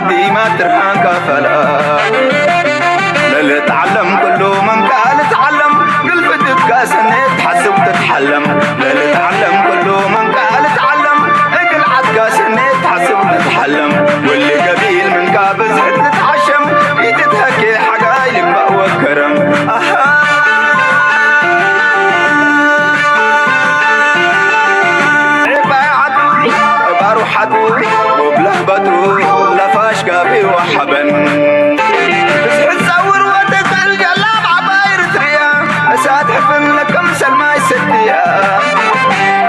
ዲማ ትርሃንካ ፈልኣ ለልትዓለም ኩሉ መንካ ልትዓለም ግልፍትትካ ሰኔት ትሓስብ ትትሓለም ለልትዓለም ኩሉ መንካ ልትዓለም እግል ዓትካ ሰኔት ትሓስብ ትትሓለም ውሊ ገቢል ምንካ ብዝሕት ልትዓሸም ይትትሀኬ ሓጋይ ልባእ ወከረም ኣሃ ዒባይ ዓዱ ባሩ ሓዱ ወብለህ በትሩ ለፋሽ ጋቢ ወሓበን ብዝሕት ጸውር ወትኽእል ጀላብ ዓባይ ርትርያ እሳት ሕፍን ለከም ሰልማይ ሰትያ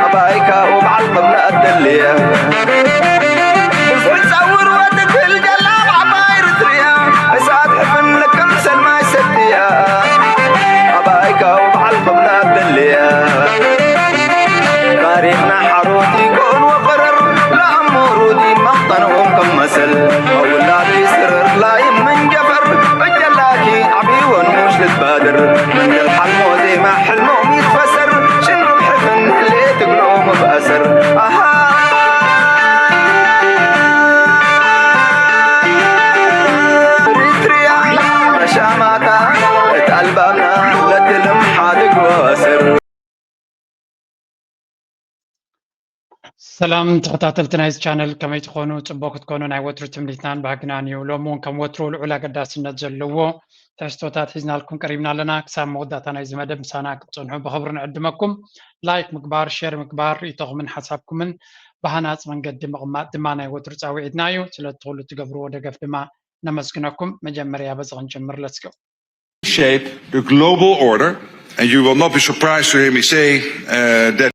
ኣባይካ ወበዓል ቅብላ ኣደልያ ብዝሕት ጸውር ወትኽእል ጀላብ ዓባይ ርትርያ እሳት ሕፍን ለከም ሰልማይ ሰትያ ኣባይካ ወበዓል ቅብላ ኣደልያ ታሪኽና ሓሮት ይኮን ወፈረር ለኣሞሩት ይመኽጠንኦም ከም መሰል ኣውላድ ይስርር ላይ መንጀፈር እጀላኪ ዓብይወን ሙሽ ልትባድር መንገል ሓልሞ ዜማ ሕልሞም ይትፈሰር ሽንሩም ሕፍን ህሌ ትግሎም ብኣሰር ኣሃ ሪትሪያ መሻማታ እቲ ኣልባምና ለትልም ሓድግ ወስር ሰላም ተኸታተልቲ ናይዚ ቻነል ከመይ ትኾኑ? ፅቡቅ ክትኮኑ ናይ ወትሩ ትምኒትናን ባህግናን እዩ። ሎሚ እውን ከም ወትሩ ልዑል ኣገዳስነት ዘለዎ ትሕዝቶታት ሒዝናልኩም ቀሪብና ኣለና። ክሳብ መወዳእታ ናይዚ መደብ ምሳና ክትፀንሑ ብኽብሪ ንዕድመኩም። ላይክ ምግባር፣ ሼር ምግባር፣ ርእቶኹምን ሓሳብኩምን ብሃናፂ መንገዲ ምቕማጥ ድማ ናይ ወትሩ ፃውዒትና እዩ። ስለቲ ኩሉ ትገብርዎ ደገፍ ድማ ነመስግነኩም። መጀመርያ በዚ ክንጅምር። Let's go። Reshape the global order, and you will not be surprised to hear me say uh, that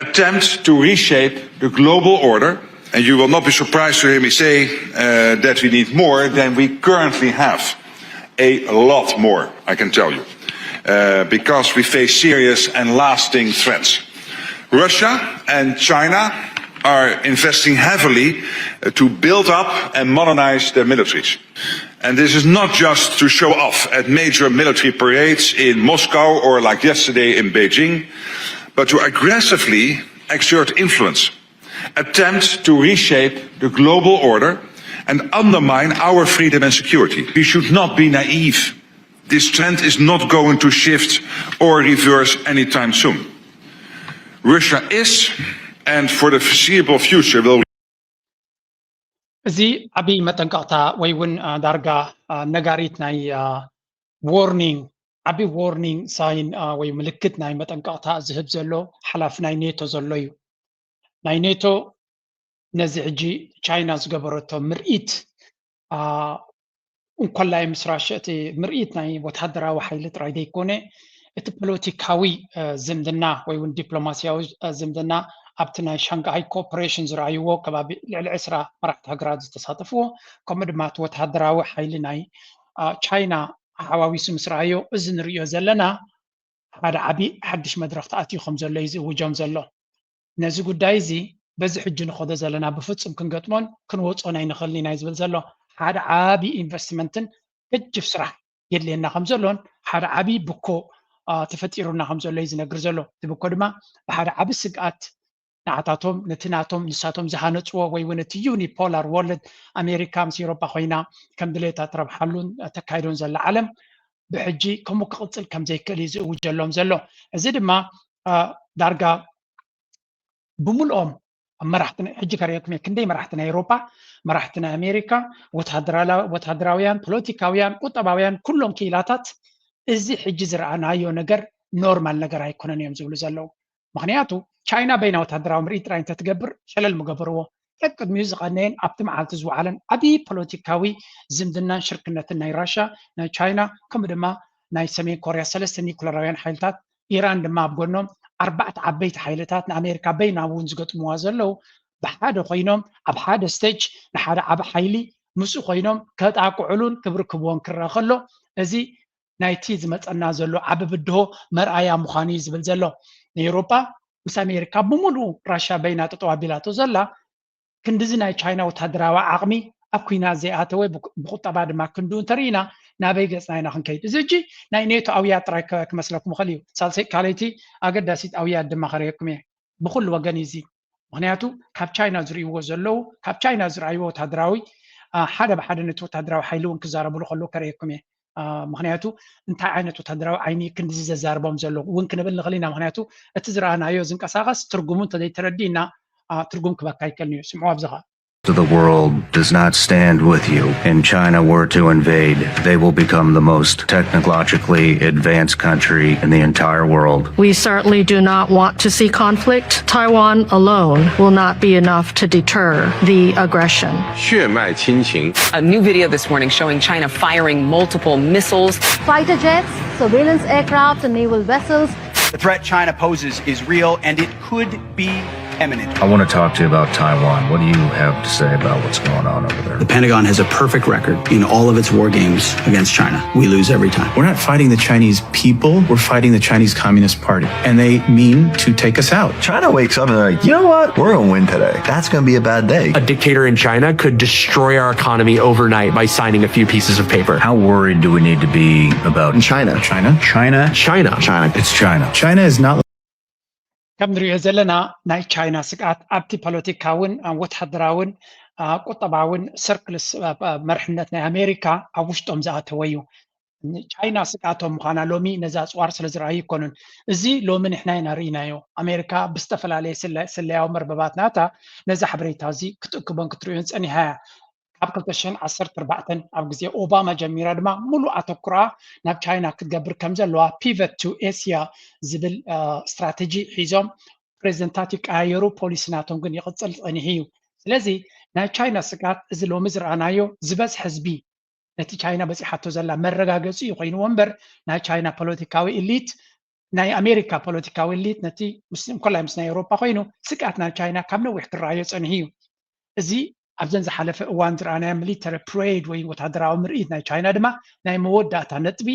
attempt to reshape the global order, and you will not be surprised to hear me say uh, that we need more than we currently have. A lot more, I can tell you, uh, because we face serious and lasting threats. Russia and China are investing heavily uh, to build up and modernize their militaries. And this is not just to show off at major military parades in Moscow or, like yesterday, in Beijing, but to aggressively exert influence, attempt to reshape the global order, and undermine our freedom and security. We should not be naive. This trend is not going to shift or reverse anytime soon. Russia is, and for the foreseeable future, will. እዚ ዓብዪ መጠንቀቕታ ወይ እውን ዳርጋ ነጋሪት ናይ ዋርኒንግ ዓብዪ ዋርኒንግ ሳይን ወይ ምልክት ናይ መጠንቀቕታ ዝህብ ዘሎ ሓላፊ ናይ ኔቶ ዘሎ እዩ። ናይ ኔቶ ነዚ ሕጂ ቻይና ዝገበረቶ ምርኢት እንኮላይ ምስ ራሽያ እቲ ምርኢት ናይ ወታደራዊ ሓይሊ ጥራይ ዘይኮነ እቲ ፖለቲካዊ ዝምድና ወይ እውን ዲፕሎማሲያዊ ዝምድና ኣብቲ ናይ ሻንግሃይ ኮኦፕሬሽን ዝረኣይዎ ከባቢ ልዕሊ ዕስራ መራሕቲ ሃገራት ዝተሳተፍዎ ከምኡ ድማ እቲ ወታደራዊ ሓይሊ ናይ ቻይና ሓዋዊሱ ምስ ረኣዮ እዚ ንርእዮ ዘለና ሓደ ዓቢ ሓድሽ መድረኽ ተኣትዩ ከም ዘሎ እዩ ዝእውጆም ዘሎ። ነዚ ጉዳይ እዚ በዚ ሕጂ ንኸዶ ዘለና ብፍጹም ክንገጥሞን ክንወጾን ኣይንኽእልን ኢና እዩ ዝብል ዘሎ። ሓደ ዓቢ ኢንቨስትመንትን ገጅፍ ስራሕ የድልየና ከም ዘሎን ሓደ ዓቢ ብኮ ተፈጢሩና ከም ዘሎ እዩ ዝነግር ዘሎ። እቲ ብኮ ድማ ብሓደ ዓቢ ስግኣት ንዓታቶም ነቲ ናቶም ንሳቶም ዝሃነፅዎ ወይ እውን እቲ ዩኒፖላር ወርልድ ኣሜሪካ ምስ ኤሮጳ ኮይና ከም ድሌታ ትረብሓሉን ተካይዶን ዘላ ዓለም ብሕጂ ከምኡ ክቕፅል ከም ዘይክእል እዩ ዝእውጀሎም ዘሎ። እዚ ድማ ዳርጋ ብምልኦም ኣብ መራሕቲ ሕጂ ከርእየኩም እየ ክንደይ መራሕቲ ናይ ኤሮጳ መራሕቲ ናይ ኣሜሪካ ወታደራውያን ፖለቲካውያን ቁጠባውያን ኩሎም ክኢላታት እዚ ሕጂ ዝረኣናዮ ነገር ኖርማል ነገር ኣይኮነን እዮም ዝብሉ ዘለዉ። ምኽንያቱ ቻይና በይና ወታደራዊ ምርኢት ጥራይ እንተትገብር ሸለል ምገበርዎ። ቀቅድሚኡ ዝቐነየን ኣብቲ መዓልቲ ዝወዓለን ዓብዪ ፖለቲካዊ ዝምድናን ሽርክነትን ናይ ራሻ ናይ ቻይና ከምኡ ድማ ናይ ሰሜን ኮርያ ሰለስተ ኒኩለራውያን ሓይልታት ኢራን ድማ ኣብ ጎኖም ኣርባዕተ ዓበይቲ ሓይልታት ንኣሜሪካ በይና እውን ዝገጥምዋ ዘለዉ ብሓደ ኮይኖም ኣብ ሓደ ስቴጅ ንሓደ ዓቢ ሓይሊ ምስኡ ኮይኖም ከጣቅዕሉን ክብርክብዎን ክረአ ከሎ እዚ ናይቲ ዝመፀና ዘሎ ዓቢ ብድሆ መርኣያ ምዃኑ እዩ ዝብል ዘሎ። ንኤውሮጳ ምስ ኣሜሪካ ብምሉኡ ራሽያ በይና ጠጠው ኣቢላቶ ዘላ ክንድዚ ናይ ቻይና ወታደራዊ ዓቕሚ ኣብ ኩናት ዘይኣተወ ብቁጠባ ድማ ክንድኡ እንተርኢና ናበይ ገፅና ኢና ክንከይድ? እዚ ሕጂ ናይ ኔቶ ኣውያት ጥራይ ክመስለኩም ይኽእል እዩ። ሳልሰይ ካልኣይቲ ኣገዳሲት ኣውያት ድማ ከርእየኩም እየ። ብኩሉ ወገን እዩ እዚ። ምኽንያቱ ካብ ቻይና ዝርእይዎ ዘለዉ ካብ ቻይና ዝረኣይዎ ወታደራዊ ሓደ ብሓደ ነቲ ወታደራዊ ሓይሊ እውን ክዛረብሉ ከለዉ ከርእየኩም እየ። ምክንያቱ እንታይ ዓይነት ወታደራዊ ዓይኒ ክንድዚ ዘዛርቦም ዘሎ እውን ክንብል ንኽእል ኢና። ምክንያቱ እቲ ዝረኣናዮ ዝንቀሳቐስ ትርጉሙ እንተዘይተረዲእና ትርጉም ክበካ ይከልን እዩ። ስምዑ ኣብዚ ኸ The world does not stand with you. And China were to invade, they will become the most technologically advanced country in the entire world. We certainly do not want to see conflict. Taiwan alone will not be enough to deter the aggression. 血脉亲情。 A new video this morning showing China firing multiple missiles. Fighter jets, surveillance aircraft, and naval vessels. The threat China poses is real, and it could be imminent. I want to talk to you about Taiwan. What do you have to say about what's going on over there? The Pentagon has a perfect record in all of its war games against China. We lose every time. We're not fighting the Chinese people, we're fighting the Chinese Communist Party, and they mean to take us out. China wakes up and they're like, you know what? We're going to win today. That's going to be a bad day. A dictator in China could destroy our economy overnight by signing a few pieces of paper. How worried do we need to be about China? China? China? China. China. It's China. China is not ከም ንሪኦ ዘለና ናይ ቻይና ስግኣት ኣብቲ ፖለቲካውን ወታደራውን ቁጠባውን ሰርክልስ መርሕነት ናይ ኣሜሪካ ኣብ ውሽጦም ዝኣተወ እዩ። ቻይና ስግኣቶም ምዃና ሎሚ ነዚ ኣፅዋር ስለ ዝረኣዩ ኣይኮኑን። እዚ ሎሚ ንሕና ኢና ርኢናዮ። ኣሜሪካ ብዝተፈላለየ ስለያዊ መርበባት ናታ ነዚ ሓበሬታ እዚ ክትእክቦን ክትርእዮን ፀኒሓ እያ። ካብ ክልተ ሽሕን ዓሰርተ ኣርባዕተን ኣብ ግዜ ኦባማ ጀሚራ ድማ ሙሉእ ኣተኩራ ናብ ቻይና ክትገብር ከም ዘለዋ pivot to Asia ዝብል ስትራተጂ ሒዞም ፕሬዚደንታት ይቀያየሩ፣ ፖሊሲ ናቶም ግን ይቕፅል ፀኒሑ እዩ። ስለዚ ናይ ቻይና ስግኣት እዚ ሎሚ ዝረኣናዮ ዝበዝሐ ህዝቢ ነቲ ቻይና በፂሓቶ ዘላ መረጋገፂ እዩ ኮይንዎ እምበር ናይ ቻይና ፖለቲካዊ ኢሊት ናይ ኣሜሪካ ፖለቲካዊ ኢሊት ነቲ እንኮላይ ምስ ናይ ኤውሮጳ ኮይኑ ስግኣት ናይ ቻይና ካብ ነዊሕ ክረኣዮ ፀኒሑ እዩ። እዚ ኣብዘን ዝሓለፈ እዋን ዝረኣናዮ ሚሊተሪ ፕሬድ ወይ ወታደራዊ ምርኢት ናይ ቻይና ድማ ናይ መወዳእታ ነጥቢ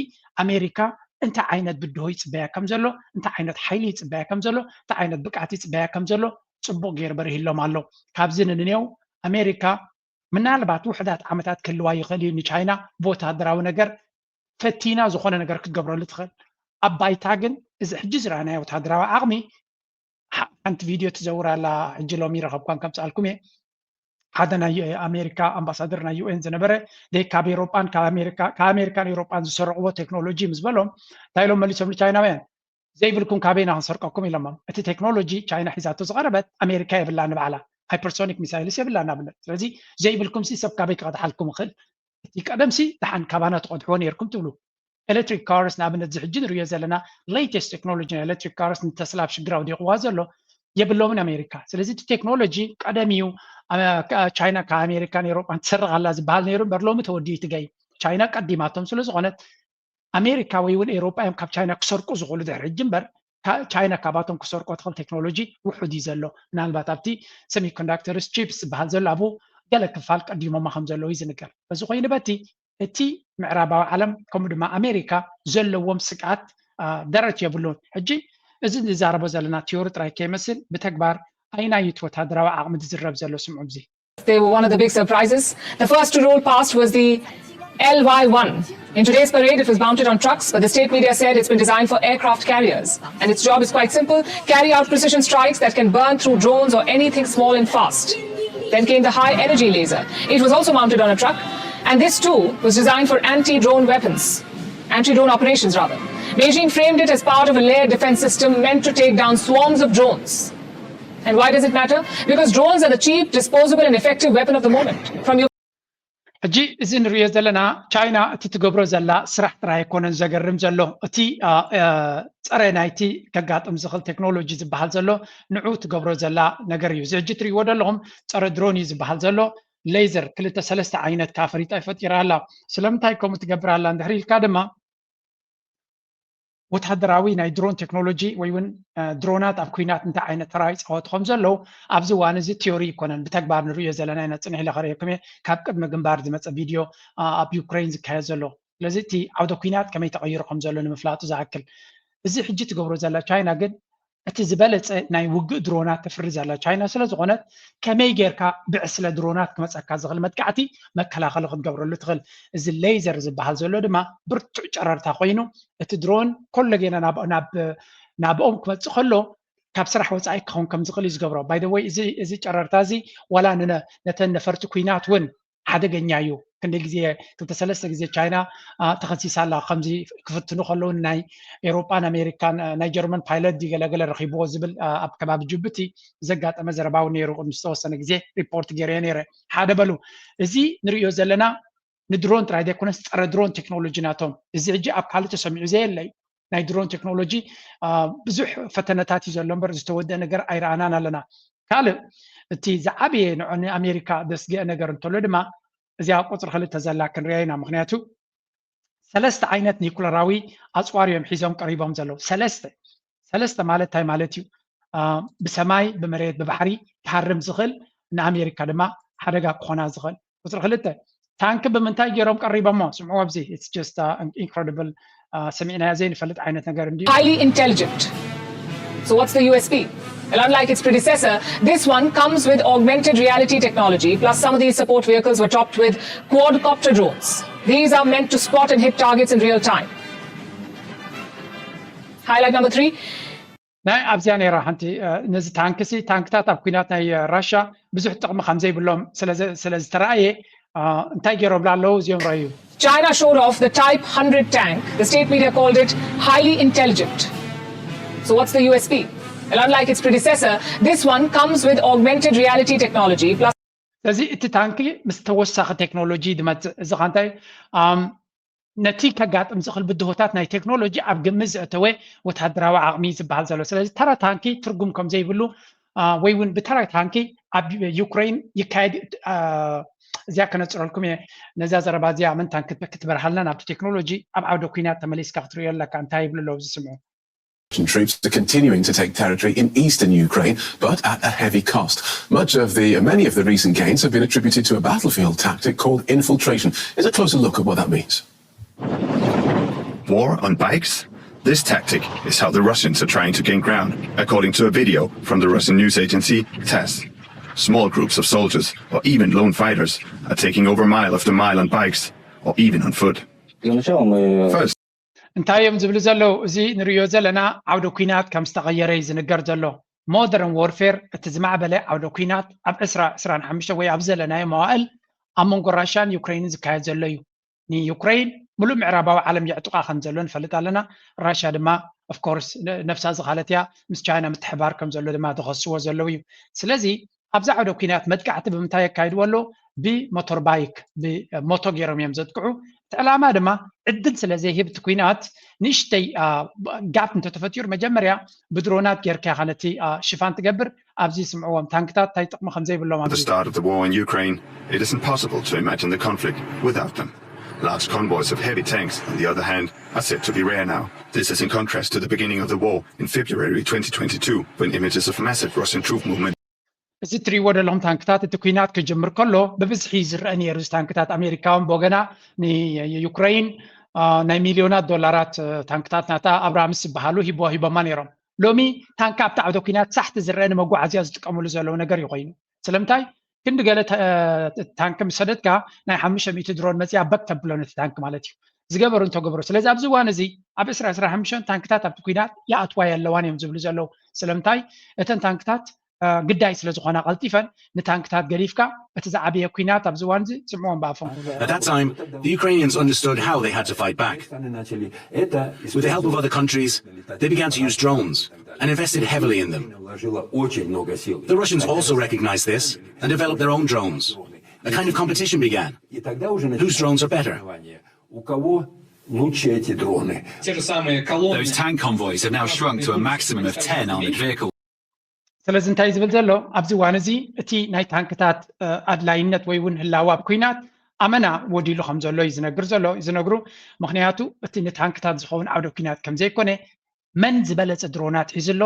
ኣሜሪካ እንታይ ዓይነት ብድሆ ይፅበያ ከም ዘሎ፣ እንታይ ዓይነት ሓይሊ ይፅበያ ከም ዘሎ፣ እንታይ ዓይነት ብቅዓት ይፅበያ ከም ዘሎ ፅቡቕ ገይሩ በሪህሎም ኣሎ። ካብዚ ንንኔው ኣሜሪካ ምናልባት ውሕዳት ዓመታት ክህልዋ ይኽእል እዩ ንቻይና ብወታደራዊ ነገር ፈቲና ዝኾነ ነገር ክትገብረሉ ትኽእል። ኣብ ባይታ ግን እዚ ሕጂ ዝረኣናዮ ወታደራዊ ዓቕሚ ሓንቲ ቪድዮ ትዘውር ኣላ። ሕጂ ሎሚ ረኸብኳን ከምፅኣልኩም እየ። ሓደ ናይ ኣሜሪካ ኣምባሳደር ናይ ዩኤን ዝነበረ ደይ ካብ ኤሮጳን ካብ ኣሜሪካን ኤሮጳን ዝሰረቕዎ ቴክኖሎጂ ምስ በሎም እንታይ ኢሎም መሊሶም ንቻይናውያን ዘይብልኩም ካበይና ክንሰርቀኩም ኢሎሞም። እቲ ቴክኖሎጂ ቻይና ሒዛቶ ዝቐረበት ኣሜሪካ የብላ ንባዕላ ሃይፐርሶኒክ ሚሳይልስ የብላ ንኣብነት። ስለዚ ዘይብልኩም ሲ ሰብ ካበይ ክቐድሓልኩም ይኽእል? እቲ ቀደም ሲ ደሓን ካባና ትቐድሕዎ ነይርኩም ትብሉ። ኤሌክትሪክ ካርስ ንኣብነት እዚ ሕጂ ንሪኦ ዘለና ሌተስት ቴክኖሎጂ ናይ ኤሌክትሪክ ካርስ ንተስላ ኣብ ሽግር ኣውዲቕዋ ዘሎ የብሎምን ኣሜሪካ። ስለዚ እቲ ቴክኖሎጂ ቀደም እዩ። ቻይና ካብ ኣሜሪካን ኤሮጳን ትሰርቕ ኣላ ዝበሃል ነይሩ እምበር ሎሚ ተወዲኡ ትገይ ቻይና ቀዲማቶም ስለ ዝኾነት ኣሜሪካ ወይ እውን ኤሮጳ እዮም ካብ ቻይና ክሰርቁ ዝኽእሉ ድሕሪ ሕጂ እምበር ቻይና ካባቶም ክሰርቆ ትኽእል ቴክኖሎጂ ውሑድ እዩ ዘሎ። ምናልባት ኣብቲ ሰሚኮንዳክተርስ ቺፕስ ዝበሃል ዘሎ ኣብኡ ገለ ክፋል ቀዲሞማ ከም ዘለዉ እዩ ዝንገር። በዚ ኮይኑ በቲ እቲ ምዕራባዊ ዓለም ከምኡ ድማ ኣሜሪካ ዘለዎም ስግኣት ደረት የብሉን። ሕጂ እዚ ንዛረቦ ዘለና ቲዮሪ ጥራይ ከይመስል ብተግባር ኣየናይ እዩ እቲ ወታደራዊ ዓቕሚ ዝዝረብ ዘሎ? ስምዑ እዚ። They were one of the big surprises. The first to roll past was the L Y one. In today's parade, it was mounted on trucks, but the state media said it's been designed for aircraft carriers. And its job is quite simple, carry out precision strikes that can burn through drones or anything small and fast. Then came the high energy laser. It was also mounted on a truck, and this too was designed for anti drone weapons. Anti drone operations, rather. Beijing framed it as part of a layered defense system meant to take down swarms of drones. And why does it matter? Because drones are the cheap, disposable, and effective weapon of the moment. From your ሕጂ እዚ ንሪኦ ዘለና ቻይና እቲ ትገብሮ ዘላ ስራሕ ጥራይ ኣይኮነን ዘገርም ዘሎ፣ እቲ ጸረ ናይቲ ከጋጥም ዝኽእል ቴክኖሎጂ ዝበሃል ዘሎ ንዑ ትገብሮ ዘላ ነገር እዩ። እዚ ሕጂ ትሪእዎ ዘለኹም ጸረ ድሮን እዩ ዝበሃል ዘሎ። ሌዘር ክልተ ሰለስተ ዓይነት ካፈሪጣ ይፈጢራ ኣላ። ስለምንታይ ከምኡ ትገብር ኣላ እንድሕር ኢልካ ድማ ወታደራዊ ናይ ድሮን ቴክኖሎጂ ወይ እውን ድሮናት ኣብ ኩናት እንታይ ዓይነት ተራ ይፃወቱ ከም ዘለዉ ኣብዚ እዋን እዚ ቲዮሪ ይኮነን፣ ብተግባር ንሪኦ ዘለና ኢና። ፅንሕ ኢለ ከርእየኩም እየ። ካብ ቅድሚ ግንባር ዝመፀ ቪድዮ ኣብ ዩክሬን ዝካየድ ዘሎ። ስለዚ እቲ ዓውደ ኩናት ከመይ ተቐይሩ ከም ዘሎ ንምፍላጡ ዝኣክል። እዚ ሕጂ ትገብሮ ዘላ ቻይና ግን እቲ ዝበለፀ ናይ ውግእ ድሮናት ተፍሪ ዘላ ቻይና ስለ ዝኾነት ከመይ ጌርካ ብዕስለ ድሮናት ክመፀካ ዝኽእል መጥቃዕቲ መከላኸሊ ክትገብረሉ ትኽእል። እዚ ሌዘር ዝበሃል ዘሎ ድማ ብርቱዕ ጨረርታ ኮይኑ እቲ ድሮን ኮሎ ጌና ናብኦም ክመፅእ ከሎ ካብ ስራሕ ወፃኢ ክኸውን ከም ዝኽእል እዩ ዝገብሮ። ባይ ወይ እዚ ጨረርታ እዚ ዋላ ነተን ነፈርቲ ኩናት እውን ሓደገኛ እዩ። ክንደ ግዜ ክልተ ሰለስተ ግዜ ቻይና ተኸሲሳ ኣላ። ከምዚ ክፍትኑ ከለዉ ናይ ኤውሮጳን ኣሜሪካን ናይ ጀርመን ፓይለት ድዩ ገለገለ ረኺብዎ ዝብል ኣብ ከባቢ ጅቡቲ ዘጋጠመ ዘረባ እውን ነይሩ። ቅድሚ ዝተወሰነ ግዜ ሪፖርት ገይረዮ ነይረ። ሓደ በሉ፣ እዚ ንርእዮ ዘለና ንድሮን ጥራይ ዘይኮነስ ጸረ ድሮን ቴክኖሎጂ ናቶም። እዚ ሕጂ ኣብ ካልእ ተሰሚዑ ዘየለ እዩ። ናይ ድሮን ቴክኖሎጂ ብዙሕ ፈተነታት እዩ ዘሎ እምበር ዝተወደአ ነገር ኣይረኣናን ኣለና። ካልእ እቲ ዝዓበየ ንኣሜሪካ ዘስግአ ነገር እንተሎ ድማ እዚኣ ቁፅሪ ክልተ ዘላ ክንሪኣ ኢና። ምክንያቱ ሰለስተ ዓይነት ኒኩለራዊ ኣፅዋር እዮም ሒዞም ቀሪቦም ዘለዉ። ሰለስተ ሰለስተ ማለት እንታይ ማለት እዩ? ብሰማይ፣ ብመሬት፣ ብባሕሪ ክሃርም ዝኽእል፣ ንኣሜሪካ ድማ ሓደጋ ክኾና ዝኽእል። ቁፅሪ ክልተ ታንኪ ብምንታይ ገይሮም ቀሪቦሞ? ስምዑ ኣብዚ፣ it's just incredible። ሰሚዕናዮ ዘይንፈልጥ ዓይነት ነገር እንድዩ። Highly intelligent. So what's the U S P? Well, unlike its predecessor, this one comes with augmented reality technology, plus some of these support vehicles were topped with quadcopter drones. These are meant to spot and hit targets in real time. Highlight number three. ናይ ኣብዚኣ ነይራ ሓንቲ ነዚ ታንክሲ ታንክታት ኣብ ኩናት ናይ ራሻ ብዙሕ ጥቕሚ ከም ዘይብሎም ስለ ዝተረኣየ እንታይ ገይሮምላ ኣለዉ እዚኦም ረኣዩ። China showed off the Type hundred tank. The state media called it highly intelligent. So what's the U S P? Well, unlike its predecessor, this one comes with augmented reality technology plus ስለዚ እቲ ታንኪ ምስ ተወሳኺ ቴክኖሎጂ ዝመፅእ እዚ ኸ እንታይ ነቲ ከጋጥም ዝኽእል ብድሆታት ናይ ቴክኖሎጂ ኣብ ግምት ዘእተወ ወታደራዊ ዓቕሚ ዝበሃል ዘሎ። ስለዚ ተራ ታንኪ ትርጉም ከም ዘይብሉ ወይ እውን ብተራ ታንኪ ኣብ ዩክሬን ይካየድ እዚኣ ከነፅረልኩም እየ። ነዛ ዘረባ እዚኣ መን ታንኪ ክትበርሃልና ናብቲ ቴክኖሎጂ ኣብ ዓውደ ኩናት ተመሊስካ ክትሪኦ ኣለካ። እንታይ ይብሉ ኣለዉ ዝስምዑ? Russian troops are continuing to take territory in eastern Ukraine, but at a heavy cost. Much of the many of the recent gains have been attributed to a battlefield tactic called infiltration. Here's a closer look at what that means. War on bikes? This tactic is how the Russians are trying to gain ground, according to a video from the Russian news agency TASS. Small groups of soldiers, or even lone fighters, are taking over mile after mile on bikes, or even on foot. First, እንታይ እዮም ዝብሉ ዘለዉ? እዚ ንርእዮ ዘለና ዓውደ ኲናት ከም ዝተቐየረ እዩ ዝንገር ዘሎ። ሞደርን ዎርፌር እቲ ዝማዕበለ ዓውደ ኲናት ኣብ ዕስራ ዕስራን ሓሙሽተ ወይ ኣብ ዘለናዮ መዋእል ኣብ መንጎ ራሽያን ዩክሬንን ዝካየድ ዘሎ እዩ። ንዩክሬን ምሉእ ምዕራባዊ ዓለም የዕጥቋ ከም ዘሎ ንፈልጥ ኣለና። ራሽያ ድማ ኦፍኮርስ ነብሳ ዝኻለት እያ፣ ምስ ቻይና ምትሕባር ከም ዘሎ ድማ ዝኸስዎ ዘለዉ እዩ። ስለዚ ኣብዚ ዓውደ ኲናት መጥቃዕቲ ብምንታይ የካይድዎ ኣለዉ? ብሞቶር ባይክ ብሞቶ ገይሮም እዮም ዘጥቅዑ። እቲ ዕላማ ድማ ዕድል ስለ ዘይህብ እቲ ኲናት ንእሽተይ ጋፕ እንተተፈጢሩ መጀመርያ ብድሮናት ጌርካ ኢኻ ነቲ ሽፋን ትገብር። ኣብዚ ስምዕዎም ታንክታት እንታይ ጥቕሚ ከም ዘይብሎም At the start of the war in Ukraine, it isn't possible to imagine the conflict without them. Large convoys of heavy tanks, on the other hand, are said to be rare now. This is in contrast to the beginning of the war in February twenty twenty-two, when images of massive Russian troop movement እዚ እትሪእዎ ዘለኹም ታንክታት እቲ ኲናት ክጅምር ከሎ ብብዝሒ ዝረአ ነይሩ። እዚ ታንክታት ኣሜሪካ እውን ብወገና ንዩክሬን ናይ ሚልዮናት ዶላራት ታንክታት ናታ ኣብራምስ ዝበሃሉ ሂቦ ሂቦማ ነይሮም። ሎሚ ታንኪ ኣብቲ ዓውደ ኲናት ሳሕቲ ዝረአ ንመጓዓዝያ ዝጥቀምሉ ዘለዉ ነገር እዩ ኮይኑ። ስለምንታይ ክንዲ ገለ ታንኪ ምስ ሰደድካ ናይ ሓሙሽተ ሚእቲ ድሮን መፅያ በክ ተብሎ ነቲ ታንኪ ማለት እዩ። ዝገበሩ እንተገብሩ ስለዚ ኣብዚ እዋን እዚ ኣብ ዕስራ ዕስራ ሓሙሽተ ታንክታት ኣብቲ ኲናት ይኣትዋ የለዋን እዮም ዝብሉ ዘለዉ። ስለምንታይ እተን ታንክታት ግዳይ ስለ ዝኾና ቀልጢፈን ንታንክታት ገዲፍካ እቲ ዝዓበየ ኲናት ኣብዚ እዋን እዚ ስምዕዎም ብኣፎም። At that time, the Ukrainians understood how they had to fight back. With the help of other countries, they began to use drones and invested heavily in them. The Russians also recognized this and developed their own drones. A kind of competition began. Whose drones are better? Те же самые колонны. Those tank convoys have now shrunk to a maximum of ten armored vehicles. ስለዚ እንታይ ዝብል ዘሎ ኣብዚ እዋን እዚ እቲ ናይ ታንክታት ኣድላይነት ወይ እውን ህላዋ ኣብ ኩናት ኣመና ወዲሉ ከም ዘሎ እዩ ዝነግር ዘሎ ዝነግሩ። ምክንያቱ እቲ ንታንክታት ዝኸውን ዓውደ ኩናት ከም ዘይኮነ መን ዝበለፀ ድሮናት ሒዙ ኣሎ፣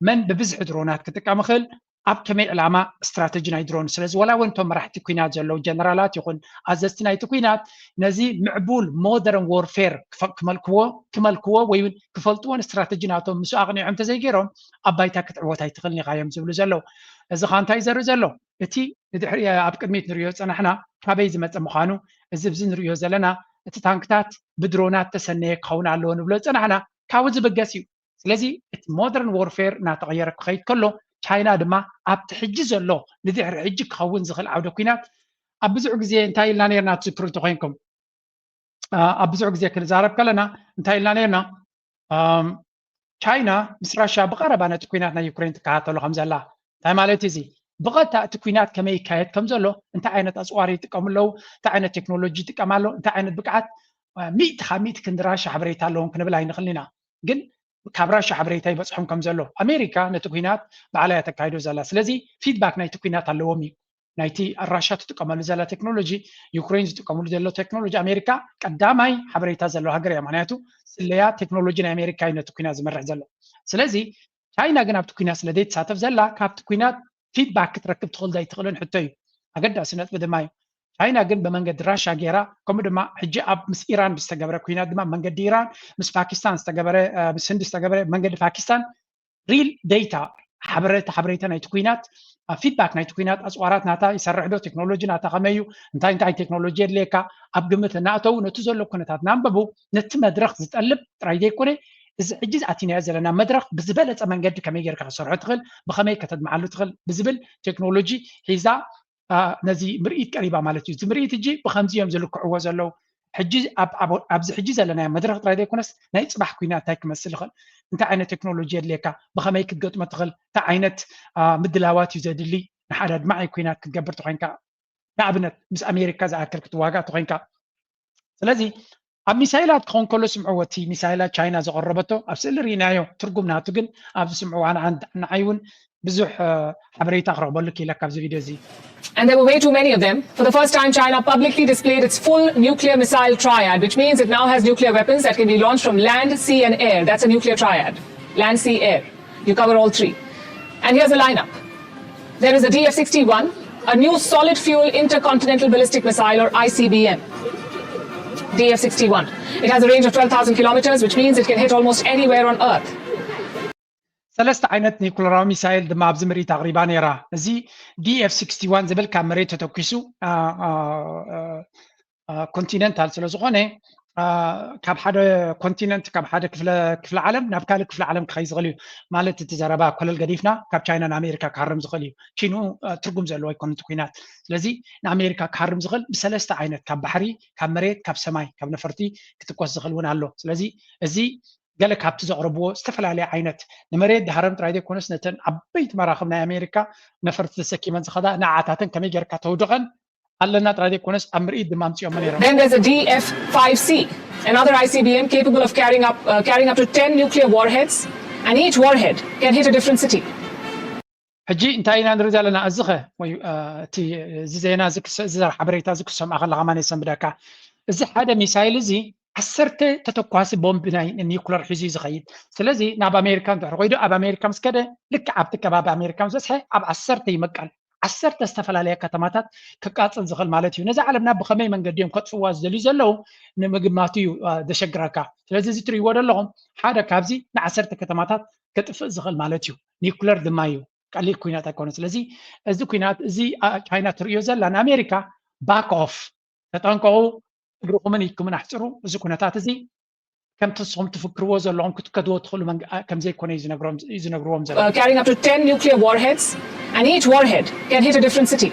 መን ብብዝሒ ድሮናት ክጥቀም ይኽእል፣ ኣብ ከመይ ዕላማ ስትራተጂ ናይ ድሮን። ስለዚ ወላ እውን እቶም መራሕቲ ኩናት ዘለዉ ጀነራላት ይኹን ኣዘዝቲ ናይቲ ኩናት ነዚ ምዕቡል ሞደርን ዎርፌር ክመልክዎ ክመልክዎ ወይ እውን ክፈልጥዎን ስትራተጂ ናቶም ምስ ኣቕኒዖም እንተዘይገይሮም ኣብ ባይታ ክትዕወት ኣይትኽእልን ኢኻ እዮም ዝብሉ ዘለዉ። እዚ ኸ እንታይ ዘርኢ ዘሎ? እቲ ንድሕሪ ኣብ ቅድሚት ንሪኦ ዝፀናሕና ካበይ ዝመፀ ምዃኑ እዚ ብዚ ንሪኦ ዘለና እቲ ታንክታት ብድሮናት ተሰነየ ክኸውን ኣለዎ ንብሎ ዝፀናሕና ካብኡ ዝብገስ እዩ። ስለዚ እቲ ሞደርን ዎርፌር እናተቐየረ ክኸይድ ከሎ ቻይና ድማ ኣብቲ ሕጂ ዘሎ ንድሕሪ ሕጂ ክኸውን ዝኽእል ዓውደ ኲናት ኣብ ብዙሕ ግዜ እንታይ ኢልና ነርና ትዝክሩ እንተኮይንኩም ኣብ ብዙሕ ግዜ ክንዛረብ ከለና እንታይ ኢልና ነርና ቻይና ምስ ራሽያ ብቀረባ ነቲ ኩናት ናይ ዩክሬን ትከታተሎ ከም ዘላ እንታይ ማለት እዚ ብቐጥታ እቲ ኩናት ከመይ ይካየድ ከም ዘሎ እንታይ ዓይነት ኣፅዋር ይጥቀሙ ኣለዉ እንታይ ዓይነት ቴክኖሎጂ ይጥቀም ኣሎ እንታይ ዓይነት ብቅዓት ሚእቲ ካብ ሚእቲ ክንዲ ራሻ ሓበሬታ ኣለዎም ክንብል ኣይንኽልን ኢና ግን ካብ ራሻ ሓበሬታ ይበፅሖም ከም ዘሎ ኣሜሪካ ነቲ ኩናት ባዕላ እያ ተካይዶ ዘላ ስለዚ ፊድባክ ናይቲ ኩናት ኣለዎም እዩ ናይቲ ራሻ ትጥቀመሉ ዘላ ቴክኖሎጂ ዩክሬን ዝጥቀምሉ ዘሎ ቴክኖሎጂ ኣሜሪካ ቀዳማይ ሓበሬታ ዘለዎ ሃገር እያ ምክንያቱ ስለያ ቴክኖሎጂ ናይ ኣሜሪካ እዩ ነቲ ኩናት ዝመርሕ ዘሎ ስለዚ ቻይና ግን ኣብቲ ኩናት ስለ ዘይትሳተፍ ዘላ ካብቲ ኩናት ፊድባክ ክትረክብ ትኽእል ኣይትኽእልን ሕቶ እዩ ኣገዳሲ ነጥቢ ድማ እዩ ቻይና ግን ብመንገዲ ራሻ ገይራ ከምኡ ድማ ሕጂ ኣብ ምስ ኢራን ብዝተገበረ ኩናት ድማ መንገዲ ኢራን ምስ ፓኪስታን ዝተገበረ ምስ ህንዲ ዝተገበረ መንገዲ ፓኪስታን ሪል ዴታ ሓበሬታ ሓበሬታ ናይቲ ኩናት ፊድባክ ናይቲ ኩናት ኣፅዋራት ናታ ይሰርሕ ዶ ቴክኖሎጂ ናታ ከመይ እዩ እንታይ እንታይ ቴክኖሎጂ የድልየካ ኣብ ግምት እናእተው ነቲ ዘሎ ኩነታት እናንበቡ ነቲ መድረክ ዝጠልብ ጥራይ ዘይኮነ እዚ ሕጂ ዝኣቲናዮ ዘለና መድረክ ብዝበለፀ መንገዲ ከመይ ጌርካ ክሰርሖ ትኽእል ብኸመይ ከተድምዓሉ ትኽእል ብዝብል ቴክኖሎጂ ሒዛ ነዚ ምርኢት ቀሪባ ማለት እዩ። እዚ ምርኢት እጂ ብኸምዚ እዮም ዝልክዕዎ ዘለዉ። ሕጂ ኣብዚ ሕጂ ዘለናዮ መድረኽ ጥራይ ዘይኮነስ ናይ ፅባሕ ኩናት እንታይ ክመስል ይኽእል፣ እንታይ ዓይነት ቴክኖሎጂ የድልየካ፣ ብኸመይ ክትገጥሞ ትኽእል፣ እንታይ ዓይነት ምድላዋት እዩ ዘድሊ ንሓደ ኣድማዒ ኩናት ክትገብር ተኾይንካ፣ ንኣብነት ምስ ኣሜሪካ ዝኣክል ክትዋጋእ ተኾይንካ። ስለዚ ኣብ ሚሳይላት ክኸውን ከሎ ስምዕዎ፣ እቲ ሚሳይላት ቻይና ዘቐረበቶ ኣብ ስእሊ ርኢናዮ፣ ትርጉም ናቱ ግን ኣብዚ ስምዕዎ፣ ኣነ ንዓይ እውን ብዙሕ ሓበሬታ ክረኽበሉ ክኢለ ካብዚ ቪድዮ እዚ። And there were way too many of them. For the first time, China publicly displayed its full nuclear missile triad, which means it now has nuclear weapons that can be launched from land, sea, and air. That's a nuclear triad. Land, sea, air. You cover all three. And here's the lineup. There is the D F sixty-one, a new solid fuel intercontinental ballistic missile or I C B M. D F sixty-one. It has a range of twelve thousand kilometers, which means it can hit almost anywhere on Earth. ሰለስተ ዓይነት ኒኩለራዊ ሚሳይል ድማ ኣብዚ ምርኢት ኣቕሪባ ነይራ። እዚ ዲ ኤፍ ሲክስቲ ዋን ዝብል ካብ መሬት ተተኪሱ ኮንቲነንታል ስለ ዝኾነ ካብ ሓደ ኮንቲነንት ካብ ሓደ ክፍለ ዓለም ናብ ካልእ ክፍለ ዓለም ክኸይ ዝኽእል እዩ። ማለት እቲ ዘረባ ኮለል ገዲፍና ካብ ቻይና ንኣሜሪካ ክሃርም ዝኽእል እዩ። ቺኑ ትርጉም ዘለዎ ኣይኮነ እቲ ኩናት። ስለዚ ንኣሜሪካ ክሃርም ዝኽእል ብሰለስተ ዓይነት ካብ ባሕሪ፣ ካብ መሬት፣ ካብ ሰማይ፣ ካብ ነፈርቲ ክትኮስ ዝኽእል እውን ኣሎ። ስለዚ እዚ ገለ ካብቲ ዘቕረብዎ ዝተፈላለየ ዓይነት ንመሬት ድሃረም ጥራይ ዘይኮነስ ነተን ዓበይቲ መራኽብ ናይ ኣሜሪካ ነፈርቲ ተሰኪመን ዝኸዳ ንዓታተን ከመይ ጌርካ ተውድቐን ኣለና ጥራይ ዘይኮነስ ኣብ ምርኢት ድማ ኣምፅኦሞ ነይሮም። Then there's a D F five C, another I C B M capable of carrying up, uh, carrying up to ten nuclear warheads, and each warhead can hit a different city. ሕጂ እንታይ ኢና ንርኢ ዘለና? እዚ ኸ ወይ እቲ እዚ ዜና እዚ ሓበሬታ እዚ ክሰምዓ ከለኻ ማን የሰንብደካ? እዚ ሓደ ሚሳይል እዚ ዓሰርተ ተተኳሲ ቦምብ ናይ ኒኩለር ሒዙ እዩ ዝኸይድ። ስለዚ ናብ ኣሜሪካ እንድሕር ኮይዱ ኣብ ኣሜሪካ ምስ ከደ ልክዕ ኣብቲ ከባቢ ኣሜሪካ ምስ በፅሐ ኣብ ዓሰርተ ይመቀል። ዓሰርተ ዝተፈላለያ ከተማታት ክቃፅል ዝኽእል ማለት እዩ። ነዚ ዓለምና ብኸመይ መንገዲ እዮም ከጥፍዋ ዝደልዩ ዘለዉ ንምግማቱ እዩ ዘሸግረካ። ስለዚ እዚ ትርእይዎ ዘለኹም ሓደ ካብዚ ንዓሰርተ ከተማታት ከጥፍእ ዝኽእል ማለት እዩ። ኒኩለር ድማ እዩ። ቀሊል ኩናት ኣይኮነ። ስለዚ እዚ ኩናት እዚ ቻይና ትርእዮ ዘላ ንኣሜሪካ ባክ ኦፍ ተጠንቀቑ፣ እግርኹምን ኢድኩምን ኣሕፅሩ። እዚ ኩነታት እዚ ከምቲ ንስኹም ትፍክርዎ ዘለኹም ክትከድዎ ትኽእሉ ከም ዘይኮነ እዩ ዝነግርዎም ዘሎ። Carrying up to ten nuclear warheads, and each warhead can hit a different city.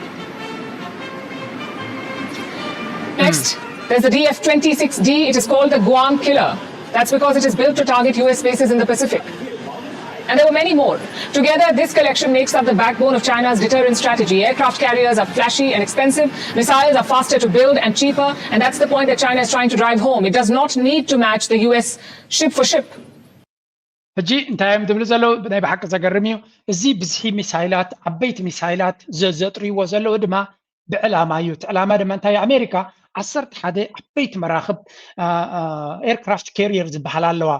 Next, there's the D F twenty-six D. It is called the Guam Killer. That's because it is built to target U S bases in the Pacific. And there were many more. Together, this collection makes up the backbone of China's deterrence strategy. Aircraft carriers are flashy and expensive. Missiles are faster to build and cheaper. And that's the point that China is trying to drive home. It does not need to match the U S ship for ship. ሕጂ እንታይ እዮም ዝብሉ ዘለዉ? ናይ ብሓቂ ዘገርም እዩ። እዚ ብዝሒ ሚሳይላት፣ ዓበይቲ ሚሳይላት ዘጥርይዎ ዘለዉ ድማ ብዕላማ እዩ። እቲ ዕላማ ድማ እንታይ? ኣሜሪካ ዓሰርተ ሓደ ዓበይቲ መራኽብ ኤርክራፍት ካሪየር ዝበሃላ ኣለዋ።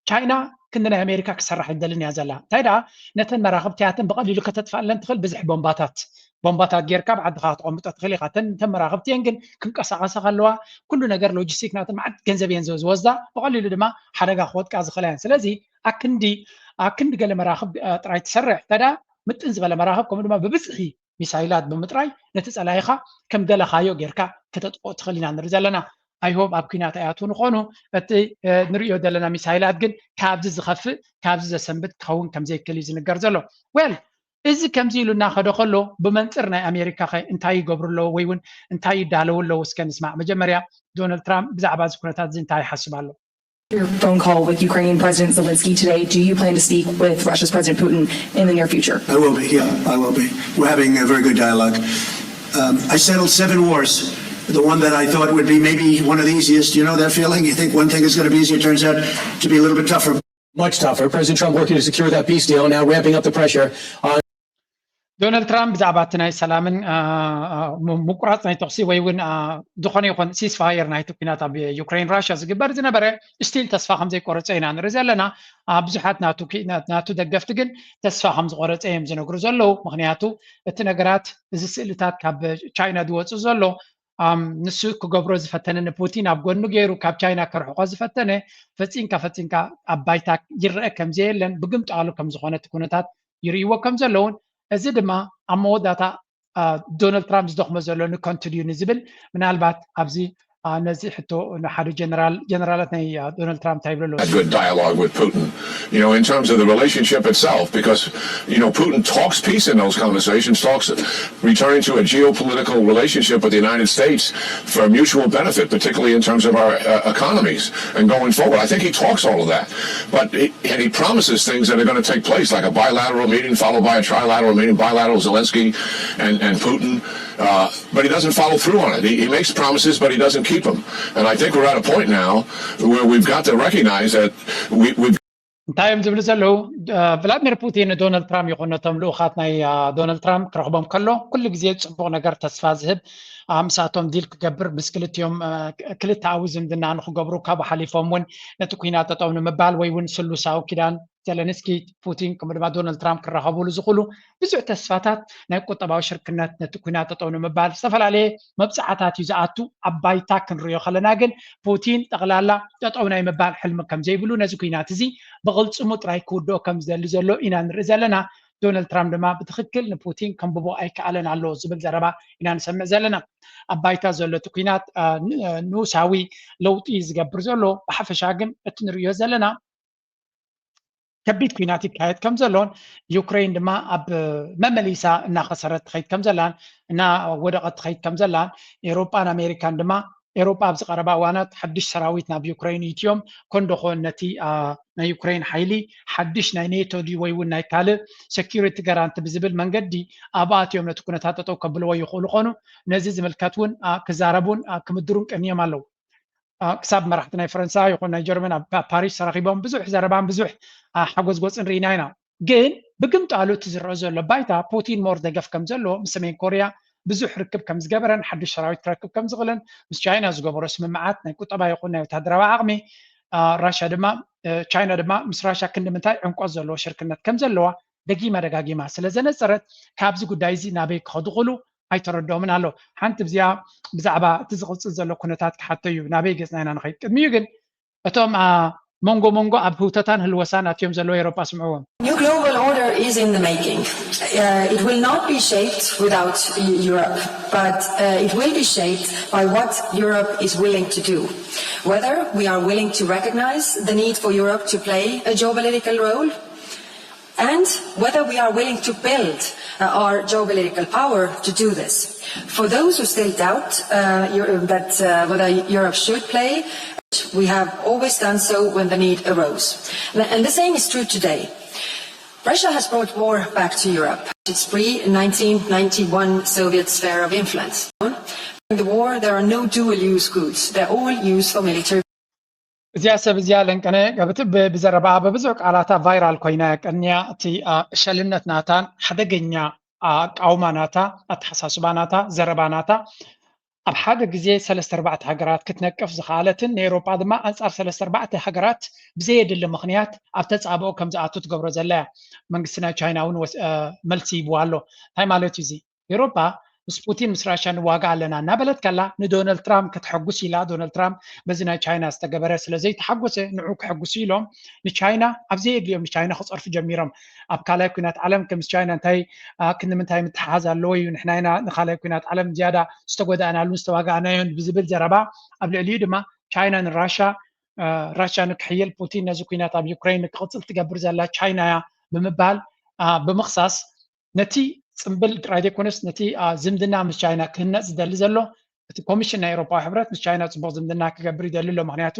ቻይና ክንዲ ናይ ኣሜሪካ ክሰርሕ ኣይደልን እያ ዘላ። እንታይ ደኣ ነተን መራኽብ እቲኣተን ብቐሊሉ ከተጥፍኣለን ትኽእል ብዝሒ ቦምባታት ቦምባታት ጌርካ ኣብ ዓድኻ ክተቐምጦ ትኽእል ኢኻ። እተን እተን መራኽብ እቲአን ግን ክንቀሳቐሳ ከለዋ ኩሉ ነገር ሎጂስቲክ ናተን መዓት ገንዘብ እየን ዝወስዳ። ብቐሊሉ ድማ ሓደጋ ክወድቃ ዝኽእላ እየን። ስለዚ ኣክንዲ ኣክንዲ ገለ መራኽብ ጥራይ ትሰርሕ እንተ ደኣ ምጥን ዝበለ መራኽብ ከምኡ ድማ ብብዝሒ ሚሳይላት ብምጥራይ ነቲ ጸላኢኻ ከም ደለኻዮ ጌርካ ከተጥፍኦ ትኽእል ኢና ንርኢ ዘለና። I hope ኣብ ኲናት ኣይኣትዉን ይኾኑ። እቲ ንርእዮ ዘለና ሚሳይላት ግን ካብዚ ዝኸፍእ ካብዚ ዘሰንብድ ክኸውን ከም ዘይክእል እዩ ዝንገር ዘሎ። Well እዚ ከምዚ ኢሉ እናኸደ ከሎ ብመንፅር ናይ ኣሜሪካ ኸ እንታይ ይገብሩ ኣለዉ ወይ እውን እንታይ ይዳለዉ ኣለዉ? እስከ ንስማዕ። መጀመርያ ዶናልድ ትራምፕ ብዛዕባ እዚ ኩነታት እዚ እንታይ ይሓስብ ኣሎ? Your phone call with Ukrainian President Zelensky today, do you plan to speak with Russia's President Putin in the near future? I will be, yeah, I will be. We're having a very good dialogue. Um, I settled seven wars. The one that I thought would be maybe one of the easiest, you know that feeling? You think one thing is going to be easier, turns out to be a little bit tougher. Much tougher. President Trump working to secure that peace deal, now ramping up the pressure on. ዶናልድ ትራምፕ ብዛዕባ እቲ ናይ ሰላምን ምቁራፅ ናይ ተኩሲ ወይ እውን ዝኾነ ይኹን ሲስፋየር ናይቲ ኩናት ኣብ ዩክሬን ራሽያ ዝግበር ዝነበረ ስቲል ተስፋ ከም ዘይቆረፀ ኢና ንርኢ ዘለና። ብዙሓት ናቱ ደገፍቲ ግን ተስፋ ከም ዝቆረፀ እዮም ዝነግሩ ዘለዉ። ምክንያቱ እቲ ነገራት፣ እዚ ስእልታት ካብ ቻይና ዝወፅእ ዘሎ ንሱ ክገብሮ ዝፈተነ፣ ንፑቲን ኣብ ጎኑ ገይሩ ካብ ቻይና ከርሕቆ ዝፈተነ፣ ፈፂንካ ፈፂንካ ኣብ ባይታ ይረአ ከም ዘየለን ብግምጣሉ ከም ዝኾነ እቲ ኩነታት ይርእይዎ ከም ዘለውን፣ እዚ ድማ ኣብ መወዳእታ ዶናልድ ትራምፕ ዝደኽሞ ዘሎ ንኮንትድዩ ንዝብል ምናልባት ኣብዚ ነዚ ሕቶ ንሓደ ጀነራል ጀነራላት ናይ ዶናልድ ትራምፕ እንታይ ይብሉ ኣለዉ? A good dialogue with Putin, you know, in terms of the relationship itself, because, you know, Putin talks peace in those conversations, talks returning to a geopolitical relationship with the United States for mutual benefit, particularly in terms of our uh, economies and going forward. I think he talks all of that, but he, and he promises things that are going to take place, like a bilateral meeting followed by a trilateral meeting, bilateral Zelensky and, and Putin. Uh, but he doesn't follow through on it. He, he makes promises, but he doesn't keep them. And I think we're at a point now where we've got to recognize that we, we've እንታይ እዮም ዝብሉ ዘለዉ? ቭላድሚር ፑቲን ንዶናልድ ትራምፕ ይኹን ነቶም ልኡኻት ናይ ዶናልድ ትራምፕ ክረኽቦም ከሎ ኩሉ ግዜ ፅቡቕ ነገር፣ ተስፋ ዝህብ፣ ምሳቶም ዲል ክገብር፣ ምስ ክልቲኦም ክልተኣዊ ዝምድና ንክገብሩ፣ ካብኡ ሓሊፎም እውን ነቲ ኩናት ጠጠው ንምባል ወይ እውን ስሉሳዊ ኪዳን ዘለንስኪ፣ ፑቲን ከምኡ ድማ ዶናልድ ትራምፕ ክራኸብሉ ዝኽእሉ ብዙሕ ተስፋታት፣ ናይ ቁጠባዊ ሽርክነት፣ ነቲ ኩናት ጠጠው ንምባል ዝተፈላለየ መብፅዓታት እዩ ዝኣቱ። ኣብ ባይታ ክንሪኦ ከለና ግን ፑቲን ጠቕላላ ጠጠው ናይ ምባል ሕልሚ ከም ዘይብሉ፣ ነዚ ኩናት እዚ ብቕልፅሙ ጥራይ ክውድኦ ከም ዝደሊ ዘሎ ኢና ንርኢ ዘለና። ዶናልድ ትራምፕ ድማ ብትኽክል ንፑቲን ከንብቦ ኣይከኣለን ኣሎ ዝብል ዘረባ ኢና ንሰምዕ ዘለና። ኣብ ባይታ ዘሎ እቲ ኩናት ንኡሳዊ ለውጢ ዝገብር ዘሎ። ብሓፈሻ ግን እቲ ንርእዮ ዘለና ከቢድ ኩናት ይካየድ ከም ዘሎን ዩክሬን ድማ ኣብ መመሊሳ እናኸሰረት ትኸይድ ከም ዘላን እናወደቐት ትኸይድ ከም ዘላን ኤሮጳን ኣሜሪካን ድማ ኤሮጳ ኣብዚ ቀረባ እዋናት ሓድሽ ሰራዊት ናብ ዩክሬን ይእትዮም ኮንደኾን ነቲ ናይ ዩክሬን ሓይሊ ሓድሽ ናይ ኔቶ ድዩ ወይ እውን ናይ ካልእ ሰኪሪቲ ጋራንቲ ብዝብል መንገዲ ኣብኣትዮም ነቲ ኩነታት ጠጠው ከብልዎ ይኽእሉ ኾኑ ነዚ ዝምልከት እውን ክዛረቡን ክምድሩን ቀንዮም ኣለዉ። ክሳብ መራሕቲ ናይ ፈረንሳ ይኹን ናይ ጀርመን ኣብ ፓሪስ ተራኺቦም ብዙሕ ዘረባን ብዙሕ ሓጎስ ጎፅን ርኢና ኢና። ግን ብግምጣሉ እቲ ዝረአ ዘሎ ባይታ ፑቲን ሞር ደገፍ ከም ዘለዎ ምስ ሰሜን ኮርያ ብዙሕ ርክብ ከም ዝገበረን ሓድሽ ሰራዊት ክረክብ ከም ዝኽእልን ምስ ቻይና ዝገበሮ ስምምዓት ናይ ቁጠባ ይኹን ናይ ወታደራዊ ዓቕሚ ራሽያ ድማ ቻይና ድማ ምስ ራሽያ ክንዲ ምንታይ ዕምቆት ዘለዎ ሽርክነት ከም ዘለዋ ደጊማ ደጋጊማ ስለ ዘነፀረት ካብዚ ጉዳይ እዚ ናበይ ክኸዱ ክእሉ ኣይተረድኦምን ኣሎ። ሓንቲ ብዚኣ ብዛዕባ እቲ ዝቕፅል ዘሎ ኩነታት ክሓቶ እዩ። ናበይ ገፅና ኢና ንኸይድ? ቅድሚኡ ግን እቶም መንጎ መንጎ ኣብ ህውተታን ህልወሳን ኣትዮም ዘለዉ ኤሮጳ ስምዕዎም። New global order is in the making. Uh, it will not be shaped without Europe, but uh, it will be shaped by what Europe is willing to do. Whether we are willing to recognize the need for Europe to play a geopolitical role, and whether we are willing to build uh, our geopolitical power to do this. For those who still doubt uh, that uh, whether Europe should play, we have always done so when the need arose. And the same is true today. Russia has brought war back to Europe. It's pre nineteen ninety-one Soviet sphere of influence. In the war, there are no dual use goods, they're all used for military. እዚኣ ሰብ እዚኣ ለንቀነ ብዘረባኣ ብብዙሕ ቃላታ ቫይራል ኮይና ቀንያ። እቲ ሸልነት ናታን ሓደገኛ ኣቃውማ ናታ ኣተሓሳስባ ናታ ዘረባ ናታ ኣብ ሓደ ግዜ ሰለስተ ኣርባዕተ ሃገራት ክትነቅፍ ዝኸኣለትን ንኤውሮጳ ድማ ኣንጻር ሰለስተ ኣርባዕተ ሃገራት ብዘየድሊ ምኽንያት ኣብ ተጻብኦ ከም ዝኣቱ ትገብሮ ዘላ እያ። መንግስቲ ናይ ቻይና እውን መልሲ ሂብዋ ኣሎ። እንታይ ማለት እዩ እዚ? ኤውሮጳ ምስ ፑቲን ምስ ራሽያ ንዋጋ ኣለና እናበለት ከላ ንዶናልድ ትራምፕ ከተሐጉስ ኢላ ዶናልድ ትራምፕ በዚ ናይ ቻይና ዝተገበረ ስለ ዘይተሓጎሰ ንዑ ከሐጉሱ ኢሎም ንቻይና ኣብ ዘየድልዮም ንቻይና ክፀርፉ ጀሚሮም። ኣብ ካልኣይ ኩናት ዓለም ከምስ ቻይና እንታይ ክንምንታይ ምትሓሓዝ ኣለዎ እዩ ንሕና ኢና ንካልኣይ ኩናት ዓለም ዝያዳ ዝተጎዳእናሉን ዝተዋጋእናዮን ብዝብል ዘረባ ኣብ ልዕሊኡ ድማ ቻይና ንራሻ ራሻ ንክሕይል ፑቲን ነዚ ኩናት ኣብ ዩክሬን ንክቕፅል ትገብር ዘላ ቻይና እያ ብምባል ብምኽሳስ ነቲ ፅምብል ጥራይ ዘይኮነስ ነቲ ዝምድና ምስ ቻይና ክህነፅ ዝደሊ ዘሎ እቲ ኮሚሽን ናይ ኤውሮፓዊ ሕብረት ምስ ቻይና ፅቡቅ ዝምድና ክገብር ይደሊ ኣሎ። ምክንያቱ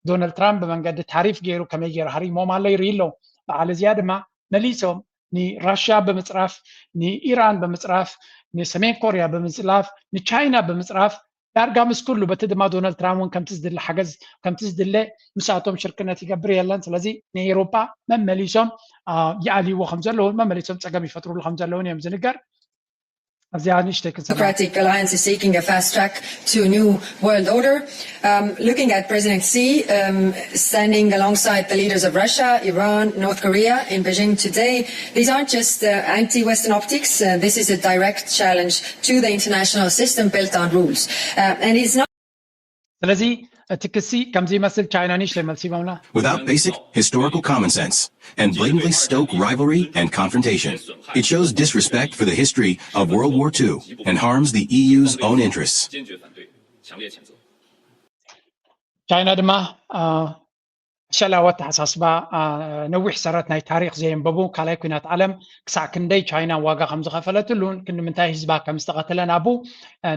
ዶናልድ ትራምፕ ብመንገዲ ታሪፍ ገይሩ ከመይ ገይሩ ሃሪሞም ኣሎ ይርኢ ኣሎ። በዓል እዚኣ ድማ መሊሶም ንራሽያ ብምፅራፍ፣ ንኢራን ብምፅራፍ፣ ንሰሜን ኮርያ ብምፅራፍ፣ ንቻይና ብምፅራፍ ዳርጋ ምስ ኩሉ በቲ ድማ ዶናልድ ትራምፕ እውን ከምቲ ዝድለ ሓገዝ ከምቲ ዝድለ ምስኣቶም ሽርክነት ይገብር የለን። ስለዚ ንኤውሮፓ መመሊሶም ይኣልይዎ ከም ዘለውን መመሊሶም ፀገም ይፈጥሩሉ ከም ዘለውን እዮም ዝንገር። እዚኣ ንእሽተይ ክንሰማ። Democratic Alliance is seeking a fast track to a new world order. Um, looking at President Xi um, standing alongside the leaders of Russia, Iran, North Korea in Beijing today, these aren't just uh, anti-Western optics. Uh, this is a direct challenge to the international system built on rules. Uh, and it's not ስለዚ እቲ ክሲ ከምዚ ይመስል። ቻይና ንእሽተይ መልሲ ይበምና። Without basic historical common sense and blatantly stoke rivalry and confrontation, it shows disrespect for the history of World War Two and harms the E U's own interests. ቻይና ድማ ሸላዊ ኣተሓሳስባ ነዊሕ ሰረት ናይ ታሪክ ዘየንበቡ ካልኣይ ኩናት ዓለም ክሳዕ ክንደይ ቻይና ዋጋ ከም ዝኸፈለትሉን ክንዲ ምንታይ ህዝባ ከም ዝተቐተለን ኣብኡ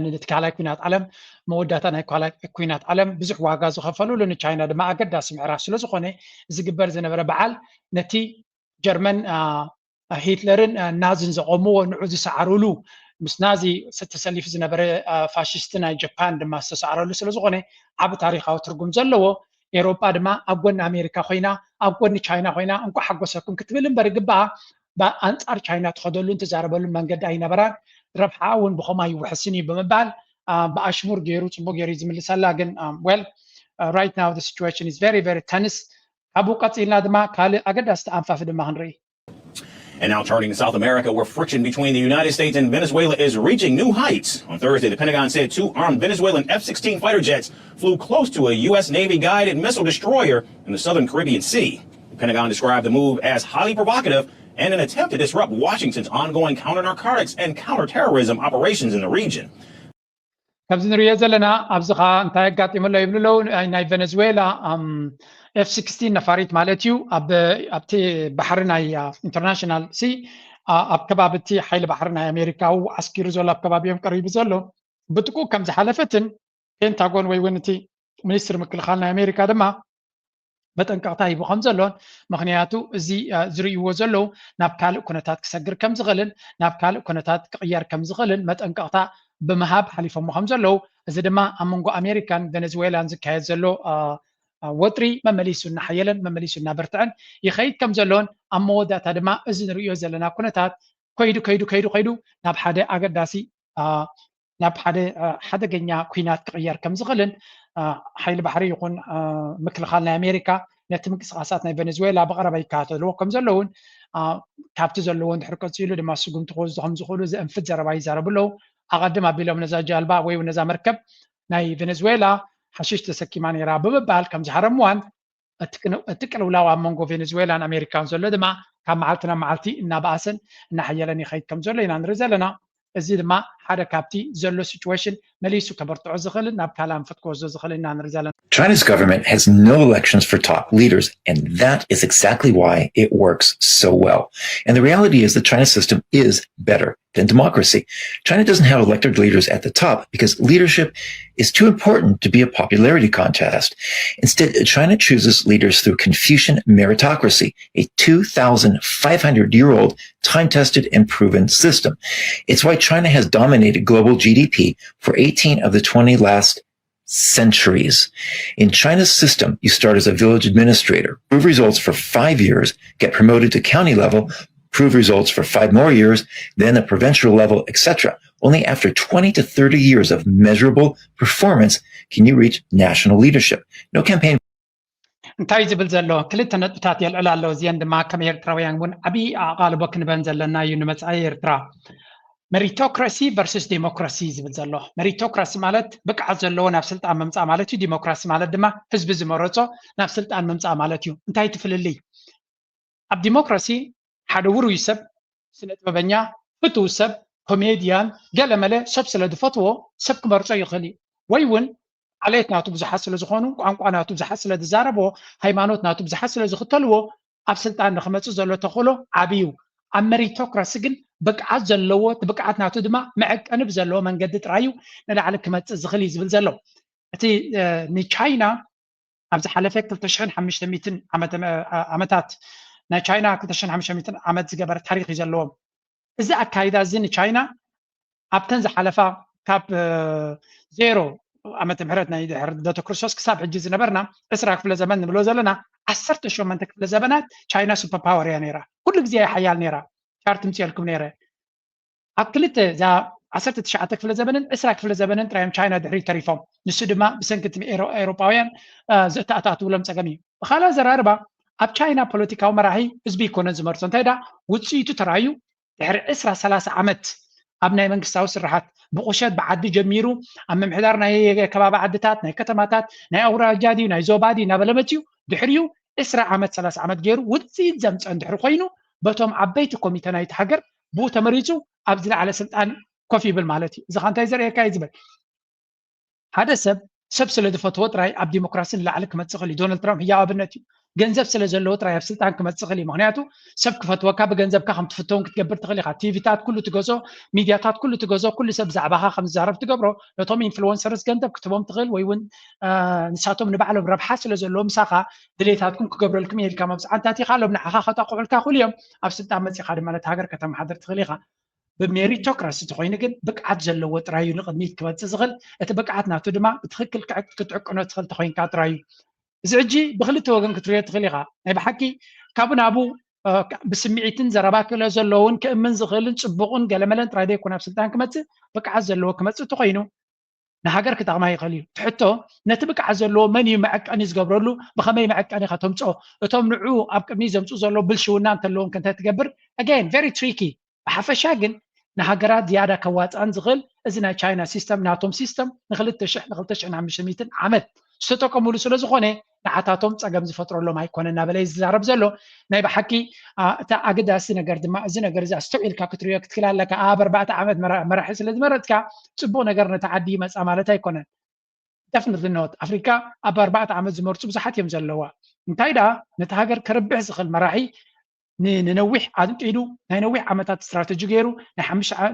ነቲ ካልኣይ ኩናት ዓለም መወዳእታ ናይ ካልኣይ ኩናት ዓለም ብዙሕ ዋጋ ዝኸፈሉሉ ንቻይና ድማ ኣገዳሲ ምዕራፍ ስለዝኾነ ዝግበር ዝነበረ በዓል ነቲ ጀርመን ሂትለርን ናዝን ዘቆምዎ ንዑ ዝሰዓሩሉ ምስ ናዚ ተሰሊፉ ዝነበረ ፋሽስት ናይ ጃፓን ድማ ዝተሰዓረሉ ስለዝኾነ ዓቢ ታሪካዊ ትርጉም ዘለዎ ኤውሮጳ ድማ ኣብ ጎኒ ኣሜሪካ ኮይና ኣብ ጎኒ ቻይና ኮይና እንኳዕ ሓጎሰኩም ክትብል እምበር ግባኣ ኣንጻር ቻይና ትኸደሉን ትዛረበሉን መንገዲ ኣይነበራን። ረብሓኣ እውን ብኸማ ይውሕስን እዩ ብምባል ብኣሽሙር ገይሩ ጽቡቅ ገይሩ ዝምልሰላ ግን well right now the situation is very very tense። ካብኡ ቀጺልና ድማ ካልእ ኣገዳሲ ተኣንፋፊ ድማ ክንርኢ። And now turning to South America, where friction between the United States and Venezuela is reaching new heights. On Thursday, the Pentagon said two armed Venezuelan F sixteen fighter jets flew close to a U S Navy guided missile destroyer in the southern Caribbean Sea. The Pentagon described the move as highly provocative and an attempt to disrupt Washington's ongoing counter narcotics and counterterrorism operations in the region. ከምዚ ንሪኦ ዘለና ኣብዚ ከዓ እንታይ ኣጋጢሙ ኣሎ ይብሉ ኣለዉ። ናይ ቬነዝዌላ ኤፍ ሲክስቲን ነፋሪት ማለት እዩ ኣብቲ ባሕሪ ናይ ኢንተርናሽናል ሲ ኣብ ከባቢ እቲ ሓይሊ ባሕሪ ናይ ኣሜሪካ ኣብኡ ዓስኪሩ ዘሎ ኣብ ከባቢኦም ቀሪቡ ዘሎ ብጥቁ ከም ዝሓለፈትን ፔንታጎን ወይ እውን እቲ ሚኒስትሪ ምክልኻል ናይ ኣሜሪካ ድማ መጠንቀቕታ ሂቡ ከም ዘሎን ምክንያቱ እዚ ዝርእይዎ ዘለዉ ናብ ካልእ ኩነታት ክሰግር ከም ዝኽእልን ናብ ካልእ ኩነታት ክቕየር ከም ዝኽእልን መጠንቀቕታ ብምሃብ ሓሊፎሞ ከም ዘለዉ እዚ ድማ ኣብ መንጎ ኣሜሪካን ቬነዝዌላን ዝካየድ ዘሎ ወጥሪ መመሊሱ እናሓየለን መመሊሱ እናበርትዐን ይኸይድ ከም ዘሎን ኣብ መወዳእታ ድማ እዚ ንርእዮ ዘለና ኩነታት ከይዱ ከይዱ ከይዱ ከይዱ ናብ ሓደ ኣገዳሲ ናብ ሓደ ሓደገኛ ኩናት ክቕየር ከም ዝኽእልን ሓይሊ ባሕሪ ይኹን ምክልኻል ናይ ኣሜሪካ ነቲ ምንቅስቃሳት ናይ ቬነዝዌላ ብቐረባ ይከታተልዎ ከም ዘለውን ካብቲ ዘለዎ እንድሕር ቀፂሉ ድማ ስጉምቲ ክወስዱ ከም ዝኽእሉ ዘእንፍት ዘረባ ይዛረቡ ኣለዉ። ኣቐድም ኣቢሎም ነዛ ጃልባ ወይ እውን ነዛ መርከብ ናይ ቬነዝዌላ ሓሽሽ ተሰኪማ ነይራ ብምባል ከም ዝሃረምዋን እቲ ቅልውላው ኣብ መንጎ ቬነዝዌላን ኣሜሪካን ዘሎ ድማ ካብ መዓልቲ ናብ መዓልቲ እናበኣሰን እናሓየለን ይኸይድ ከም ዘሎ ኢና ንርኢ ዘለና። እዚ ድማ ሓደ ካብቲ ዘሎ ሲቹዌሽን መሊሱ ከበርትዖ ዝኽእልን ናብ ካልእ ኣንፈት ክወስዶ ዝኽእል ኢና ንርኢ ዘለና። China's government has no elections for top leaders, and that is exactly why it works so well. And the reality is the China system is better than democracy. China doesn't have elected leaders at the top because leadership is too important to be a popularity contest. Instead, China chooses leaders through Confucian meritocracy, a two thousand five hundred year old time tested and proven system. It's why China has dominated global G D P for eighteen of the twenty last centuries. In China's system, you start as a village administrator, prove results for five years, get promoted to county level, prove results for five more years, then a provincial level, et cetera. Only after twenty to thirty years of measurable performance can you reach national leadership. No campaign. እንታይ ዝብል ዘሎ ክልተ ነጥብታት የልዕል ኣሎ። እዚአን ድማ ከም ኤርትራውያን እውን ዓብዪ ኣቓልቦ ክንበን ዘለና እዩ ንመጻኢ ኤርትራ። መሪቶክራሲ ቨርስስ ዴሞክራሲ ዝብል ዘሎ። መሪቶክራሲ ማለት ብቅዓት ዘለዎ ናብ ስልጣን ምምፃእ ማለት እዩ። ዲሞክራሲ ማለት ድማ ህዝቢ ዝመረፆ ናብ ስልጣን ምምፃእ ማለት እዩ። እንታይ እቲ ፍልልይ? ኣብ ዲሞክራሲ ሓደ ውሩይ ሰብ፣ ስነ ጥበበኛ፣ ፍቱው ሰብ፣ ኮሜድያን፣ ገለመለ ሰብ ስለ ዝፈትዎ ሰብ ክመርጾ ይኽእል እዩ። ወይ እውን ዓሌት ናቱ ብዙሓት ስለ ዝኾኑ፣ ቋንቋ ናቱ ብዙሓት ስለ ዝዛረብዎ፣ ሃይማኖት ናቱ ብዙሓት ስለ ዝኽተልዎ ኣብ ስልጣን ንኽመጽእ ዘሎ ተኽእሎ ዓቢ እዩ። ኣብ መሪቶክራሲ ግን ብቅዓት ዘለዎ፣ እቲ ብቅዓት ናቱ ድማ መዐቀኒ ብዘለዎ መንገዲ ጥራይ እዩ ንላዕሊ ክመፅእ ዝኽእል እዩ ዝብል ዘሎ። እቲ ንቻይና ኣብ ዝሓለፈ ክልተ ሽሕን ሓሙሽተ ሚእትን ዓመታት ናይ ቻይና ክልተ ሽሕን ሓሙሽተ ሚእትን ዓመት ዝገበረ ታሪክ እዩ ዘለዎም። እዚ ኣካይዳ እዚ ንቻይና ኣብተን ዝሓለፋ ካብ ዜሮ ዓመተ ምህረት ናይ ድሕሪ ልደተ ክርስቶስ ክሳብ ሕጂ ዝነበርና ዕስራ ክፍለ ዘመን ንብሎ ዘለና ዓሰርተ ሸሞንተ ክፍለ ዘመናት ቻይና ሱፐር ፓወር እያ ነይራ። ኩሉ ግዜ እያ ሓያል ነይራ። ቻርት ምፅኤልኩም ነይረ። ኣብ ክልተ እዛ ዓሰርተ ትሽዓተ ክፍለ ዘመንን ዕስራ ክፍለ ዘመንን ጥራዮም ቻይና ድሕሪ ተሪፎም። ንሱ ድማ ብሰንኪ እቲ ኤውሮጳውያን ዝተኣታትውሎም ፀገም እዩ። ብካልእ ኣዘራርባ ኣብ ቻይና ፖለቲካዊ መራሒ ህዝቢ ይኮነን ዝመርጾ። እንታይ ዳ ውፅኢቱ ተራዩ ድሕሪ ዕስራ ሰላሳ ዓመት ኣብ ናይ መንግስታዊ ስራሓት ብቁሸት ብዓዲ ጀሚሩ ኣብ ምምሕዳር ናይ ከባቢ ዓድታት ናይ ከተማታት ናይ ኣውራጃ ድዩ ናይ ዞባ ድዩ እናበለ መፅዩ ድሕሪኡ ዕስራ ዓመት ሰላሳ ዓመት ገይሩ ውፅኢት ዘምፀ እንድሕሪ ኮይኑ በቶም ዓበይቲ ኮሚተ ናይቲ ሃገር ብኡ ተመሪፁ ኣብ ዝለዓለ ስልጣን ኮፍ ይብል ማለት እዩ። እዚ ኸ እንታይ ዘርእየካ እዩ ዝብል ሓደ ሰብ ሰብ ስለ ዝፈትዎ ጥራይ ኣብ ዲሞክራሲ ንላዕሊ ክመፅእ ክእል እዩ። ዶናልድ ትራምፕ ህያው ኣብነት እዩ። ገንዘብ ስለ ዘለዎ ጥራይ ኣብ ስልጣን ክመፅእ ክእል እዩ። ምክንያቱ ሰብ ክፈትወካ ብገንዘብካ ከም ትፍተውን ክትገብር ትኽእል ኢኻ። ቲቪታት ኩሉ ትገዞ፣ ሚድያታት ኩሉ ትገዞ፣ ኩሉ ሰብ ብዛዕባኻ ከም ዝዛረብ ትገብሮ፣ ነቶም ኢንፍሉወንሰርስ ገንዘብ ክትቦም ትኽእል ወይ እውን ንሳቶም ንባዕሎም ረብሓ ስለ ዘለዎ ምሳኻ ድሌታትኩም ክገብረልኩም እየ ኢልካ መብፅዓ እንታቲኻ ኣሎም ንዓኻ ከጠቕዑልካ ክእሉ እዮም። ኣብ ስልጣን መፂኻ ድማ ነቲ ሃገር ከተመሓድር ትኽእል ኢኻ። ብሜሪቶክራሲ ተኮይኑ ግን ብቅዓት ዘለዎ ጥራይ እዩ ንቅድሚት ክበፅእ ዝኽእል። እቲ ብቅዓት ናቱ ድማ ብትክክል ክትዕቅኖ ትኽእል ተኮይንካ ጥራይ እዩ። እዚ ሕጂ ብክልተ ወገን ክትሪኦ ትኽእል ኢኻ። ናይ ብሓቂ ካብኡ ናብኡ ብስምዒትን ዘረባ ክእለ ዘለውን ክእምን ዝኽእልን ፅቡቕን ገለመለን ጥራይ ዘይኮነ ኣብ ስልጣን ክመፅእ ብቅዓት ዘለዎ ክመፅእ ተኮይኑ ንሃገር ክጠቕማ ይኽእል እዩ። ትሕቶ ነቲ ብቅዓት ዘለዎ መን እዩ መዐቀኒ ዝገብረሉ ብኸመይ መዐቀኒ ከተምፅኦ እቶም ንዑ ኣብ ቅድሚ ዘምፅኡ ዘለዉ ብልሽውና እንተለዎም ከንታይ ትገብር again very tricky ብሓፈሻ ግን ንሃገራት ዝያዳ ከዋፅኣን ዝኽእል እዚ ናይ ቻይና ሲስተም ናቶም ሲስተም ንክልተ ሽሕ ንክልተ ሽሕን ሓሙሽተ ሚእትን ዓመት ዝተጠቀሙሉ ስለ ዝኾነ ንዓታቶም ፀገም ዝፈጥረሎም ኣይኮነ እናበለ እዩ ዝዛረብ ዘሎ። ናይ ብሓቂ እቲ ኣገዳሲ ነገር ድማ እዚ ነገር እዚ ኣስተውዒልካ ክትሪኦ ክትክል ኣለካ። ኣብ ኣርባዕተ ዓመት መራሒ ስለ ዝመረፅካ ፅቡቅ ነገር ነቲ ዓዲ ይመፃ ማለት ኣይኮነን። Definitely not. ኣፍሪካ ኣብ ኣርባዕተ ዓመት ዝመርፁ ብዙሓት እዮም ዘለዋ። እንታይ ደኣ ነቲ ሃገር ከርብሕ ዝኽእል መራሒ ንነዊሕ ኣንቂዱ ናይ ነዊሕ ዓመታት ስትራተጂ ገይሩ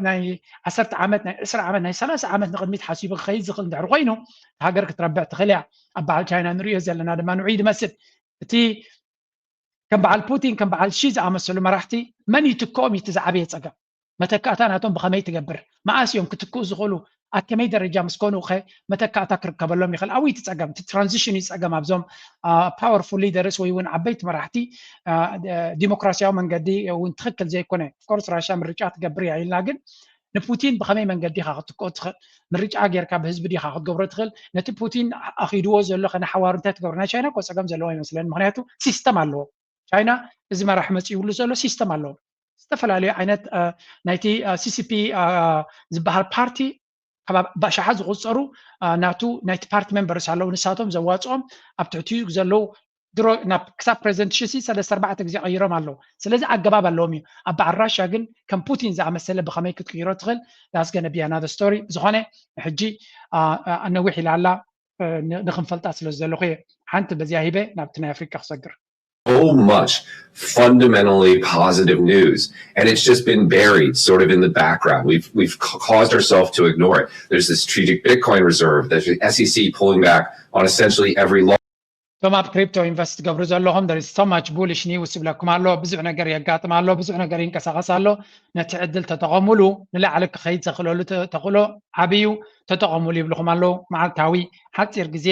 ናይ ዓሰርተ ዓመት ናይ ዕስራ ዓመት ናይ ሰላሳ ዓመት ንቅድሚት ሓሲቡ ክኸይድ ዝኽእል እንድሕር ኮይኑ ሃገር ክትረብሕ ትኽእል እያ። ኣብ በዓል ቻይና ንሪኦ ዘለና ድማ ንዑይ ዝመስል እቲ ከም በዓል ፑቲን ከም በዓል ሺ ዝኣመሰሉ መራሕቲ መን ይትክኦም እዩ እቲ ዝዓበየ ፀገም። መተካእታ ናቶም ብኸመይ ትገብር? መኣስ እዮም ክትክኡ ዝኽእሉ? ኣብ ከመይ ደረጃ ምስ ኮኑ ኸ መተካእታ ክርከበሎም ይኽእል? ኣብኡ እቲ ፀገም፣ እቲ ትራንዚሽን እዩ ፀገም ኣብዞም ፓወርፉል ሊደርስ ወይ እውን ዓበይቲ መራሕቲ ዲሞክራሲያዊ መንገዲ እውን ትኽክል ዘይኮነ። ኦፍኮርስ ራሽያ ምርጫ ትገብር እያ ኢልና ግን ንፑቲን ብኸመይ መንገዲ ኢኻ ክትክኦ ትኽእል? ምርጫ ጌርካ ብህዝቢ ዲኻ ክትገብሮ ትኽእል? ነቲ ፑቲን ኣኺድዎ ዘሎ ከነሓዋሩ እንታይ ትገብሮ? ናይ ቻይና እኮ ፀገም ዘለዎ ኣይመስለን። ምክንያቱ ሲስተም ኣለዎ። ቻይና እዚ መራሒ መፂ ይብሉ ዘሎ ሲስተም ኣለዎ። ዝተፈላለዩ ዓይነት ናይቲ ሲሲፒ ዝበሃል ፓርቲ ካብ ኣሽሓት ዝቁፀሩ ናቱ ናይቲ ፓርቲ ሜምበርስ ኣለዉ። ንሳቶም ዘዋፅኦም ኣብ ትሕቲኡ ዘለዉ ድሮ ናብ ክሳብ ፕሬዚደንት ሽሲ ሰለስተ ኣርባዕተ ግዜ ቀይሮም ኣለዉ። ስለዚ ኣገባብ ኣለዎም እዩ። ኣብ በዓል ራሽያ ግን ከም ፑቲን ዝኣመሰለ ብኸመይ ክትቅይሮ ትኽእል that's gonna be another story። ብዝኾነ ሕጂ ነዊሕ ኢላ ኣላ ንክንፈልጣ ስለ ዝደለኹ እየ ሓንቲ በዚያ ሂበ ናብቲ ናይ ኣፍሪቃ ክሰግር። So much fundamentally positive news, and it's just been buried sort of in the background. We've we've caused ourselves to ignore it. There's this strategic Bitcoin reserve. There's the S E C pulling back on essentially every law. እቶም ኣብ ክሪፕቶ ኢንቨስት ትገብሩ ዘለኹም there is so much bullish news ይብለኩም ኣሎ። ብዙሕ ነገር የጋጥም ኣሎ። ብዙሕ ነገር ይንቀሳቐስ ኣሎ። ነቲ ዕድል ተጠቐሙሉ። ንላዕሊ ክኸይድ ዘኽእለሉ ተኽእሎ ዓብዩ ተጠቐሙሉ ይብልኹም ኣለዉ። መዓልታዊ ሓፂር ግዜ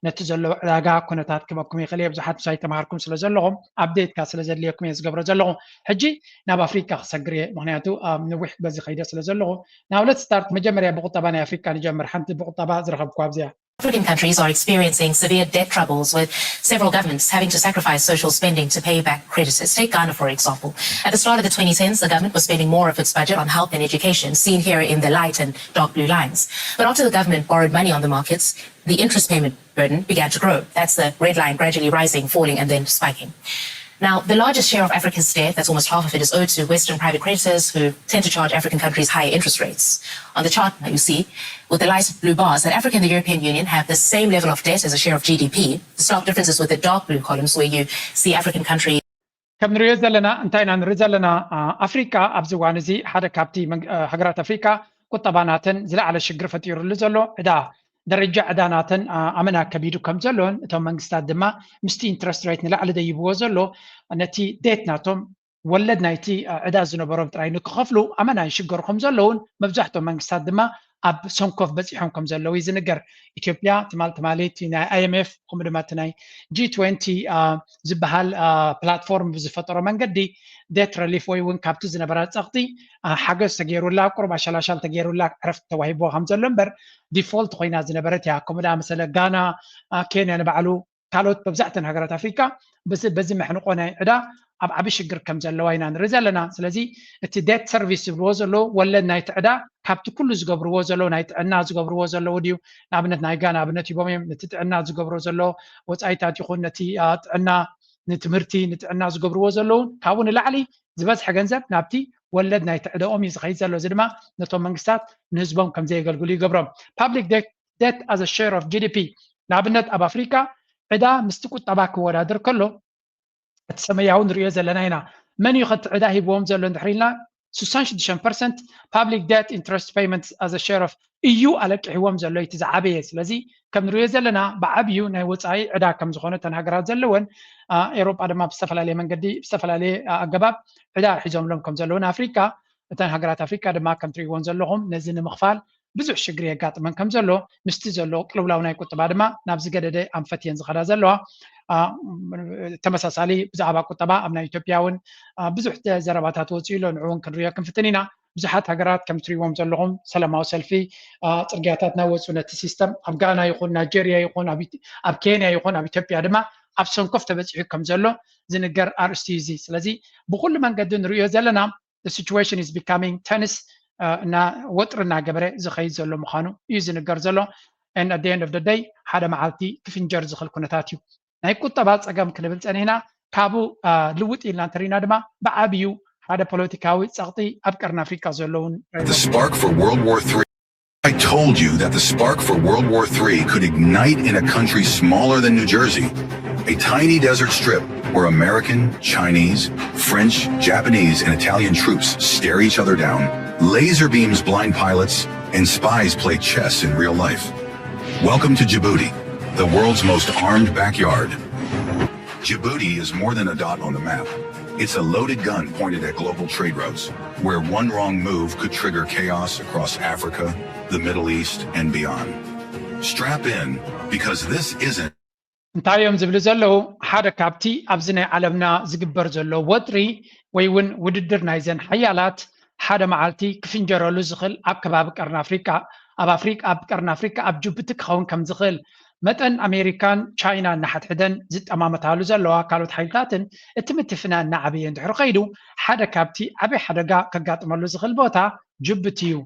ነቲ ዘሎ ዕዳጋ ኩነታት ክበኩም ይኽእል እየ። ብዙሓት ምሳይ ተምሃርኩም ስለ ዘለኹም ኣፕዴትካ ስለ ዘድልየኩም እየ ዝገብሮ ዘለኹ። ሕጂ ናብ ኣፍሪካ ክሰግር እየ፣ ምክንያቱ ኣብ ነዊሕ በዚ ከይደ ስለ ዘለኹ። Now let's start መጀመርያ ብቁጠባ ናይ ኣፍሪካ ንጀምር። ሓንቲ ብቁጠባ ዝረኸብኩ ኣብዚኣ African countries are experiencing severe debt troubles, with several governments having to sacrifice social spending to pay back creditors. Take Ghana, for example. At the start of the twenty tens, the government was spending more of its budget on health and education, seen here in the light and dark blue lines. But after the government borrowed money on the markets, the interest payment burden began to grow. That's the red line gradually rising, falling, and then spiking. Now, the largest share of Africa's debt, that's almost half of it, is owed to Western private creditors who tend to charge African countries higher interest rates. On the chart, you see, with the light blue bars, that Africa and the European Union have the same level of debt as a share of G D P. The stark difference is with the dark blue columns, where you see African countries ከም ንሪኦ ዘለና እንታይ ኢና ንርኢ ዘለና? ኣፍሪቃ ኣብዚ እዋን እዚ ሓደ ካብቲ ሃገራት ኣፍሪቃ ቁጠባ ናተን ዝለዓለ ሽግር ፈጢሩሉ ዘሎ ዕዳ፣ ደረጃ ዕዳ ናተን ኣመና ከቢዱ ከም ዘሎን እቶም መንግስታት ድማ ምስቲ ኢንትረስት ሬት ንላዕሊ ደይብዎ ዘሎ ነቲ ዴት ናቶም ወለድ ናይቲ ዕዳ ዝነበሮም ጥራይ ንክኸፍሉ ኣመና ይሽገሩ ከም ዘለውን መብዛሕትኦም መንግስታት ድማ ኣብ ሰንኮፍ በፂሖም ከም ዘለዉ እዩ ዝንገር። ኢትዮጵያ ትማል ትማሊ እቲ ናይ ኣይ ኤም ኤፍ ከምኡ ድማ እቲ ናይ ጂ ትወንቲ ዝበሃል ፕላትፎርም ብዝፈጠሮ መንገዲ ዴት ረሊፍ ወይ እውን ካብቲ ዝነበራ ፀቕጢ ሓገዝ ተገይሩላ ቁሩብ ኣሻላሻል ተገይሩላ ዕረፍቲ ተዋሂብዋ ከም ዘሎ እምበር ዲፎልት ኮይና ዝነበረት እያ። ከምኡ ዳ መሰለ ጋና፣ ኬንያ ንባዕሉ ካልኦት መብዛሕተን ሃገራት ኣፍሪካ በዚ መሕንቆ ናይ ዕዳ ኣብ ዓቢ ሽግር ከም ዘለዋ ኢና ንርኢ ዘለና። ስለዚ እቲ ዴት ሰርቪስ ዝብልዎ ዘለዉ ወለድ ናይቲ ዕዳ ካብቲ ኩሉ ዝገብርዎ ዘለዉ ናይ ጥዕና ዝገብርዎ ዘለዉ ድዩ? ንኣብነት ናይ ጋና ኣብነት ሂቦም እዮም። ነቲ ጥዕና ዝገብሮ ዘሎ ወፃኢታት ይኹን ነቲ ጥዕና ንትምህርቲ ንጥዕና ዝገብርዎ ዘለውን ካብኡ ንላዕሊ ዝበዝሐ ገንዘብ ናብቲ ወለድ ናይቲ ዕደኦም እዩ ዝኸይድ ዘሎ። እዚ ድማ ነቶም መንግስታት ንህዝቦም ከም ዘየገልግሉ ይገብሮም። ፓብሊክ ዴት as a share of ጂ ዲ ፒ ንኣብነት ኣብ ኣፍሪካ ዕዳ ምስቲ ቁጠባ ክወዳደር ከሎ እቲ ሰመያዊ ንሪኦ ዘለና ኢና። መን እዩ ከቲ ዕዳ ሂብዎም ዘሎ እንድሕር ኢልና ስሳን ሽዱሽተን ፐርሰንት ፓብሊክ ዴት ኢንትረስት ፔይመንት as a share of እዩ ኣለቂሕዎም ዘሎ እቲ ዝዓበየ። ስለዚ ከም ንሪኦ ዘለና ብዓብዩ ናይ ወፃኢ ዕዳ ከም ዝኾነ እተን ሃገራት ዘለወን ኤሮጳ ድማ ብዝተፈላለየ መንገዲ ብዝተፈላለየ ኣገባብ ዕዳ ሒዞምሎም ከም ዘለውን ኣፍሪካ እተን ሃገራት ኣፍሪካ ድማ ከም ትሪእዎን ዘለኹም ነዚ ንምኽፋል ብዙሕ ሽግሪ የጋጥመን ከም ዘሎ ምስቲ ዘሎ ቅልውላው ናይ ቁጠባ ድማ ናብ ዝገደደ ኣንፈት እየን ዝኸዳ ዘለዋ። ተመሳሳሊ ብዛዕባ ቁጠባ ኣብ ናይ ኢትዮጵያ እውን ብዙሕ ዘረባታት ወፂኡ ኣሎ። ንዑ እውን ክንሪኦ ክንፍትን ኢና። ብዙሓት ሃገራት ከም ትሪእዎም ዘለኹም ሰላማዊ ሰልፊ ፅርግያታት ናወፁ ነቲ ሲስተም ኣብ ጋና ይኹን ናይጀርያ ይኹን ኣብ ኬንያ ይኹን ኣብ ኢትዮጵያ ድማ ኣብ ሰንኮፍ ተበፂሑ ከም ዘሎ ዝንገር ኣርእስቲ እዩ እዚ። ስለዚ ብኩሉ መንገዲ ንሪኦ ዘለና situation is becoming tense እና ወጥሪ እናገበረ ዝኸይድ ዘሎ ምዃኑ እዩ ዝንገር ዘሎ። And at the end of the day ሓደ መዓልቲ ክፍንጀር ዝኽእል ኩነታት እዩ። ናይ ቁጠባ ፀገም ክንብል ፀኒሕና ካብኡ ልውጥ ኢልና እንተሪና ድማ ብዓብዩ ሓደ ፖለቲካዊ ፀቕጢ ኣብ ቀርኒ ኣፍሪካ ዘለውን The spark for World War three. I told you that the spark for World War three could ignite in a country smaller than New Jersey, a tiny desert strip where American, Chinese, French, Japanese, and Italian troops stare each other down, laser beams blind pilots, and spies play chess in real life. Welcome to Djibouti, the world's most armed backyard. Djibouti is more than a dot on the map. It's a loaded gun pointed at global trade routes, where one wrong move could trigger chaos across Africa, the Middle East, and beyond. Strap in, because this isn't እንታይ እዮም ዝብሉ ዘለዉ? ሓደ ካብቲ ኣብዚ ናይ ዓለምና ዝግበር ዘሎ ወጥሪ ወይ እውን ውድድር ናይዘን ሓያላት ሓደ መዓልቲ ክፍንጀረሉ ዝኽእል ኣብ ከባቢ ቀርኒ ኣፍሪቃ ኣብ ኣፍሪቃ ኣብ ቀርኒ ኣፍሪቃ ኣብ ጅቡቲ ክኸውን ከም ዝኽእል መጠን ኣሜሪካን ቻይናን ንሓድሕደን ዝጠማመታሉ ዘለዋ ካልኦት ሓይልታትን እቲ ምትፍናን እናዓበየ እንድሕር ከይዱ ሓደ ካብቲ ዓብዪ ሓደጋ ከጋጥመሉ ዝኽእል ቦታ ጅቡቲ እዩ።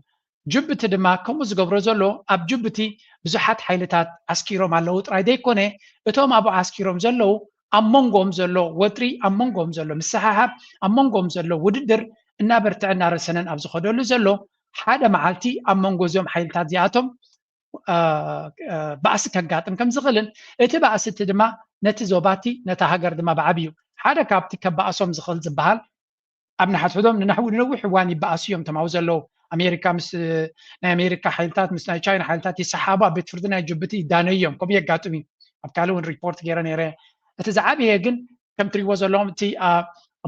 ጅቡቲ ድማ ከምኡ ዝገብሮ ዘሎ ኣብ ጅቡቲ ብዙሓት ሓይልታት ዓስኪሮም ኣለዉ ጥራይ ዘይኮነ እቶም ኣብኡ ዓስኪሮም ዘለዉ ኣብ መንጎም ዘሎ ወጥሪ ኣብ መንጎም ዘሎ ምስሕሓብ ኣብ መንጎም ዘሎ ውድድር እናበርትዐ እናረሰነን ኣብ ዝኸደሉ ዘሎ ሓደ መዓልቲ ኣብ መንጎ እዚኦም ሓይልታት እዚኣቶም ባእሲ ከጋጥም ከም ዝኽእልን እቲ ባእሲ እቲ ድማ ነቲ ዞባቲ ነታ ሃገር ድማ ብዓብዩ ሓደ ካብቲ ከባእሶም ዝኽእል ዝበሃል ኣብ ንሓድሕዶም ንነዊሕ እዋን ይበኣሱ እዮም ተማው ዘለዉ ኣሜሪካ ምስ ናይ ኣሜሪካ ሓይልታት ምስ ናይ ቻይና ሓይልታት ይሰሓቡ ኣብ ቤት ፍርዲ ናይ ጅቡቲ ይዳነዩ እዮም ከምኡ የጋጥም እዩ ኣብ ካልእ እውን ሪፖርት ገይረ ነይረ እቲ ዝዓበየ ግን ከም ትሪእዎ ዘለኹም እቲ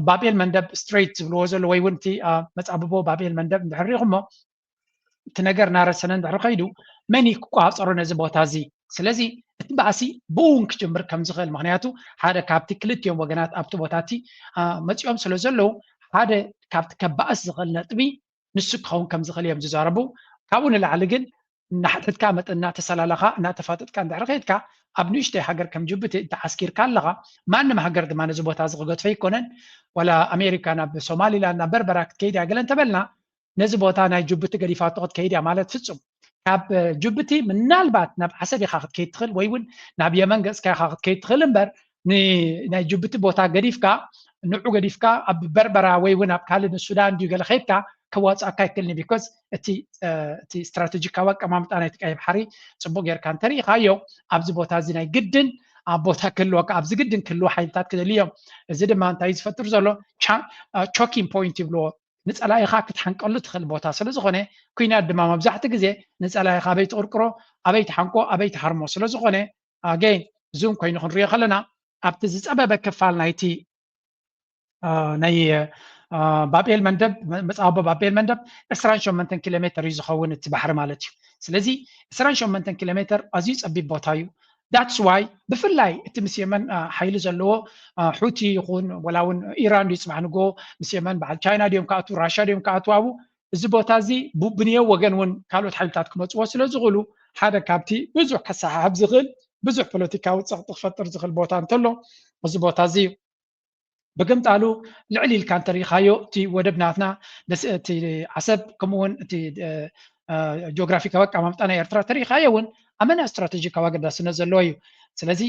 ባቤል መንደብ ስትሬት ዝብልዎ ዘሎ ወይ እውን እቲ መፃብቦ ባቤል መንደብ እንድሕር ሪኢኹሞ እቲ ነገር እናረሰነ እንድሕር ከይዱ መን እዩ ክቆፃፀሮ ነዚ ቦታ እዚ ስለዚ እቲ ባእሲ ብእውን ክጅምር ከም ዝኽእል ምክንያቱ ሓደ ካብቲ ክልቲኦም ወገናት ኣብቲ ቦታ እቲ መፂኦም ስለ ዘለዉ ሓደ ካብቲ ከባእስ ዝኽእል ነጥቢ ንሱ ክኸውን ከም ዝኽእል እዮም ዝዛረቡ ካብኡ ንላዕሊ ግን እናሓተትካ መጠን እናተሰላለኻ እናተፋጠጥካ እንድሕር ከይድካ ኣብ ንእሽተይ ሃገር ከም ጅቡቲ እንተዓስኪርካ ኣለኻ ማንም ሃገር ድማ ነዚ ቦታ እዚ ክገድፈ ኣይኮነን ዋላ ኣሜሪካ ናብ ሶማሊላንድ ናብ በርበራ ክትከይድ እያ ገለ እንተበልና ነዚ ቦታ ናይ ጅቡቲ ገዲፋቶ ክትከይድ እያ ማለት ፍጹም ካብ ጅቡቲ ምናልባት ናብ ዓሰብ ኢኻ ክትከይድ ትኽእል ወይ እውን ናብ የመን ገፅካ ኢኻ ክትከይድ ትኽእል እምበር ናይ ጅቡቲ ቦታ ገዲፍካ ንዑ ገዲፍካ ኣብ በርበራ ወይ እውን ኣብ ካልእ ንሱዳን ድዩ ገለ ከይድካ ከዋፅኣካ ኣይክእልን because እቲ እቲ ስትራቴጂካዊ ኣቀማምጣ ናይቲ ቀይሕ ባሕሪ ፅቡቅ ጌርካ እንተሪኢኻዮ ኣብዚ ቦታ እዚ ናይ ግድን ኣብ ቦታ ክህልወካ፣ ኣብዚ ግድን ክህልዎ ሓይልታት ክደልዩ እዮም። እዚ ድማ እንታይ እዩ ዝፈጥር ዘሎ? ቻ-፣ አ፣ ቾኪንግ ፖይንት ይብልዎ። ንጸላኢኻ ክትሓንቀሉ ትኽእል ቦታ ስለ ዝኾነ፣ ኲናት ድማ መብዛሕትኡ ግዜ ንጸላኢኻ ኣበይ ትቕርቅሮ፣ ኣበይ ትሓንቆ፣ ኣበይ ትሃርሞ ስለ ዝኾነ፣ ኣገይን ዙም ኮይኑ ክንሪኦ ከለና፣ ኣብቲ ዝጸበበ ክፋል ናይቲ፣ አ፣ ናይ፣ አ፣ ባብኤል መንደብ፣ መ-፣ መጻወቦ ባብኤል መንደብ ዕስራን ሸሞንተን ኪሎ ሜተር እዩ ዝኸውን እቲ ባሕሪ ማለት እዩ። ስለዚ ዕስራን ሸሞንተን ኪሎ ሜተር ኣዝዩ ጸቢብ ቦታ እዩ። That's why ብፍላይ እቲ ምስ የመን፣ አ፣ ሓይሊ ዘለዎ፣ አ፣ ሑቲ ይኹን ወላ እውን ኢራን ድዩ ጽባሕ ንግሆ ምስ የመን በዓል ቻይና ድዮም ክኣትዉ፣ ራሻ ድዮም ክኣትዉ ኣብኡ፣ እዚ ቦታ እዚ ቡ-፣ ብንየው ወገን እውን ካልኦት ሓይልታት ክመጽዎ ስለ ዝኽእሉ፣ ሓደ ካብቲ ብዙሕ ከሰሓሕብ ዝኽእል፣ ብዙሕ ፖለቲካዊ ጸቕጢ ክፈጥር ዝኽእል ቦታ እንተሎ፣ እዚ ቦታ እዚ እዩ። ብግምጣሉ ልዕል ኢልካ እንተሪኢኻዮ፣ እቲ ወደብ ናትና፣ ደስ-፣ እቲ ዓሰብ፣ ከምኡ እውን እቲ፣ እ፣ እ፣ ጂኦግራፊካዊ ኣቀማምጣ ናይ ኤርትራ ተሪኢኻዮ እውን ኣመና ስትራቴጂካዊ ኣገዳስነት ዘለዎ እዩ። ስለዚ፣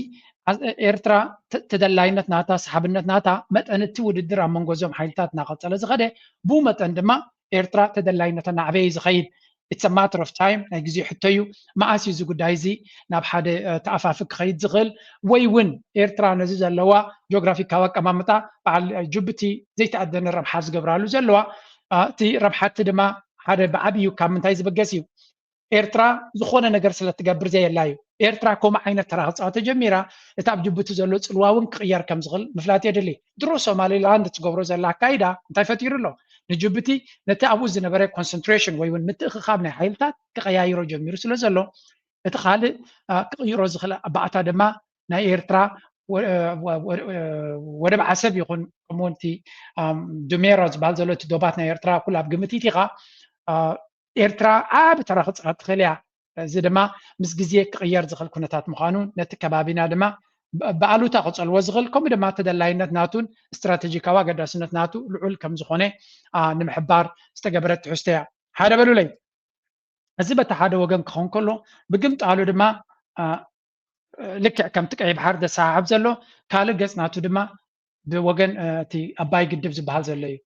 ዓ-፣ ኤርትራ ተ-፣ ተደላይነት ናታ፣ ሰሓብነት ናታ፣ መጠን እቲ ውድድር ኣብ መንጎ እዞም ሓይልታት እናቐጸለ ዝኸደ፣ ብኡ መጠን ድማ ኤርትራ ተደላይነታ እናዕበየ እዩ ዝኸይድ። It's a matter of time፣ ናይ ግዜ ሕቶ እዩ። መኣስ እዩ እዚ ጉዳይ እዚ ናብ ሓደ፣ እ፣ ተኣፋፊ ክኸይድ ዝኽእል? ወይ እውን ኤርትራ ነዚ ዘለዋ ጂኦግራፊካዊ ኣቀማምጣ፣ በዓል፣ እ፣ ጅቡቲ ዘይተኣደነ ረብሓ ዝገብራሉ ዘለዋ፣ እ፣ እቲ ረብሓ እቲ ድማ ሓደ ብዓብዩ ካብ ምንታይ ዝብገስ እዩ? ኤርትራ ዝኾነ ነገር ስለ ትገብር ዘየላ እዩ። ኤርትራ ከምኡ ዓይነት ተራ ክጻወት ተጀሚራ፣ እቲ ኣብ ጅቡቲ ዘሎ ጽልዋ እውን ክቕየር ከም ዝኽእል ምፍላጥ የድሊ። ድሮ ሶማሊላንድ ትገብሮ ዘላ ኣካይዳ እንታይ ፈጢሩ ኣሎ? ንጅቡቲ ነቲ ኣብኡ ዝነበረ ኮንሰንትሬሽን ወይ እውን ምትእኽኻብ ናይ ሓይልታት ክቐያይሮ ጀሚሩ ስለ ዘሎ፣ እቲ ካልእ፣ አ፣ ክቕይሮ ዝኽእል ባእታ ድማ ናይ ኤርትራ ወ-፣ ወ-፣ ወ-፣ ወደብ ዓሰብ ይኹን፣ ከምኡ እውን እቲ፣ ኣም፣ ዱሜራ ዝበሃል ዘሎ እቲ ዶባት ናይ ኤርትራ ኩሉ ኣብ ግምት ኢቲኻ፣ አ፣ ኤርትራ ዓቢ ተራ ክጻወት ትኽእል እያ። እዚ ድማ ምስ ግዜ ክቕየር ዝኽእል ኩነታት ምዃኑ፣ ነቲ ከባቢና ድማ ብ-፣ ብኣሉታ ክጸልዎ ዝኽእል፣ ከምኡ ድማ ተደላይነት ናቱን ስትራቴጂካዊ ኣገዳስነት ናቱ ልዑል ከም ዝኾነ፣ አ፣ ንምሕባር ዝተገበረት ትሕዝቶ እያ። ሓደ በሉለይ። እዚ በቲ ሓደ ወገን ክኸውን ከሎ፣ ብግምጣሉ ድማ፣ አ፣ ልክዕ ከምቲ ቀይሕ ባሕሪ ዘሰሓሕብ ዘሎ፣ ካልእ ገጽ ናቱ ድማ ብወገን፣ እ፣ እቲ ኣባይ ግድብ ዝበሃል ዘሎ እዩ።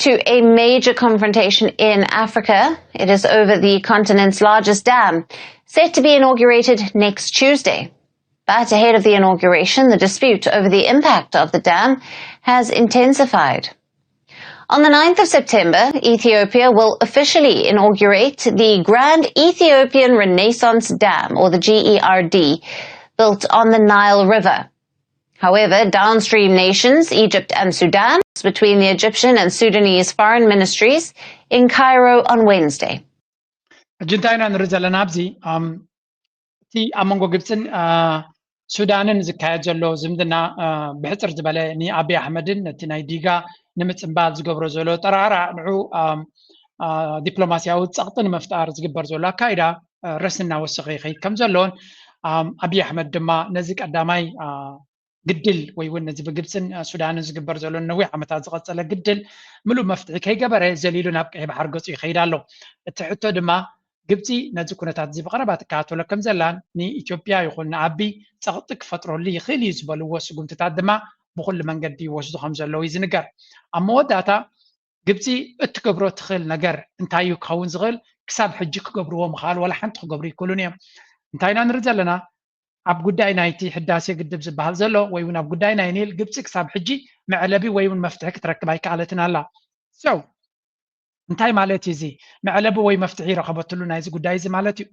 To a major confrontation in Africa. It is over the continent's largest dam, set to be inaugurated next Tuesday. But ahead of the inauguration, the dispute over the impact of the dam has intensified. On the ninth of September, Ethiopia will officially inaugurate the Grand Ethiopian Renaissance Dam, or the G E R D, built on the Nile River. However, downstream nations, Egypt and Sudan, between the Egyptian and Sudanese foreign ministries in Cairo on Wednesday. ሕጂ እንታይ ኢና ንርኢ ዘለና ኣብዚ? ኣም፣ እቲ ኣብ መንጎ ግብፅን፣ አ፣ ሱዳንን ዝካየድ ዘሎ ዝምድና፣ አ፣ ብሕፅር ዝበለ ንኣብይ ኣሕመድን ነቲ ናይ ዲጋ ንምፅምባል ዝገብሮ ዘሎ ጠራራ ንዑ፣ ኣም፣ አ፣ ዲፕሎማሲያዊ ፀቕጢ ንምፍጣር ዝግበር ዘሎ ኣካይዳ፣ አ፣ ረስ እናወሰኸ ይኸይድ ከም ዘሎን፣ ኣም፣ ኣብይ ኣሕመድ ድማ ነዚ ቀዳማይ፣ አ፣ ግድል ወይ እውን ነዚ ብግብፅን፣ አ፣ ሱዳንን ዝግበር ዘሎ ነዊሕ ዓመታት ዝቐፀለ ግድል ምሉእ መፍትሒ ከይገበረ ዘሊሉ ናብ ቀይሕ ባሕሪ ገፁ ይኸይድ ኣሎ። እቲ ሕቶ ድማ ግብፂ ነዚ ኩነታት እዚ ብቐረባ ትከታተሎ ከም ዘላን ንኢትዮጵያ ይኹን ንኣቢ ፀቕጢ ክፈጥረሉ ይኽእል እዩ ዝበልዎ ስጉምትታት ድማ ብኹሉ መንገዲ ይወስዱ ከም ዘለዉ እዩ ዝንገር። ኣብ መወዳእታ ግብፂ እትገብሮ ትኽእል ነገር እንታይ እዩ ክኸውን ዝኽእል? ክሳብ ሕጂ ክገብርዎ ምኽኣል ዋላ ሓንቲ ክገብሩ ይክእሉን እዮም። እንታይ ኢና ንርኢ ዘለና? ኣብ ጉዳይ ናይቲ ሕዳሴ ግድብ ዝበሃል ዘሎ ወይ እውን ኣብ ጉዳይ ናይ ኒል ግብፂ ክሳብ ሕጂ መዕለቢ ወይ እውን መፍትሒ ክትረክብ ኣይከኣለትን ኣላ። So እንታይ ማለት እዩ እዚ? መዕለቢ ወይ መፍትሒ ይረኸበትሉ ናይዚ ጉዳይ እዚ ማለት እዩ።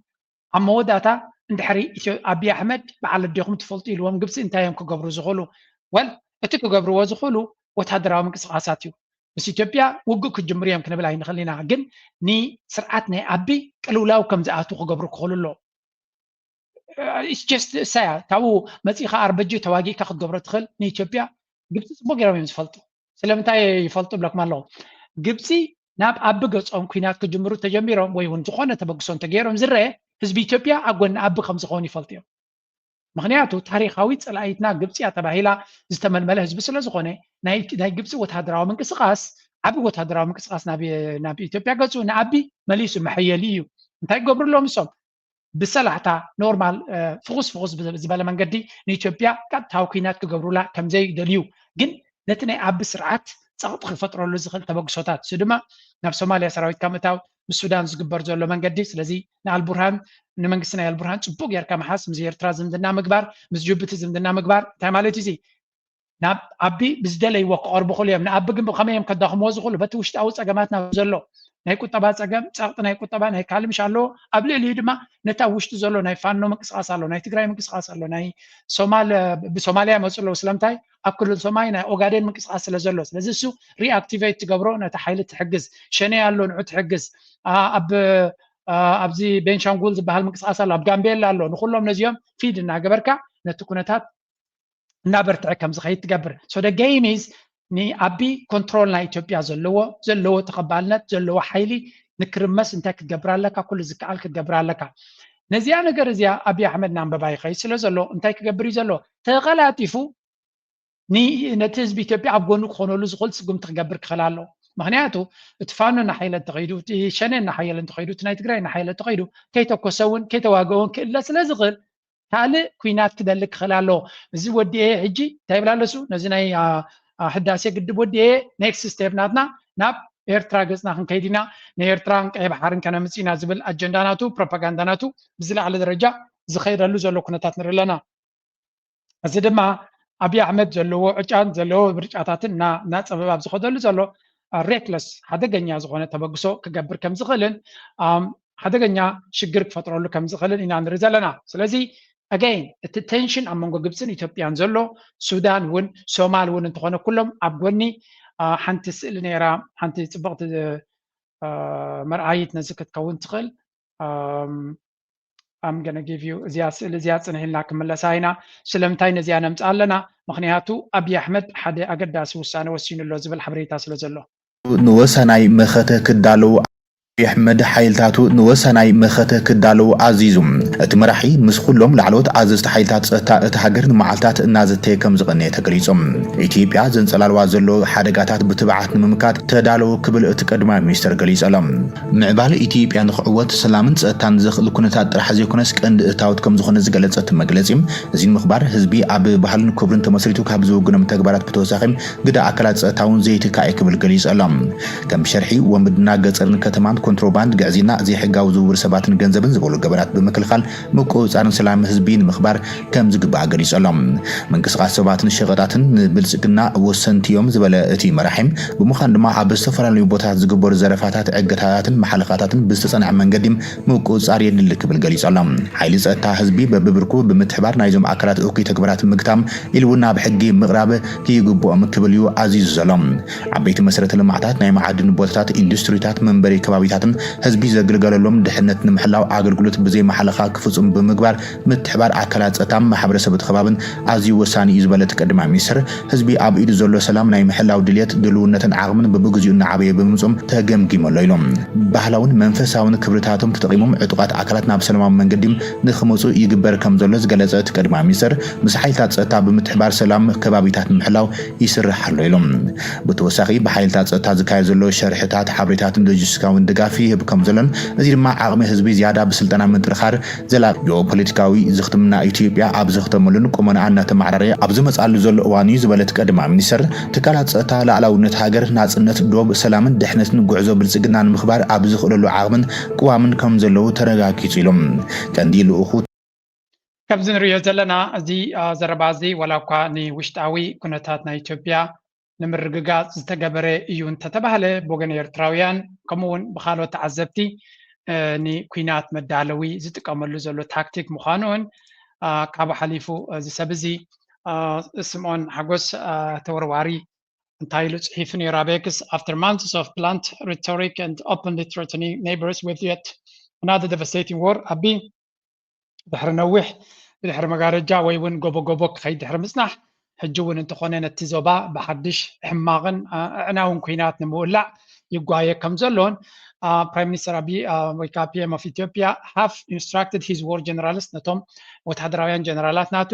ኣብ መወዳእታ እንድሕሪ ኢትዮ-፣ ኣብይ ኣሕመድ በዓል ኣዴኹም ትፈልጡ ኢልዎም ግብፂ እንታይ እዮም ክገብሩ ዝኽእሉ? ወል እቲ ክገብርዎ ዝኽእሉ ወታደራዊ ምንቅስቃሳት እዩ። ምስ ኢትዮጵያ ውግእ ክጅምሩ እዮም ክንብል ኣይንኽእል ኢና፣ ግን ንስርዓት ናይ ኣቢ ቅልውላው ከም ዝኣቱ ክገብሩ ክኽእሉ ኣለዎ። It's just እሳያ ካብኡ መፂኻ ኣርበጂ ተዋጊእካ ክትገብሮ ትኽእል። ንኢትዮጵያ ግብፂ ፅቡቅ ገይሮም እዮም ዝፈልጡ። ስለምንታይ ይፈልጡ ብለኩም ኣለኹ? ግብፂ ናብ ኣቢ ገፆም ኩናት ክጅምሩ ተጀሚሮም ወይ እውን ዝኾነ ተበግሶ እንተገይሮም ዝረአ ህዝቢ ኢትዮጵያ ኣብ ጎኒ ኣቢ ከም ዝኾኑ ይፈልጡ እዮም። ምኽንያቱ ታሪኻዊ ፀላኢትና ግብፂ እያ ተባሂላ ዝተመልመለ ህዝቢ ስለ ዝኾነ ናይ፣ ናይ ግብፂ ወታደራዊ ምንቅስቃስ ዓቢ ወታደራዊ ምንቅስቃስ ናብ፣ ናብ ኢትዮጵያ ገፁ ንኣቢ መሊሱ መሐየሊ እዩ። እንታይ ክገብሩ ኣለዎም እሶም? ብሰላሕታ ኖርማል፣ እ፣ ፍኹስ ፍኹስ ብዘ-፣ ዝበለ መንገዲ ንኢትዮጵያ ቀጥታዊ ኩናት ክገብሩላ ከም ዘይደልዩ፣ ግን ነቲ ናይ ኣቢ ስርዓት ጸቕጢ ክፈጥረሉ ዝኽእል ተበግሶታት፣ እሱ ድማ ናብ ሶማልያ ሰራዊትካ ምእታው፣ ምስ ሱዳን ዝግበር ዘሎ መንገዲ። ስለዚ ንኣልቡርሃን፣ ንመንግስቲ ናይ ኣልቡርሃን ጽቡቅ ጌርካ ምሓዝ፣ ምስ ኤርትራ ዝምድና ምግባር፣ ምስ ጅቡቲ ዝምድና ምግባር። እንታይ ማለት እዩ እዚ? ናብ ኣቢ ብዝደለይዎ ክቐርቡ ክእሉ እዮም። ንኣቢ ግን ብኸመይ እዮም ከዳኽምዎ ዝኽእሉ? በቲ ውሽጣዊ ጸገማትና ዘሎ ናይ ቁጠባ ጸገም፣ ጸቕጢ ናይ ቁጠባ ናይ ካልእ ምሽ ኣለዎ። ኣብ ልዕሊኡ ድማ ነቲ ኣብ ውሽጢ ዘሎ ናይ ፋኖ ምንቅስቓስ ኣሎ፣ ናይ ትግራይ ምንቅስቓስ ኣሎ፣ ናይ ሶማል፣ ብሶማልያ ይመጹ ኣለዉ። ስለምንታይ? ኣብ ክልል ሶማይ ናይ ኦጋዴን ምንቅስቓስ ስለ ዘሎ። ስለዚ እሱ ሪኣክቲቬት ትገብሮ፣ ነቲ ሓይሊ ትሕግዝ። ሸኔ ኣሎ፣ ንዑ ትሕግዝ። ኣ-፣ ኣብ፣ ኣ-፣ ኣብዚ ቤንሻንጉል ዝበሃል ምንቅስቓስ ኣሎ፣ ኣብ ጋምቤላ ኣሎ። ንኹሎም ነዚኦም ፊድ እናገበርካ ነቲ ኩነታት እናበርትዐ ከም ዝኸይድ ትገብር። So the game is ንኣቢ ኮንትሮል ናይ ኢትዮጵያ ዘለዎ፣ ዘለዎ ተቐባልነት ዘለዎ ሓይሊ ንክርመስ እንታይ ክትገብር ኣለካ? ኩሉ ዝከኣል ክትገብር ኣለካ። ነዚኣ ነገር እዚኣ ኣቢ ኣሕመድ ናንበባ ይኸይድ ስለ ዘሎ እንታይ ክገብር እዩ ዘሎ? ተቐላጢፉ ን-፣ ነቲ ህዝቢ ኢትዮጵያ ኣብ ጎኑ ክኾነሉ ዝኽእል ስጉምቲ ክገብር ክኽእል ኣለዎ። ምኽንያቱ እቲ ፋኖ እናሓየለ እንተኸይዱ፣ እቲ ሸኔ እናሓየለ እንተኸይዱ፣ እቲ ናይ ትግራይ እናሓየለ እንተኸይዱ፣ ከይተኮሰ እውን ከይተዋግኦ እውን ክእለ ስለ ዝኽእል ካልእ ኲናት ክደሊ ክኽእል ኣለዎ። እዚ ወዲኤ ሕጂ እንታይ ይብል ኣሎ እሱ? ነዚ ናይ፣ ኣ፣ ኣ፣ ህዳሴ ግድብ ወዲኤ ኔክስት ስቴፕ ናትና ናብ ኤርትራ ገጽና ክንከይድ ኢና፣ ንኤርትራን ቀይ ባሕርን ከነምጽእ ኢና ዝብል ኣጀንዳ ናቱ፣ ፕሮፓጋንዳ ናቱ ብዝለዓለ ደረጃ ዝኸይደሉ ዘሎ ኩነታት ንርኢ ኣለና። እዚ ድማ ኣብይ ኣሕመድ ዘለዎ ዕጫን ዘለዎ ምርጫታትን እና-፣ እናጸበበ ኣብ ዝኸደሉ ዘሎ፣ ኣ፣ ሬክለስ፣ ሓደገኛ ዝኾነ ተበግሶ ክገብር ከም ዝኽእልን፣ ኣም፣ ሓደገኛ ሽግር ክፈጥረሉ ከም ዝኽእልን ኢና ንርኢ ዘለና። ስለዚ ኣገይን እቲ ቴንሽን ኣብ መንጎ ግብፅን ኢትዮጵያን ዘሎ፣ ሱዳን እውን ሶማል እውን እንተኾነ ኩሎም ኣብ ጎኒ፣ ኣ፣ ሓንቲ ስእሊ ነይራ፣ ሓንቲ ፅብቕቲ፣ ኣ፣ መርኣይት ነዚ ክትከውን ትኽእል። ኣም፣ I'm gonna give you እዚኣ ስእሊ እዚኣ ፅንሕ ኢልና ክምለሳ ኢና። ስለምንታይ ነዚኣ ነምፅኣ ኣለና? ምኽንያቱ ኣብይ ኣሕመድ ሓደ ኣገዳሲ ውሳነ ወሲኑ ኣሎ ዝብል ሓበሬታ ስለ ዘሎ። ንወሳናይ መኸተ ክዳለዉ ኣብይ ኣሕመድ ሓይልታቱ ንወሳናይ መኸተ ክዳለዉ ኣዚዙ። እቲ መራሒ ምስ ኩሎም ላዕለዎት ኣዘዝቲ ሓይልታት ጸጥታ እታ ሃገር ንመዓልታት እናዘተየ ከም ዝቐነየ ተገሊጹ። ኢትዮጵያ ዘንጸላልዋ ዘሎ ሓደጋታት ብትብዓት ንምምካት ተዳለዉ ክብል እቲ ቀዳማይ ሚኒስተር ገሊጹ ኣሎ። ምዕባለ ኢትዮጵያ ንኽዕወት ሰላምን ጸጥታን ዘኽእል ኩነታት ጥራሕ ዘይኮነስ ቀንዲ እታወት ከም ዝኾነ ዝገለጸ እቲ መግለጺ፣ እዚ ንምኽባር ህዝቢ ኣብ ባህልን ክብርን ተመስሪቱ ካብ ዝውግኖም ተግባራት ብተወሳኺ ግደ ኣካላት ጸጥታ እውን ዘይትካእ ክብል ገሊጹ ኣሎ። ከም ሸርሒ ወንብድና ገጸርን ከተማን፣ ኮንትሮባንድ፣ ግዕዝይና፣ ዘይሕጋዊ ዝውውር ሰባትን ገንዘብን ዝበሉ ገበናት ብምክልኻል ምቁጽጻርን ሰላም ህዝቢ ንምኽባር ከም ዝግባእ ገሊጹ ኣሎ። ምንቅስቓስ ሰባትን ሸቐጣትን ንብልጽግና ወሰንቲ እዮም ዝበለ እቲ መራሒ፣ ብምዃኑ ድማ ኣብ ዝተፈላለዩ ቦታታት ዝግበሩ ዘረፋታት፣ ዕገታታትን ማሕለኻታትን ብዝተጸንዐ መንገዲ ምቁጽጻር የድሊ ክብል ገሊጹ ኣሎ። ሓይሊ ጸጥታ ህዝቢ በብብርኩ ብምትሕባር ናይዞም ኣካላት እኩይ ተግባራት ምግታም ኢሉ እውን ናብ ሕጊ ምቕራብ ይግብኦም ክብል እዩ ኣዚዙ ዘሎ። ዓበይቲ መሰረተ ልምዓታት፣ ናይ መዓድን ቦታታት፣ ኢንዱስትሪታት፣ መንበሪ ከባቢታትን ህዝቢ ዘግልገለሎም ድሕነት ንምሕላው ኣገልግሎት ብዘይ ማሕለኻ ክፍፁም ብምግባር ምትሕባር ኣካላት ጸጥታን ማሕበረሰብ እቲ ከባብን ኣዝዩ ወሳኒ እዩ ዝበለ እቲ ቀዳማይ ሚኒስትር፣ ህዝቢ ኣብ ኢዱ ዘሎ ሰላም ናይ ምሕላው ድልየት፣ ድልውነትን ዓቕምን በብግዚኡ እናዓበየ ብምምፅኦም ተገምጊሙ ኣሎ ኢሎም። ባህላውን መንፈሳውን ክብርታቶም ተጠቒሞም ዕጡቓት ኣካላት ናብ ሰላማዊ መንገዲ ንክመፁ ይግበር ከም ዘሎ ዝገለጸ እቲ ቀዳማይ ሚኒስትር፣ ምስ ሓይልታት ጸጥታ ብምትሕባር ሰላም ከባቢታት ንምሕላው ይስራሕ ኣሎ ኢሎም። ብተወሳኺ ብሓይልታት ጸጥታ ዝካየድ ዘሎ ሸርሕታት ሓበሬታትን ሎጂስቲካውን ድጋፍ ይህብ ከም ዘሎን፣ እዚ ድማ ዓቕሚ ህዝቢ ዝያዳ ብስልጠና ምጥንኻር ዘላቒ ጂኦፖለቲካዊ ዝኽትምና ኢትዮጵያ ኣብ ዝኽተመሉን ቁመናኣ እናተመዓራረየ ኣብ ዝመፅኣሉ ዘሎ እዋን እዩ ዝበለት ቀዳማይ ሚኒስትር፣ ትካላት ጸጥታ ላዕላውነት ሃገር፣ ናፅነት ዶብ፣ ሰላምን ድሕነትን ጉዕዞ ብልፅግና ንምኽባር ኣብ ዝኽእለሉ ዓቕምን ቅዋምን ከም ዘለዉ ተረጋጊፁ ኢሎም። ቀንዲ ልኡኹ ከምዚ ንሪኦ ዘለና እዚ፣ ኣ፣ ዘረባ እዚ ዋላ እኳ ንውሽጣዊ ኩነታት ናይ ኢትዮጵያ ንምርግጋፅ ዝተገበረ እዩ እንተተባህለ፣ ብወገን ኤርትራውያን ከምኡ እውን ብኻልኦት ተዓዘብቲ፣ እ፣ ንኲናት መዳለዊ ዝጥቀመሉ ዘሎ ታክቲክ ምዃኑን፣ ኣ፣ ካብኡ ሓሊፉ እዚ ሰብ እዚ፣ ኣ፣ ስምኦን ሓጎስ፣ ኣ፣ ተወርዋሪ እንታይ ኢሉ ጽሒፉ ነይሩ ኣብ ኤክስ? After months of blunt rhetoric and openly threatening neighbors with yet another devastating war, ኣቢ ድሕሪ ነዊሕ ብድሕሪ መጋረጃ ወይ እውን ጎቦ ጎቦ ክኸይድ ድሕሪ ምጽናሕ፣ ሕጂ እውን እንተኾነ ነቲ ዞባ ብሓድሽ ሕማቕን፣ ኣ፣ ኣዕናውን ኲናት ንምውላዕ ይጓየ ከም ዘሎን፣ ኣ፣ ፕራይም ሚኒስተር ኣቢ፣ ኣ፣ ወይ ከዓ ፒ ኤም ኦፍ ኢትዮጵያ have instructed his war generals፣ ነቶም ወታደራውያን ጀነራላት ናቱ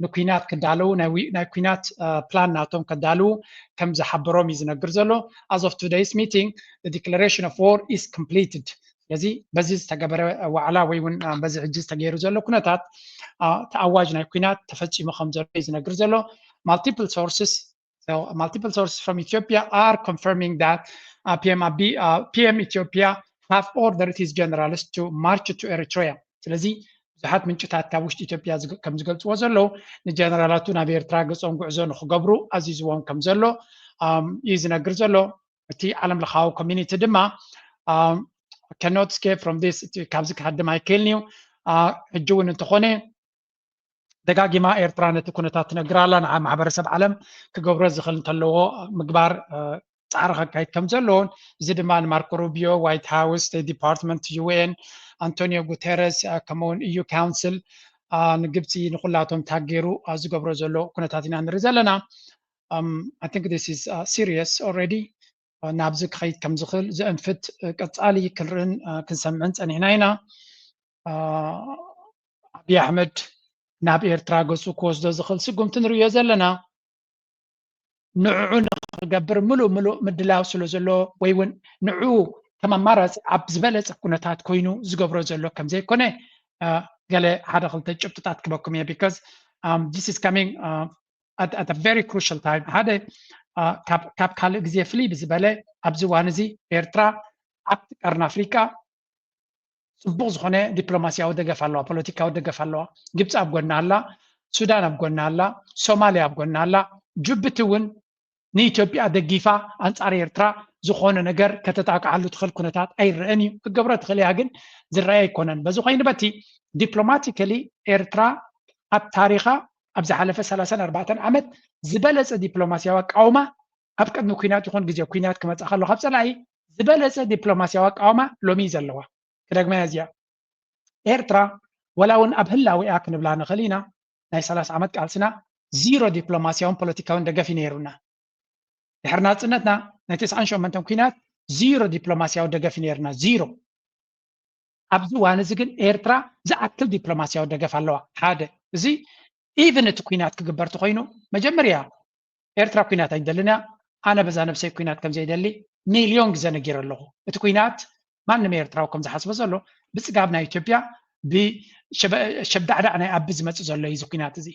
ንኲናት ክዳለዉ፣ ናይ ዊ-፣ ናይ ኲናት፣ ኣ፣ ፕላን ናቶም ከዳልዉ ከም ዝሓበሮም እዩ ዝነግር ዘሎ። As of today's meeting, the declaration of war is completed። ስለዚ በዚ ዝተገበረ ዋዕላ ወይ እውን፣ አ፣ በዚ ሕጂ ዝተገይሩ ዘሎ ኩነታት፣ አ፣ እቲ ኣዋጅ ናይ ኲናት ተፈጺሙ ከም ዘሎ እዩ ዝነግር ዘሎ። Multiple sources, so multiple sources from Ethiopia are confirming that, uh, P M Abiy, uh, P M Ethiopia have ordered his generals to march to Eritrea። ስለዚ ብዙሓት ምንጭታት ካብ ውሽጢ ኢትዮጵያ ከም ዝገልፅዎ ዘለዉ ንጀነራላቱ ናብ ኤርትራ ገፆም ጉዕዞ ንክገብሩ ኣዚዝዎም ከም ዘሎ እዩ ዝነግር ዘሎ። እቲ ዓለም ለኻዊ ኮሚኒቲ ድማ cannot escape from this፣ ካብዚ ክሃድም ኣይክእልን እዩ። ሕጂ እውን እንተኾነ ደጋጊማ ኤርትራ ነቲ ኩነታት ትነግር ኣላ። ንዓ ማሕበረሰብ ዓለም ክገብሮ ዝኽእል እንተለዎ ምግባር ፃዕሪ ከካይድ ከም ዘለዎን፣ እዚ ድማ ንማርኮ ሩቢዮ፣ ዋይት ሃውስ፣ ስቴት ዲፓርትመንት፣ ዩ ኤን፣ ኣንቶኒዮ ጉተረስ፣ ከምኡውን ኢዩ ካውንስል ንግብፂ ንኩላቶም ታጌሩ ዝገብሮ ዘሎ ኩነታት ኢና ንርኢ ዘለና። I think this is serious already። ናብዚ ክኸይድ ከም ዝኽእል ዘእንፍት ቀፃሊ ክንርእን ክንሰምዕን ፀኒሕና ኢና። ኣብይ ኣሕመድ ናብ ኤርትራ ገፁ ክወስዶ ዝኽእል ስጉምቲ ንርእዮ ዘለና። ንዕዑ ንክገብር ምሉእ ምሉእ ምድላው ስለ ዘሎ ወይ እውን ንዕኡ ከም ኣማራፂ ኣብ ዝበለፀ ኩነታት ኮይኑ ዝገብሮ ዘሎ ከም ዘይኮነ ገለ ሓደ ክልተ ጭብጥታት ክበኩም እየ። Because this is coming at a very crucial time። ሓደ ካብ ካልእ ግዜ ፍልይ ብዝበለ ኣብዚ እዋን እዚ ኤርትራ ኣብቲ ቀርኒ ኣፍሪቃ ፅቡቕ ዝኾነ ዲፕሎማሲያዊ ደገፍ ኣለዋ፣ ፖለቲካዊ ደገፍ ኣለዋ። ግብፂ ኣብ ጎና ኣላ፣ ሱዳን ኣብ ጎና ኣላ፣ ሶማልያ ኣብ ጎና ኣላ። ጅቡቲ እውን ንኢትዮጵያ ደጊፋ ኣንፃር ኤርትራ ዝኾነ ነገር ከተጣቅዓሉ ትኽእል ኩነታት ኣይረአን እዩ። ክገብሮ ትኽእል እያ ግን ዝረአ ኣይኮነን። በዚ ኮይኑ በቲ ዲፕሎማቲካሊ ኤርትራ ኣብ ታሪኻ ኣብ ዝሓለፈ ሰላሳን ኣርባዕተን ዓመት ዝበለፀ ዲፕሎማሲያዊ ኣቃውማ ኣብ ቅድሚ ኩናት ይኹን ግዜ ኩናት ክመፅእ ከሎ ካብ ፀላኢ ዝበለፀ ዲፕሎማሲያዊ ኣቃውማ ሎሚ እዩ ዘለዋ። ክደግመያ እዚኣ ኤርትራ ወላ እውን ኣብ ህላዊኣ ክንብላ ንኽእል ኢና ናይ ሰላሳ ዓመት ቃልስና ዚሮ ዲፕሎማሲያውን ፖለቲካውን ደገፍ እዩ ነይሩና። ድሕሪ ናፅነትና ናይ ተስዓን ሸሞንተን ኩናት ዚሮ ዲፕሎማሲያዊ ደገፍ እዩ ነይሩና ዚሮ። ኣብዚ እዋን እዚ ግን ኤርትራ ዝኣክል ዲፕሎማሲያዊ ደገፍ ኣለዋ። ሓደ እዚ ኢቭን እቲ ኩናት ክግበር ተኮይኑ መጀመርያ ኤርትራ ኩናት ኣይደልን እያ። ኣነ በዛ ነብሰይ ኩናት ከም ዘይደሊ ሚልዮን ግዜ ነጊረ ኣለኹ። እቲ ኩናት ማንም ኤርትራዊ ከም ዝሓስቦ ዘሎ ብፅጋብ ናይ ኢትዮጵያ ብሸብዳዕዳዕ ናይ ኣቢ ዝመፅእ ዘሎ እዩ እዚ ኩናት እዚ።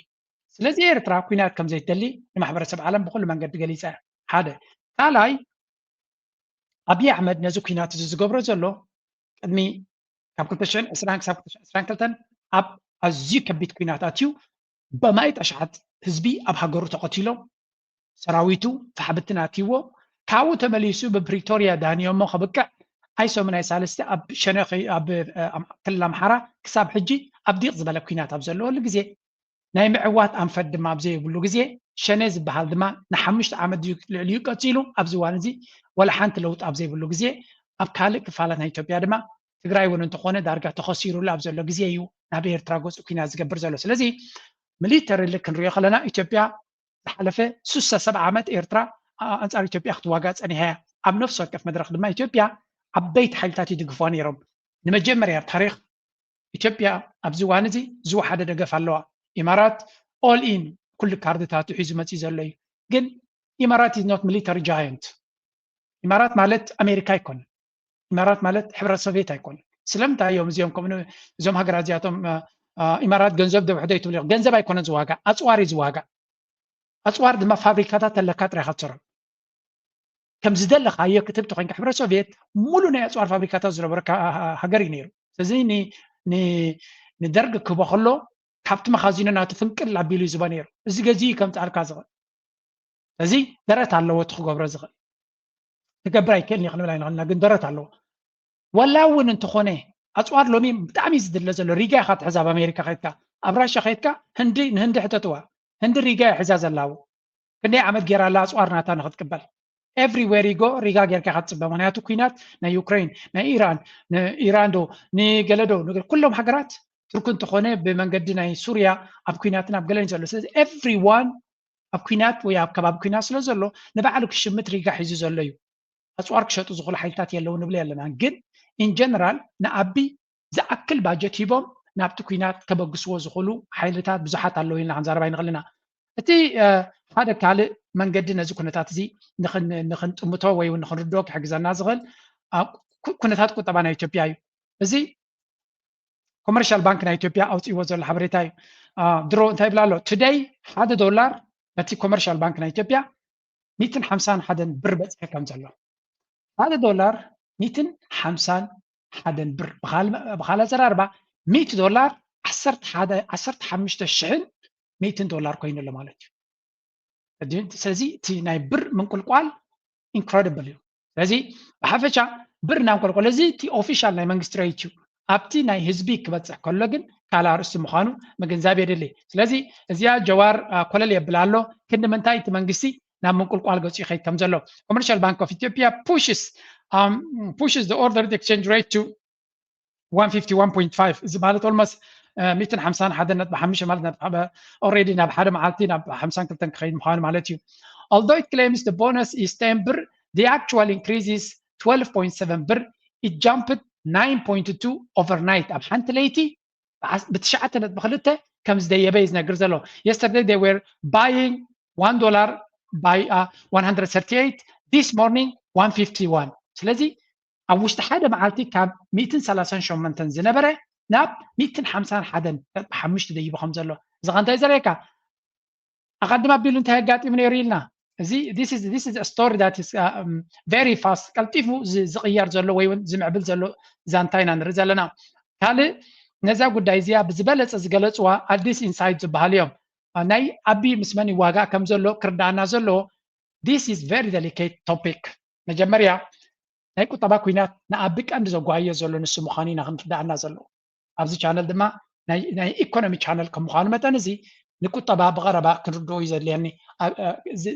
ስለዚ ኤርትራ ኩናት ከም ዘይትደሊ ንማሕበረሰብ ዓለም ብኩሉ መንገዲ ገሊፃ እያ። ሓደ ካልኣይ ኣብይ ኣሕመድ ነዚ ኩናት እዚ ዝገብሮ ዘሎ ቅድሚ ካብ ክልተ ሽሕን ዕስራን ክሳብ ክልተ ሽሕን ዕስራን ክልተን ኣብ ኣዝዩ ከቢድ ኩናት ኣትዩ በማይት ኣሽሓት ህዝቢ ኣብ ሃገሩ ተቐቲሎም ሰራዊቱ ፋሕብትን ኣትይዎ ካብኡ ተመሊሱ ብፕሪቶርያ ዳንዮሞ ከብቅዕ ኣይሶም ናይ ሳልስቲ ኣብ ሸነ ኣብ ክልል ኣምሓራ ክሳብ ሕጂ ኣብ ዲቕ ዝበለ ኩናት ኣብ ዘለወሉ ግዜ ናይ ምዕዋት ኣንፈት ድማ ኣብ ዘይብሉ ግዜ ሸነ ዝበሃል ድማ ንሓሙሽተ ዓመት ልዕሊኡ ቀፂሉ ኣብዚ እዋን እዚ ወላ ሓንቲ ለውጢ ኣብ ዘይብሉ ግዜ ኣብ ካልእ ክፋላት ናይ ኢትዮጵያ ድማ ትግራይ እውን እንተኾነ ዳርጋ ተኸሲሩሉ ኣብ ዘሎ ግዜ እዩ ናብ ኤርትራ ገፁ ኩናት ዝገብር ዘሎ። ስለዚ ሚሊተሪ ክንሪኦ ከለና ኢትዮጵያ ዝሓለፈ ሱሳ ሰብዓ ዓመት ኤርትራ ኣንፃር ኢትዮጵያ ክትዋጋእ ፀኒሓ እያ። ኣብ ነፍሲ ወከፍ መድረክ ድማ ኢትዮጵያ ዓበይቲ ሓይልታት ይድግፍዋ ነይሮም። ንመጀመርያ ታሪክ ኢትዮጵያ ኣብዚ እዋን እዚ ዝወሓደ ደገፍ ኣለዋ። ኢማራት all in ኩሉ ካርድታቱ ሒዙ መፂኡ ዘሎ እዩ። ግን ኢማራት is not military giant። ኢማራት ማለት ኣሜሪካ ኣይኮነን። ኢማራት ማለት ሕብረት ሶቪየት ኣይኮነን። ስለምንታይ እዮም እዚኦም ከምኡ እዞም ሃገራት እዚኣቶም ኢማራት ገንዘብ ደብሕዶ ይትብሉ? ገንዘብ ኣይኮነን ዝዋጋእ፣ ኣፅዋር እዩ ዝዋጋእ። ኣፅዋር ድማ ፋብሪካታት ተለካ ጥራይ ኢኻ ትሰርሖ። ከም ዝደለኻዮ ክትህብ ተኮይንካ ሕብረት ሶቪየት ሙሉ ናይ ኣፅዋር ፋብሪካታት ዝነበረ ሃገር እዩ ነይሩ። ስለዚ ንደርግ ክህቦ ከሎ ካብቲ መኻዚኖ ናቱ ፍንቅል ኣቢሉ ዝቦ ነይሩ። እዚ ገዚ ከምፅኣልካ ዝኽእል እዚ ደረት ኣለዎ እቲ ክገብሮ ዝኽእል ክገብር ኣይክእልን እዩ ክንብል ኣይንኽእልና ግን ደረት ኣለዎ። ወላ እውን እንተኾነ ኣፅዋር ሎሚ ብጣዕሚ ዝድለ ዘሎ ሪጋ ኢኻ ትሕዛ ኣብ ኣሜሪካ ከድካ ኣብ ራሻ ከድካ ህንዲ ንህንዲ ሕተትዋ ህንዲ ሪጋ ይሕዛ ዘላዎ ክንደይ ዓመት ጌራ ኣላ ኣፅዋር ናታ ንክትቅበል everywhere you go ሪጋ ጌርካ ኢኻ ትፅበ ምክንያቱ ኩናት ናይ ዩክሬን ናይ ኢራን ንኢራን ዶ ንገለዶ ኩሎም ሃገራት ቱርክ እንተኾነ ብመንገዲ ናይ ሱርያ ኣብ ኩናትን ኣብ ገለን ዘሎ ስለዚ everyone ኣብ ኩናት ወይ ኣብ ከባቢ ኩናት ስለ ዘሎ ንባዕሉ ክሽምት ሪጋ ሒዙ ዘሎ እዩ ኣፅዋር ክሸጡ ዝኽእሉ ሓይልታት የለዉ ንብል ኣለና ግን in general ንኣቢ ዝኣክል ባጀት ሂቦም ናብቲ ኩናት ከበግስዎ ዝኽእሉ ሓይልታት ብዙሓት ኣለዉ ኢልና ክንዛረብ ኣይንኽእል ኢና እቲ ሓደ ካልእ መንገዲ ነዚ ኩነታት እዚ ንክንጥምቶ ወይ ንክንርድኦ ክሕግዘና ዝኽእል ኩነታት ቁጠባ ናይ ኢትዮጵያ እዩ እዚ ኮመርሻል ባንክ ናይ ኢትዮጵያ ኣውፅእዎ ዘሎ ሓበሬታ እዩ ድሮ እንታይ ይብል ኣሎ today ሓደ ዶላር በቲ ኮመርሻል ባንክ ናይ ኢትዮጵያ ሚትን ሓምሳን ሓደን ብር በፅሐ ከም ዘሎ ሓደ ዶላር ሚትን ሓምሳን ሓደን ብር። ብኻልእ ኣዘራርባ ሚእቲ ዶላር ዓሰርተ ሓደ ዓሰርተ ሓሙሽተ ሽሕን ሚእትን ዶላር ኮይኑ ኣሎ ማለት እዩ። ስለዚ እቲ ናይ ብር ምንቁልቋል ኢንክረዲብል እዩ። ስለዚ ብሓፈሻ ብር እናንቆልቆለ፣ እዚ እቲ ኦፊሻል ናይ መንግስቲ ሬት እዩ። ኣብቲ ናይ ህዝቢ ክበፅሕ ከሎ ግን ካልእ ኣርእስቲ ምዃኑ ምግንዛብ የድሊ። ስለዚ እዚኣ ጀዋር ኮለል የብል ኣሎ። ክንዲ ምንታይ እቲ መንግስቲ ናብ ምንቁልቋል ገፁ ይኸይድ ከም ዘሎ። Commercial Bank of Ethiopia pushes pushes the ordered exchange rate to one fifty-one point five፣ እዚ ማለት ኦልሞስት ሚእትን ሓምሳን ሓደ ነጥቢ ሓሙሽተ ማለት ኦልሬዲ ናብ ሓደ መዓልቲ ናብ ሓምሳን ክልተን ክኸይድ ምዃኑ ማለት እዩ። Although it claims the bonus is ten ብር, the actual increase is twelve point seven ብር. It jumped nine point two overnight፣ ኣብ ሓንቲ ለይቲ ብትሽዓተ ነጥቢ ክልተ ከም ዝደየበ እዩ ዝነግር ዘሎ። Yesterday they were buying one dollar by one hundred thirty-eight, this morning one fifty-one። ስለዚ ኣብ ውሽጢ ሓደ መዓልቲ ካብ ሚእትን ሰላሳን ሸሞንተን ዝነበረ ናብ ሚእትን ሓምሳን ሓደን ነጥቢ ሓሙሽተ ደይቡ ከም ዘሎ፣ እዚ ኸ እንታይ ዘርእየካ? ኣቐድም ኣቢሉ እንታይ ኣጋጢሙ ነይሩ ኢልና፣ እዚ this is this is a story that is very fast፣ ቀልጢፉ ዝቕየር ዘሎ ወይ እውን ዝምዕብል ዘሎ ዛንታ ኢና ንርኢ ዘለና። ካልእ ነዛ ጉዳይ እዚኣ ብዝበለፀ ዝገለፅዋ ኣዲስ ኢንሳይት ዝበሃሉ እዮም። ናይ ኣቢ ምስ መን ይዋጋእ ከም ዘሎ ክርዳኣና ዘለዎ፣ this is very delicate topic። መጀመርያ ናይ ቁጠባ ኩናት ንኣቢ ቀንዲ ዘጓየዮ ዘሎ ንሱ ምዃኑ ኢና ክንርዳኣና ዘለዎ። ኣብዚ ቻነል ድማ ናይ ኢኮኖሚ ቻነል ከም ምዃኑ መጠን፣ እዚ ንቁጠባ ብቐረባ ክንርድኦ እዩ ዘድልየኒ፣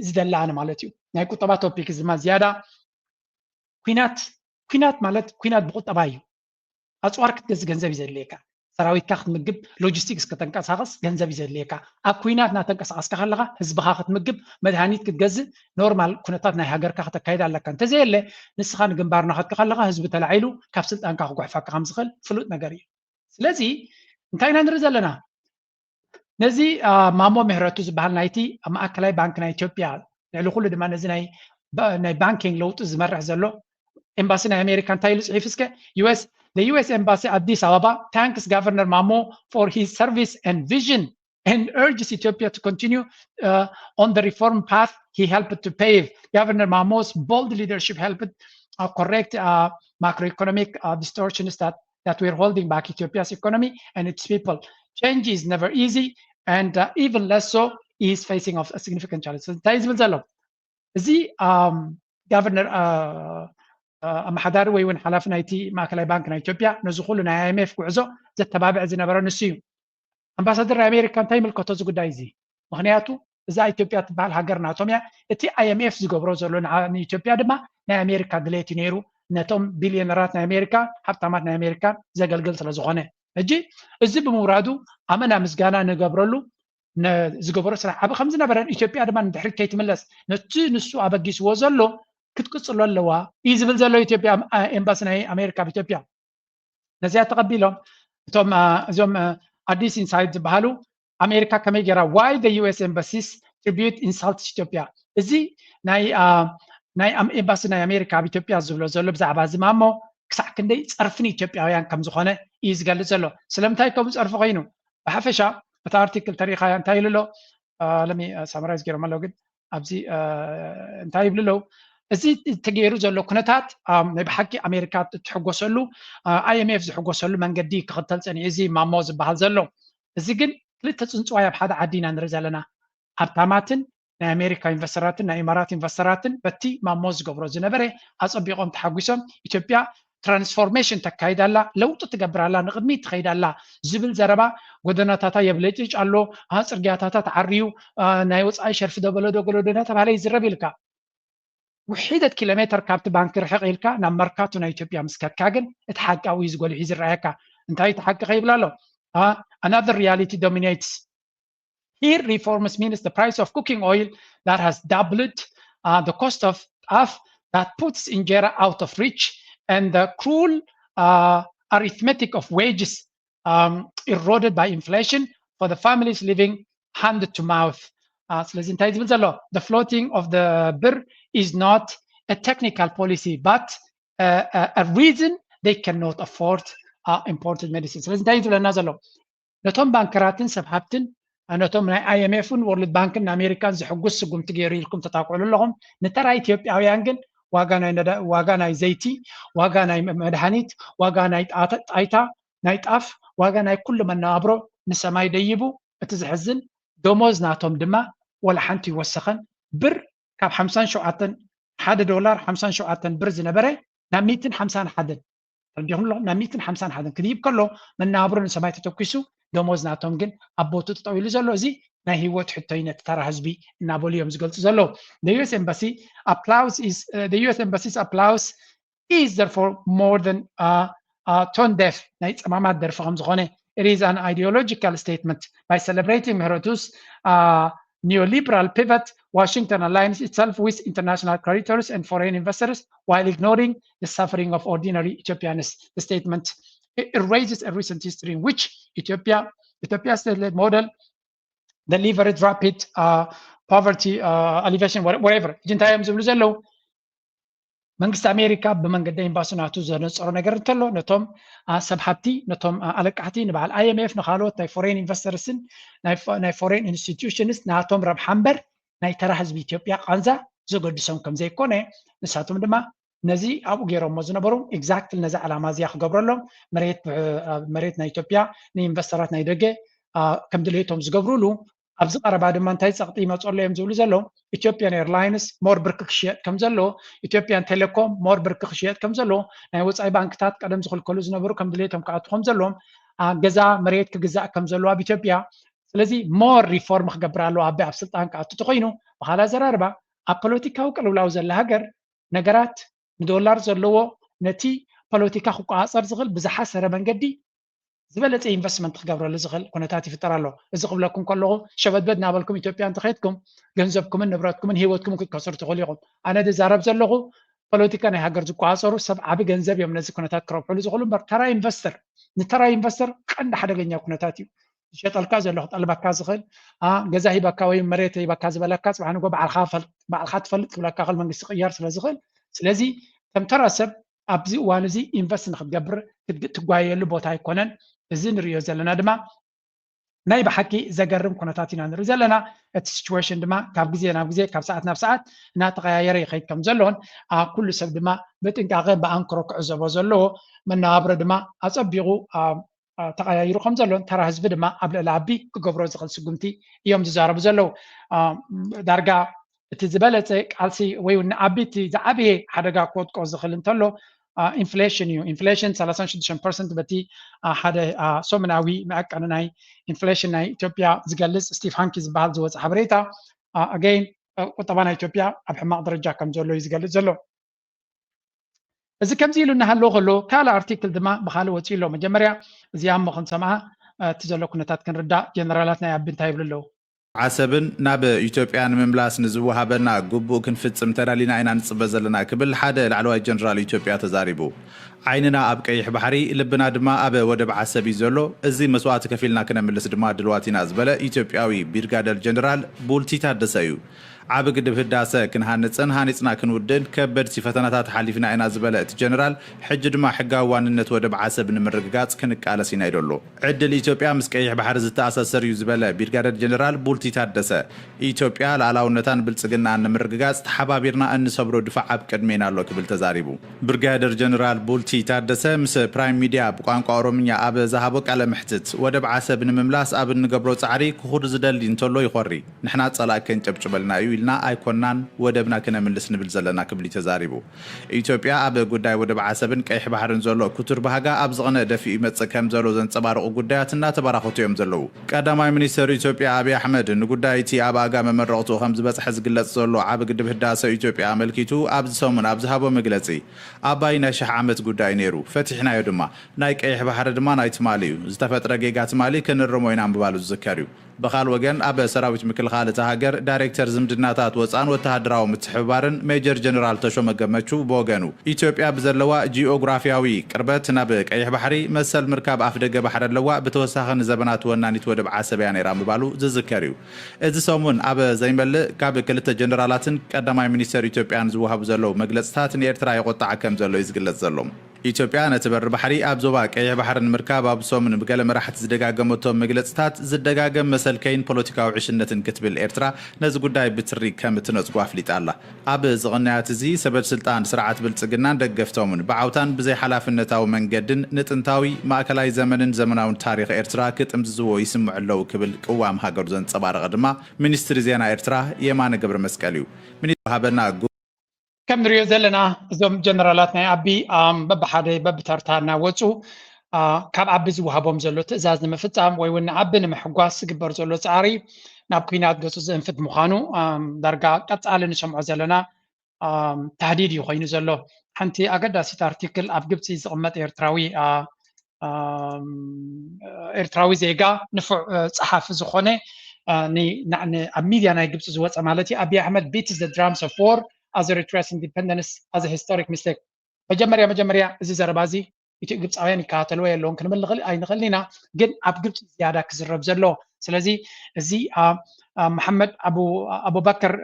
ዝደሊ ኣነ ማለት እዩ። ናይ ቁጠባ ቶፒክ እዚ ድማ ዝያዳ ኩናት ኩናት ማለት ኩናት ብቁጠባ እዩ። ኣፅዋር ክትገዝእ ገንዘብ እዩ ዘድልየካ። ሰራዊትካ ክትምግብ፣ ሎጂስቲክስ ከተንቀሳቐስ ገንዘብ እዩ ዘድልየካ። ኣብ ኩናት እናተንቀሳቐስካ ከለኻ ህዝብኻ ክትምግብ፣ መድሃኒት ክትገዝእ፣ ኖርማል ኩነታት ናይ ሃገርካ ክተካይድ ኣለካ። እንተዘየለ ንስኻ ንግንባር እናኸድካ ከለኻ ህዝቢ ተላዒሉ ካብ ስልጣንካ ክጉሕፈካ ከም ዝኽእል ፍሉጥ ነገር እዩ። ስለዚ እንታይ ኢና ንርኢ ዘለና? ነዚ ማሞ ምህረቱ ዝበሃል ናይቲ ማእከላይ ባንክ ናይ ኢትዮጵያ፣ ልዕሊ ኩሉ ድማ ነዚ ናይ ባንኪንግ ለውጢ ዝመርሕ ዘሎ ኤምባሲ ናይ ኣሜሪካ እንታይ ኢሉ ፅሒፉ እስከ? US, the US Embassy Addis Ababa thanks Governor Mamo for his service and vision and urges Ethiopia to continue on the reform path he helped to pave. Governor Mamo's bold leadership helped correct macroeconomic distortions that that were holding back Ethiopia's economy and its people. Change is never easy, and even less so, he is facing a significant challenge. እንታይ ዝብል ዘሎ እዚ ጋቨርነር ኣመሓዳሪ ወይ እውን ሓላፊ ናይቲ ማእከላይ ባንክ ናይ ኢትዮጵያ ነዚ ኩሉ ናይ IMF ጉዕዞ ዘተባብዕ ዝነበረ ንሱ እዩ። ኣምባሳደር ናይ ኣሜሪካ እንታይ ይምልከቶ እዚ ጉዳይ እዚ? ምክንያቱ እዛ ኢትዮጵያ ትበሃል ሃገር ናቶም እያ። እቲ IMF ዝገብሮ ዘሎ ንኢትዮጵያ ድማ ናይ ኣሜሪካ ድሌት እዩ ነይሩ። ነቶም ቢልዮነራት ናይ ኣሜሪካ፣ ሃብታማት ናይ ኣሜሪካ ዘገልግል ስለ ዝኾነ፣ ሕጂ እዚ ብምውራዱ ኣመና ምስጋና ንገብረሉ። ዝገበሮ ስራሕ ዓቢ ከም ዝነበረን ኢትዮጵያ ድማ ንድሕሪት ከይትምለስ ነቲ ንሱ ኣበጊስዎ ዘሎ ክትቅጽሎ ኣለዋ እዩ ዝብል ዘሎ ኢትዮጵያ ኤምባሲ ናይ ኣሜሪካ ኣብ ኢትዮጵያ። ነዚኣ ተቐቢሎም እቶም እዞም ኣዲስ ኢንሳይት ዝበሃሉ ኣሜሪካ ከመይ ገይራ why the US embassies tribute insults ኢትዮጵያ። እዚ ናይ ናይ ኤምባሲ ናይ ኣሜሪካ ኣብ ኢትዮጵያ ዝብሎ ዘሎ ብዛዕባ እዚ ማሞ ክሳዕ ክንደይ ጸርፊ ንኢትዮጵያውያን ከም ዝኾነ እዩ ዝገልጽ ዘሎ። ስለምንታይ ከምኡ ጸርፊ ኮይኑ? ብሓፈሻ እቲ ኣርቲክል ተሪኻያ እንታይ ኢሉ ኣሎ? ለሚ ሳመራይዝ ገይሮም ኣለዉ ግን ኣብዚ እንታይ ይብሉ ኣለዉ? እዚ ተገይሩ ዘሎ ኩነታት ናይ ብሓቂ ኣሜሪካ እትሕጎሰሉ፣ IMF ዝሕጎሰሉ መንገዲ ክኽተል ጸኒሑ እዚ ማሞ ዝበሃል ዘሎ። እዚ ግን ክልተ ጽንጽዋይ ኣብ ሓደ ዓዲ ኢና ንርኢ ዘለና። ሃብታማትን ናይ ኣሜሪካ ኢንቨስተራትን ናይ ኢማራት ኢንቨስተራትን በቲ ማሞ ዝገብሮ ዝነበረ ኣጸቢቖም ተሓጒሶም። ኢትዮጵያ ትራንስፎርሜሽን ተካይድ ኣላ፣ ለውጢ ትገብር ኣላ፣ ንቕድሚት ትኸይድ ኣላ ዝብል ዘረባ፣ ጎደናታታ የብለጭልጭ ኣሎ፣ ጽርግያታታ ተዓርዩ፣ ናይ ወጻኢ ሸርፊ ደበሎ ደገሎ እናተባህለ ይዝረብ ኢልካ። ውሒደት ኪሎ ሜተር ካብቲ ባንክ ርሕቕ ኢልካ ናብ መርካቶ ናይ ኢትዮጵያ ምስ ከድካ ግን እቲ ሓቂ ኣብኡ እዩ ዝጎልሕ እዩ ዝረኣየካ። እንታይ እቲ ሓቂ ከይብል ኣሎ? Another reality dominates. Here reforms means the price of cooking oil that has doubled, the cost of stuff that puts injera out of reach, and the cruel arithmetic of wages eroded by inflation for the families living hand to mouth. ስለዚ እንታይ ዝብል ዘሎ? The floating of the ብር is not a technical policy but a reason they cannot afford imported medicine። ስለዚ እንታይ ዝብለና ዘሎ? ነቶም ባንከራትን ሰብ ሃብትን፣ ነቶም ናይ IMF ን ወርልድ ባንክን ንኣሜሪካን ዝሕጉስ ስጉምቲ ገይሩ ኢልኩም ተጣቅዕሉ ኣለኹም። ንተራ ኢትዮጵያውያን ግን ዋጋ ናይ ነዳ- ዋጋ ናይ ዘይቲ፣ ዋጋ ናይ መድሃኒት፣ ዋጋ ናይ ጣተ- ጣይታ፣ ናይ ጣፍ፣ ዋጋ ናይ ኩሉ መነባብሮ ንሰማይ ደይቡ። እቲ ዘሕዝን ደሞዝ ናቶም ድማ ወላ ሓንቲ ይወሰኸን። ብር ካብ ሓምሳን ሸውዓተን ሓደ ዶላር ሓምሳን ሸውዓተን ብር ዝነበረ ናብ ሚእትን ሓምሳን ሓደን ተረዲኹም ኣለኹም ናብ ሚእትን ሓምሳን ሓደን ክድይብ ከሎ መነባብሮ ንሰማይ ተተኪሱ ደሞዝ ናቶም ግን ኣብ ቦቱ ጠጠው ኢሉ ዘሎ። እዚ ናይ ህይወት ሕቶይነት ተራ ህዝቢ እናበሉ እዮም ዝገልጹ ዘለዉ። The U S embassy applauds is uh, the U S embassy's applause is therefore more than uh, uh, tone deaf ናይ ጸማማት ደርፊ ከም ዝኾነ it is an ideological statement by celebrating ምህረቱስ uh, neoliberal pivot. Washington aligns itself with international creditors and foreign investors while ignoring the suffering of ordinary Ethiopians. The statement it raises a recent history in which Ethiopia, Ethiopia's state-led model delivered rapid uh, poverty uh, alleviation, whatever. ሕጂ እንታይ እዮም ዝብሉ ዘለዉ? መንግስቲ ኣሜሪካ ብመንገዲ ኤምባሲ ናቱ ዘነፀሮ ነገር እንተሎ ነቶም ሰብ ሃብቲ፣ ነቶም ኣለቃሕቲ፣ ንበዓል I M F፣ ንካልኦት ናይ ፎሬን ኢንቨስተርስን ናይ ፎሬን ኢንስቲትዩሽንስ ናቶም ረብሓ እምበር ናይ ተራ ህዝቢ ኢትዮጵያ ቃንዛ ዘገድሶም ከም ዘይኮነ ንሳቶም ድማ ነዚ ኣብኡ ገይሮሞ ዝነበሩ exactly ነዚ ዓላማ እዚኣ ክገብረሎም መሬት መሬት ናይ ኢትዮጵያ ንኢንቨስተራት ናይ ደገ ከም ድሌቶም ዝገብሩሉ ኣብዚ ቀረባ ድማ እንታይ ፀቕጢ ይመፀሉ እዮም ዝብሉ ዘለዉ ኢትዮጵያን ኤርላይንስ more ብርኪ ክሽየጥ ከም ዘለዎ ኢትዮጵያን ቴሌኮም more ብርኪ ክሽየጥ ከም ዘለዎ ናይ ወፃኢ ባንክታት ቀደም ዝኽልከሉ ዝነበሩ ከም ድሌቶም ክኣቱ ከም ዘለዎም ገዛ መሬት ክግዛእ ከም ዘለዎ ኣብ ኢትዮጵያ ስለዚ more reform ክገብር ኣለዎ ኣባይ ኣብ ስልጣን ክኣቱ ተኮይኑ ብካላ ዘራርባ ኣብ ፖለቲካዊ ቅልውላው ዘላ ሃገር ነገራት ንዶላር ዘለዎ ነቲ ፖለቲካ ክቆፃፀር ዝኽእል ብዝሓሰረ መንገዲ ዝበለፀ ኢንቨስትመንት ክገብረሉ ዝኽእል ኩነታት ይፍጠር ኣሎ። እዚ ክብለኩም ከለኹ ሸበድበድ እናበልኩም ኢትዮጵያ እንተኸድኩም ገንዘብኩምን ንብረትኩምን ህይወትኩምን ክትከስሩ ትኽእሉ ኢኹም። ኣነ ዝዛረብ ዘለኹ ፖለቲካ ናይ ሃገር ዝቆፃፀሩ ሰብ ዓቢ ገንዘብ እዮም ነዚ ኩነታት ክረብሕሉ ዝኽእሉ እምበር ተራ ኢንቨስተር ንተራ ኢንቨስተር ቀንዲ ሓደገኛ ኩነታት እዩ። ዝሸጠልካ ዘሎ ክጠልበካ ዝኽእል ገዛ ሂበካ ወይ መሬት ሂበካ ዝበለካ ፅባሕ ንጎ ባዕልካ ትፈልጥ ክብለካ ክእል መንግስቲ ቅያር ስለ ዝኽእል ስለዚ ከም ተራ ሰብ ኣብዚ እዋን እዚ ኢንቨስት ንክትገብር ትጓየሉ ቦታ ኣይኮነን። እዚ ንሪኦ ዘለና ድማ ናይ ብሓቂ ዘገርም ኩነታት ኢና ንርኢ ዘለና። እቲ ሲቹዌሽን ድማ ካብ ግዜ ናብ ግዜ ካብ ሰዓት ናብ ሰዓት እናተቀያየረ ይኸይድ ከም ዘሎን ኩሉ ሰብ ድማ ብጥንቃቐ ብኣንክሮ ክዕዘቦ ዘለዎ መነባብሮ ድማ ኣፀቢቑ ተቀያይሩ ከም ዘሎን ተራ ህዝቢ ድማ ኣብ ልዕሊ ኣቢ ክገብሮ ዝኽእል ስጉምቲ እዮም ዝዛረቡ ዘለዉ። ዳርጋ እቲ ዝበለፀ ቃልሲ ወይ ንኣቢ እቲ ዝዓበየ ሓደጋ ክወድቆ ዝኽእል እንተሎ ኢንፍሌሽን እዩ። ኢንፍሌሽን ሰላሳን ሽዱሽተን ፐርሰንት በቲ ሓደ ሰሙናዊ መዐቀኒ ናይ ኢንፍሌሽን ናይ ኢትዮጵያ ዝገልፅ ስቲቭ ሃንኪ ዝበሃል ዝወፀ ሓበሬታ ኣገይን ቁጠባ ናይ ኢትዮጵያ ኣብ ሕማቕ ደረጃ ከም ዘሎ እዩ ዝገልፅ ዘሎ። እዚ ከምዚ ኢሉ እናሃለወ ከሎ ካልእ ኣርቲክል ድማ ብካልእ ወፂኡ ኣሎ። መጀመርያ እዚኣ እሞ ክንሰምዓ እቲ ዘሎ ኩነታት ክንርዳእ ጀነራላት ናይ ኣቢ እንታይ ይብሉ ኣለዉ? ዓሰብን ናብ ኢትዮጵያ ንምምላስ ንዝወሃበና ግቡእ ክንፍጽም ተዳሊና ኢና ንጽበ ዘለና ክብል ሓደ ላዕለዋይ ጀነራል ኢትዮጵያ ተዛሪቡ። ዓይንና ኣብ ቀይሕ ባሕሪ፣ ልብና ድማ ኣብ ወደብ ዓሰብ እዩ ዘሎ። እዚ መስዋእቲ ከፊልና ክነምልስ ድማ ድልዋት ኢና ዝበለ ኢትዮጵያዊ ቢርጋደር ጀነራል ቡልቲ ታደሰ እዩ። ዓቢ ግድብ ህዳሰ ክንሃንጽን ሃኒጽና ክንውድእን ከበድቲ ፈተናታት ሓሊፍና ኢና ዝበለ እቲ ጀነራል፣ ሕጂ ድማ ሕጋዊ ዋንነት ወደብ ዓሰብ ንምርግጋጽ ክንቃለስ ኢና ኢሉ ኣሎ። ዕድል ኢትዮጵያ ምስ ቀይሕ ባሕሪ ዝተኣሳሰር እዩ ዝበለ ቢርጋደር ጀነራል ቡልቲ ታደሰ፣ ኢትዮጵያ ልኣላውነታን ብልጽግናኣን ንምርግጋጽ ተሓባቢርና እንሰብሮ ድፋዕ ኣብ ቅድሜና ኣሎ ክብል ተዛሪቡ። ብርጋደር ጀነራል ቡልቲ ታደሰ ምስ ፕራይም ሚድያ ብቋንቋ ኦሮምኛ ኣብ ዝሃቦ ቃለ መሕትት፣ ወደብ ዓሰብ ንምምላስ ኣብ እንገብሮ ጻዕሪ ክኹሪ ዝደሊ እንተሎ ይኾሪ። ንሕና ጸላኢ ከንጨብጭበልና እዩ ኢልና ኣይኮናን ወደብና ክነምልስ ንብል ዘለና ክብል እዩ ተዛሪቡ። ኢትዮጵያ ኣብ ጉዳይ ወደብ ዓሰብን ቀይሕ ባሕርን ዘሎ ክቱር ባህጋ ኣብ ዝቕነ ደፊኡ ይመጽእ ከም ዘሎ ዘንጸባርቑ ጉዳያት እናተበራኸቱ እዮም ዘለዉ። ቀዳማይ ሚኒስተር ኢትዮጵያ ኣብይ ኣሕመድ ንጉዳይ እቲ ኣብ ኣጋ መመረቕትኡ ከም ዝበጽሐ ዝግለጽ ዘሎ ዓቢ ግድብ ህዳሰ ኢትዮጵያ ኣመልኪቱ ኣብዚ ሰሙን ኣብ ዝሃቦ መግለጺ ኣባይ ናይ ሽሕ ዓመት ጉዳይ ነይሩ፣ ፈቲሕናዮ ድማ። ናይ ቀይሕ ባሕሪ ድማ ናይ ትማሊ እዩ። ዝተፈጥረ ጌጋ ትማሊ ክንርሞ ኢና ምባሉ ዝዝከር እዩ። ብኻል ወገን ኣብ ሰራዊት ምክልኻል እታ ሃገር ዳይሬክተር ዝምድናታት ወፃን ወተሃደራዊ ምትሕብባርን ሜጀር ጀነራል ተሾመ ገመቹ ብወገኑ ኢትዮጵያ ብዘለዋ ጂኦግራፊያዊ ቅርበት ናብ ቀይሕ ባሕሪ መሰል ምርካብ ኣፍደገ ባሕሪ ኣለዋ፣ ብተወሳኺ ንዘበናት ወናኒት ወደብ ዓሰብ እያ ነይራ ምባሉ ዝዝከር እዩ። እዚ ሰሙን ኣብ ዘይመልእ ካብ ክልተ ጀነራላትን ቀዳማይ ሚኒስተር ኢትዮጵያን ዝወሃቡ ዘለዉ መግለፅታት ንኤርትራ የቆጣዓ ከም ዘሎ እዩ ዝግለፅ ዘሎ። ኢትዮጵያ ነቲ በሪ ባሕሪ ኣብ ዞባ ቀይሕ ባሕሪ ንምርካብ ኣብ ሰሙን ብገለ መራሕቲ ዝደጋገመቶ መግለጽታት ዝደጋገም መሰልከይን ፖለቲካዊ ዕሽነትን ክትብል ኤርትራ ነዚ ጉዳይ ብትሪ ከም እትነጽጎ ኣፍሊጣ ኣላ። ኣብ ዝቕንያት እዚ ሰበድ ስልጣን ስርዓት ብልጽግናን ደገፍቶምን ብዓውታን ብዘይ ሓላፍነታዊ መንገድን ንጥንታዊ ማእከላይ ዘመንን ዘመናውን ታሪኽ ኤርትራ ክጥምዝዝዎ ይስምዑ ኣለዉ ክብል ቅዋም ሃገሩ ዘንጸባረቐ ድማ ሚኒስትሪ ዜና ኤርትራ የማነ ገብረ መስቀል እዩ። ሚኒስትሪ ሃበና ከም ንሪኦ ዘለና እዞም ጀነራላት ናይ ኣቢ በብሓደ በብተርታ እናወፁ ካብ ኣቢ ዝወሃቦም ዘሎ ትእዛዝ ንምፍፃም ወይ እውን ንኣቢ ንምሕጓስ ዝግበር ዘሎ ፃዕሪ ናብ ኩናት ገፁ ዝእንፍት ምዃኑ ዳርጋ ቀፃሊ ንሰምዖ ዘለና ታህዲድ እዩ ኮይኑ ዘሎ። ሓንቲ ኣገዳሲት ኣርቲክል ኣብ ግብፂ ዝቕመጥ ኤርትራዊ ኤርትራዊ ዜጋ ንፉዕ ፀሓፊ ዝኾነ ኣብ ሚድያ ናይ ግብፂ ዝወፀ ማለት እዩ። ኣቢ ኣሕመድ beats the drums of war as Eritrea's independence as a historic mistake። መጀመርያ መጀመርያ እዚ ዘረባ እዚ ኢትዮ ግብፃውያን ይከታተልዎ የለውን ክንብል ንኽእል ኣይንኽእል ኢና፣ ግን ኣብ ግብፂ ዝያዳ ክዝረብ ዘሎ። ስለዚ እዚ መሓመድ ኣቡበከር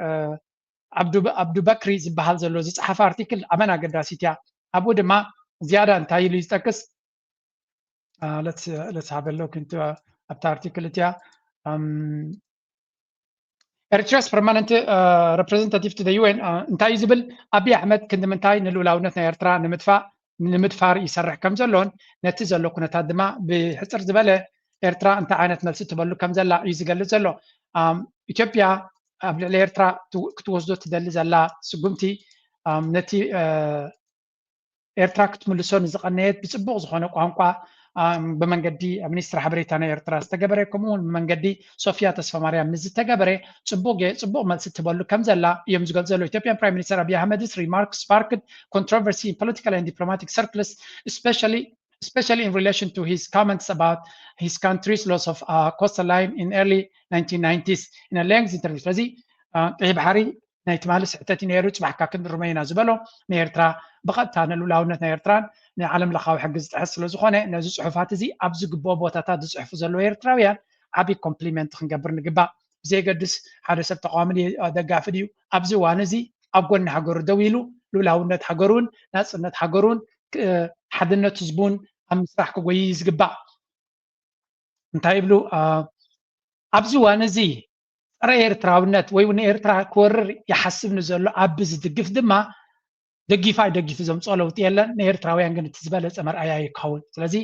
ኣብዱበክሪ ዝበሃል ዘሎ ዝፀሓፈ ኣርቲክል ኣመን ኣገዳሲት እያ። ኣብኡ ድማ ዝያዳ እንታይ ኢሉ እዩ ዝጠቅስ? ለትስ ሃበለው ክንቱ ኣብታ ኣርቲክል እቲያ Eritrea's permanent representative to the U N እንታይ እዩ ዝብል? ኣቢ ኣሕመድ ክንዲ ምንታይ ንልኡላውነት ናይ ኤርትራ ንምጥፋእ ንምድፋር ይሰርሕ ከም ዘሎን ነቲ ዘሎ ኩነታት ድማ ብሕፅር ዝበለ ኤርትራ እንታይ ዓይነት መልሲ ትበሉ ከም ዘላ እዩ ዝገልፅ ዘሎ። ኢትዮጵያ ኣብ ልዕሊ ኤርትራ ክትወስዶ ትደሊ ዘላ ስጉምቲ ነቲ ኤርትራ ክትምልሶ ንዝቐነየት ብፅቡቕ ዝኾነ ቋንቋ ብመንገዲ ሚኒስትሪ ሓበሬታ ናይ ኤርትራ ዝተገበረ ከምኡ እውን ብመንገዲ ሶፊያ ተስፋማርያም ንዝተገበረ ፅቡቕ ጌ- ፅቡቕ መልሲ ትበሉ ከም ዘላ እዮም ዝገልፁ ዘለዉ። Ethiopian Prime Minister Abiy Ahmed's remarks sparked controversy in political and diplomatic circles, especially especially in relation to his comments about his country's loss of uh, coastal line in early nineteen nineties in a lengthy interview. ስለዚ ቀይሕ ባሕሪ ናይ ትማሊ ስሕተት እዩ ነይሩ፣ ፅባሕካ ክንርመ ኢና ዝበሎ ንኤርትራ ብቐጥታ ንልኡላውነት ናይ ኤርትራን ንዓለም ለኻዊ ሕጊ ዝጥሕስ ስለ ዝኾነ ነዚ ፅሑፋት እዚ ኣብ ዝግብኦ ቦታታት ዝፅሕፉ ዘለዉ ኤርትራውያን ዓብዪ ኮምፕሊመንት ክንገብር ንግባእ። ብዘየገድስ ሓደ ሰብ ተቃዋሚ ድዩ ደጋፊ ድዩ ኣብዚ እዋን እዚ ኣብ ጎኒ ሃገሩ ደው ኢሉ ልኡላውነት ሃገሩን ናፅነት ሃገሩን ሓድነት ህዝቡን ኣብ ምስራሕ ክጎይ እዩ ዝግባእ። እንታይ ይብሉ ኣብዚ እዋን እዚ ፀረ ኤርትራውነት ወይ ንኤርትራ ክወርር ይሓስብ ንዘሎ ኣቢ ዝድግፍ ድማ ደጊፉ ኣይደጊፉ ዘምፅኦ ለውጢ የለን። ንኤርትራውያን ግን እቲ ዝበለፀ መርኣያ ይኸውን። ስለዚ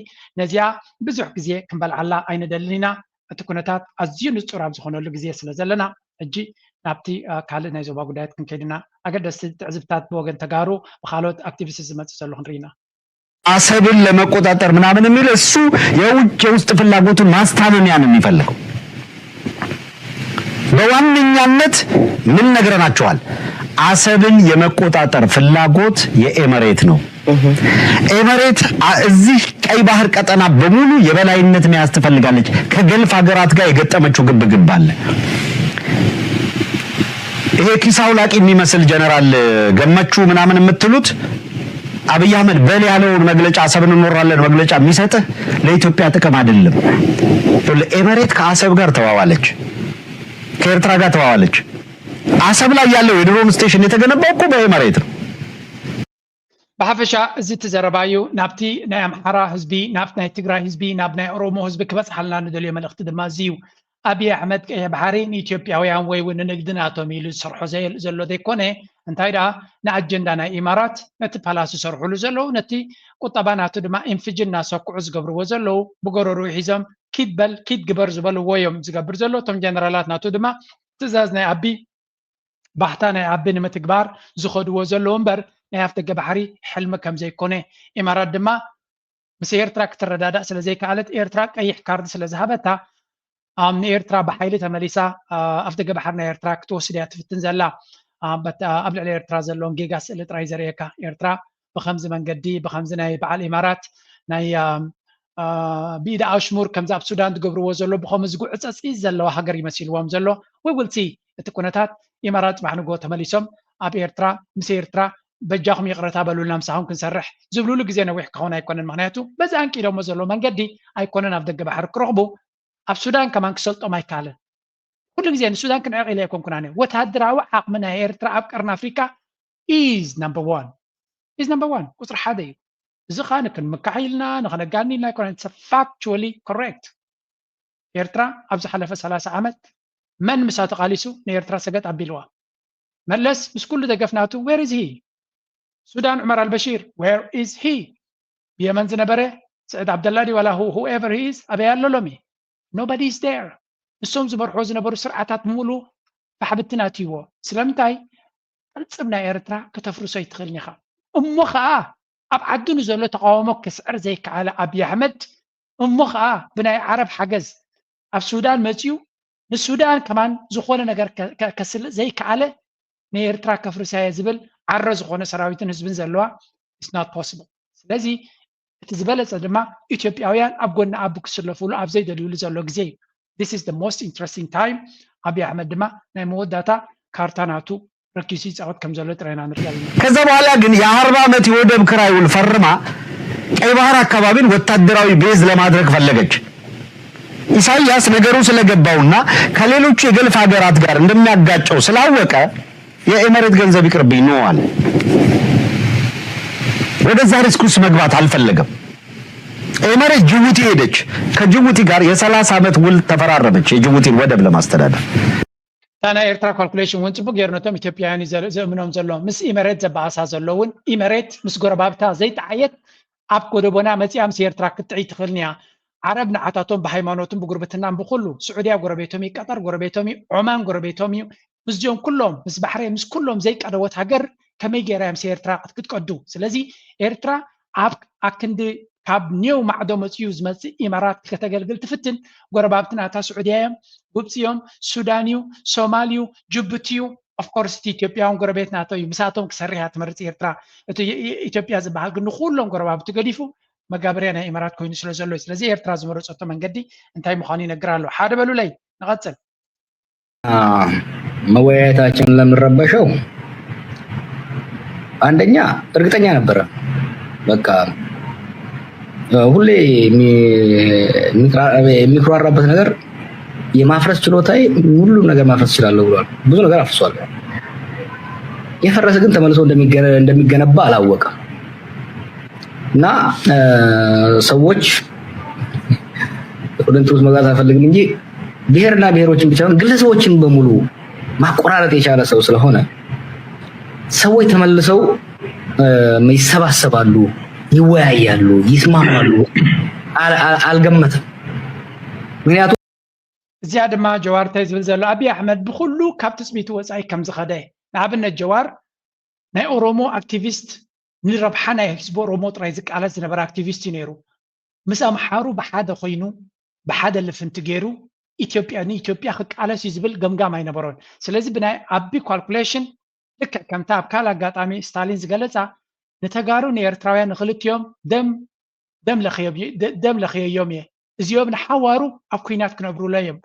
ነዚኣ ብዙሕ ግዜ ክንበልዓላ ኣይንደልን ኢና። እቲ ኩነታት ኣዝዩ ንፁር ኣብ ዝኾነሉ ግዜ ስለ ዘለና ሕጂ ናብቲ ካልእ ናይ ዞባ ጉዳያት ክንከይድ ኢና። ኣገደስቲ ትዕዝብታት ብወገን ተጋሩ ብካልኦት ኣክቲቪስት ዝመፅእ ዘሎ ክንርኢ ኢና። አሰብን ለመቆጣጠር ምናምን የሚል እሱ የውጭ የውስጥ ፍላጎቱን ማስታመሚያ ነው የሚፈልገው። በዋነኛነት ምን ነግረናቸዋል? አሰብን የመቆጣጠር ፍላጎት የኤመሬት ነው። ኤመሬት እዚህ ቀይ ባህር ቀጠና በሙሉ የበላይነት መያዝ ትፈልጋለች። ከገልፍ ሀገራት ጋር የገጠመችው ግብ ግብ አለ። ይሄ ኪስ አውላቂ የሚመስል ጀነራል ገመቹ ምናምን የምትሉት አብይ አህመድ በል ያለውን መግለጫ አሰብን እንወራለን መግለጫ የሚሰጥህ ለኢትዮጵያ ጥቅም አይደለም። ኤመሬት ከአሰብ ጋር ተዋዋለች፣ ከኤርትራ ጋር ተዋዋለች። አሰብ ላይ ያለው የድሮን ስቴሽን የተገነባው እኮ በኤመሬት ነው። ብሓፈሻ እዚ እቲ ዘረባ እዩ ናብቲ ናይ ኣምሓራ ህዝቢ ናብ ናይ ትግራይ ህዝቢ ናብ ናይ ኦሮሞ ህዝቢ ክበፅሓልና ንደልዮ መልእክቲ ድማ እዚ እዩ። ኣብይ ኣሕመድ ቀይሕ ባሕሪ ንኢትዮጵያውያን ወይ እውን ንንግዲ ናቶም ኢሉ ዝሰርሖ ዘሎ ዘይኮነ እንታይ ደኣ ንኣጀንዳ ናይ ኢማራት ነቲ ፓላስ ዝሰርሕሉ ዘለዉ ነቲ ቁጠባ ናቱ ድማ ኢንፍጅን እናሰኩዑ ዝገብርዎ ዘለዉ ብጎረርኡ ሒዞም ኪድ በል ኪድ ግበር ዝበልዎ እዮም ዝገብር ዘሎ። እቶም ጀነራላት ናቱ ድማ ትእዛዝ ናይ ኣቢ ባህታ ናይ ኣቢ ንምትግባር ዝኸድዎ ዘለዉ እምበር ናይ ኣፍደገ ባሕሪ ሕልሚ ከም ዘይኮነ ኢማራት ድማ ምስ ኤርትራ ክትረዳዳእ ስለ ዘይከኣለት ኤርትራ ቀይሕ ካርድ ስለ ዝሃበታ ንኤርትራ ብሓይሊ ተመሊሳ ኣፍደገ ባሕሪ ናይ ኤርትራ ክትወስድ እያ ትፍትን ዘላ። ኣብ ልዕሊ ኤርትራ ዘለዎም ጌጋ ስእሊ ጥራይ ዘርእየካ ኤርትራ ብከምዚ መንገዲ ብከምዚ ናይ በዓል ኢማራት ናይ ብኢድ ኣሽሙር ከምዚ ኣብ ሱዳን ዝገብርዎ ዘሎ ብከምኡ ዝጉዕፀፂ ዘለዋ ሃገር ይመሲልዎም ዘሎ። We will see እቲ ኩነታት ኢማራት ፅባሕ ንግሆ ተመሊሶም ኣብ ኤርትራ ምስ ኤርትራ በጃኹም ይቕረታ በሉልና ምሳኹም ክንሰርሕ ዝብልሉ ግዜ ነዊሕ ክኸውን ኣይኮነን። ምክንያቱ በዚ ኣንቂዶሞ ዘሎ መንገዲ ኣይኮነን ኣብ ደገ ባሕሪ ክረኽቡ። ኣብ ሱዳን ከማን ክሰልጦም ኣይከኣልን። ኩሉ ግዜ ንሱዳን ክንዕቕ ኢለ ኣይኮንኩን ኣነ። ወታደራዊ ዓቕሚ ናይ ኤርትራ ኣብ ቀርኒ ኣፍሪካ is number one is number one ቁፅሪ ሓደ እዩ። እዚ ከዓ ንክንምካሕ ኢልና ንክነጋኒ ኢልና ኣይኮነን። It's factually correct። ኤርትራ ኣብ ዝሓለፈ ሰላሳ ዓመት መን ምሳ ተቓሊሱ ንኤርትራ ሰገጥ ኣቢልዋ? መለስ ምስ ኩሉ ደገፍ ናቱ where is he? ሱዳን ዑመር ኣልበሺር where is he? ብየመን ዝነበረ ስዕድ ዓብደላ ድዩ ዋላ whoever he is ኣበይ ኣሎ ሎሚ? Nobody is there። ንሶም ዝመርሕዎ ዝነበሩ ስርዓታት ብምሉ ፋሕብትን ኣትይዎ። ስለምንታይ? ቅልጽም ናይ ኤርትራ ከተፍርሶ ኣይትኽእልን ኢኻ። እሞ ኸኣ ኣብ ዓዱ ንዘሎ ተቃውሞ ክስዕር ዘይከኣለ ኣብይ ኣሕመድ እሞ ኸኣ ብናይ ዓረብ ሓገዝ ኣብ ሱዳን መጺኡ ንሱዳን ከማን ዝኾነ ነገር ከስልጥ ዘይከኣለ ንኤርትራ ከፍርሳየ ዝብል ዓረ ዝኾነ ሰራዊትን ህዝብን ዘለዋ it's not possible። ስለዚ እቲ ዝበለጸ ድማ ኢትዮጵያውያን ኣብ ጎኒ ኣቢ ክስለፉሉ ኣብ ዘይደልዩሉ ዘሎ ግዜ እዩ። This is the most interesting time። ኣብይ ኣሕመድ ድማ ናይ መወዳእታ ካርታ ናቱ ረኪሱ ይጻወት ከም ዘሎ ጥራይ ኢና ንርኢ ኣለና። ከዛ በኋላ ግን የአርባ ዓመት የወደብ ክራይ ውል ፈርማ ቀይ ባህር አካባቢን ወታደራዊ ቤዝ ለማድረግ ፈለገች። ኢሳያስ ነገሩ ስለገባውና ከሌሎቹ የገልፍ ሀገራት ጋር እንደሚያጋጨው ስላወቀ የኤመሬት ገንዘብ ይቅርብኝ ነው አለ። ወደዛ ሪስክ ውስጥ መግባት አልፈለገም። ኤመሬት ጅቡቲ ሄደች። ከጅቡቲ ጋር የሰላሳ ዓመት ውል ተፈራረመች የጅቡቲን ወደብ ለማስተዳደር። እታ ናይ ኤርትራ ካልኩሌሽን እውን ጽቡቅ ገይሩ ነቶም ኢትዮጵያውያን እዩ ዘ- ዘእምኖም ዘሎ። ምስ ኢመሬት ዘበኣሳ ዘሎ እውን ኢመሬት ምስ ጎረባብታ ዘይጠዓየት ኣብ ጎደቦና መጺኣ ምስ ኤርትራ ክትጥዕይ ትኽእልን እያ። ዓረብ ንዓታቶም ብሃይማኖትን ብጉርብትናን ብኩሉ ስዑድያ ጎረቤቶም እዩ፣ ቀጠር ጎረቤቶም እዩ፣ ዖማን ጎረቤቶም እዩ። ምስዚኦም ኩሎም ምስ ባሕሬን ምስ ኩሎም ዘይቀደወት ሃገር ከመይ ገይራ እያ ምስ ኤርትራ ክትቀዱ? ስለዚ ኤርትራ ኣብ ኣክንዲ ካብ ኒው ማዕዶ መጽዩ ዝመጽእ ኢማራት ከተገልግል ትፍትን። ጎረባብቲ ናታ ስዑድያ እዮም፣ ግብጺ እዮም፣ ሱዳን እዩ፣ ሶማል እዩ፣ ጅቡቲ እዩ። Of course እቲ ኢትዮጵያ እውን ጎረቤት ናቶ እዩ፣ ምሳቶም ክሰርሕ እያ ትመርጽ ኤርትራ። እቲ የ- የ- ኢትዮጵያ ዝበሃል ግን ንኩሎም ጎረባብቲ ገዲፉ መጋበርያ ናይ ኢማራት ኮይኑ ስለ ዘሎ እዩ። ስለዚ ኤርትራ ዝመረጸቶ መንገዲ እንታይ ምዃኑ ይነግር ኣሎ። ሓደ በሉለይ ንቐጽል። መወያየታችን ለምንረበሸው አንደኛ እርግጠኛ ነበረ። በቃ ሁሌ የሚኮራራበት ነገር የማፍረስ ችሎታዬ፣ ሁሉም ነገር ማፍረስ እችላለሁ ብሏል። ብዙ ነገር አፍርሷል። የፈረሰ ግን ተመልሶ እንደሚገነባ አላወቀም። እና ሰዎች ወደ እንትን ውስጥ መግባት አልፈልግም እንጂ ብሔርና ብሔሮችን ብቻ ሳይሆን ግለሰቦችን በሙሉ ማቆራረጥ የቻለ ሰው ስለሆነ ሰዎች ተመልሰው ይሰባሰባሉ፣ ይወያያሉ፣ ይስማማሉ አልገመተም። ምክንያቱም እዚኣ ድማ ጀዋር እንታይ ዝብል ዘሎ ኣብይ ኣሕመድ ብኩሉ ካብ ትፅቢቱ ወፃኢ ከም ዝኸደ። ንኣብነት ጀዋር ናይ ኦሮሞ ኣክቲቪስት ንረብሓ ናይ ህዝቢ ኦሮሞ ጥራይ ዝቃለስ ዝነበረ ኣክቲቪስት እዩ ነይሩ። ምስ ኣምሓሩ ብሓደ ኮይኑ ብሓደ ልፍንቲ ገይሩ ኢትዮጵያ ንኢትዮጵያ ክቃለስ እዩ ዝብል ገምጋም ኣይነበሮን። ስለዚ ብናይ ኣቢ ካልኩሌሽን ልክዕ ከምታ ኣብ ካልእ ኣጋጣሚ ስታሊን ዝገለፃ ንተጋሩ ንኤርትራውያን ንክልቲኦም ደም ደም ለኽዮም- ደ- ደም ለኽየዮም እየ እዚኦም ንሓዋሩ ኣብ ኩናት ክነብሩለ እዮም።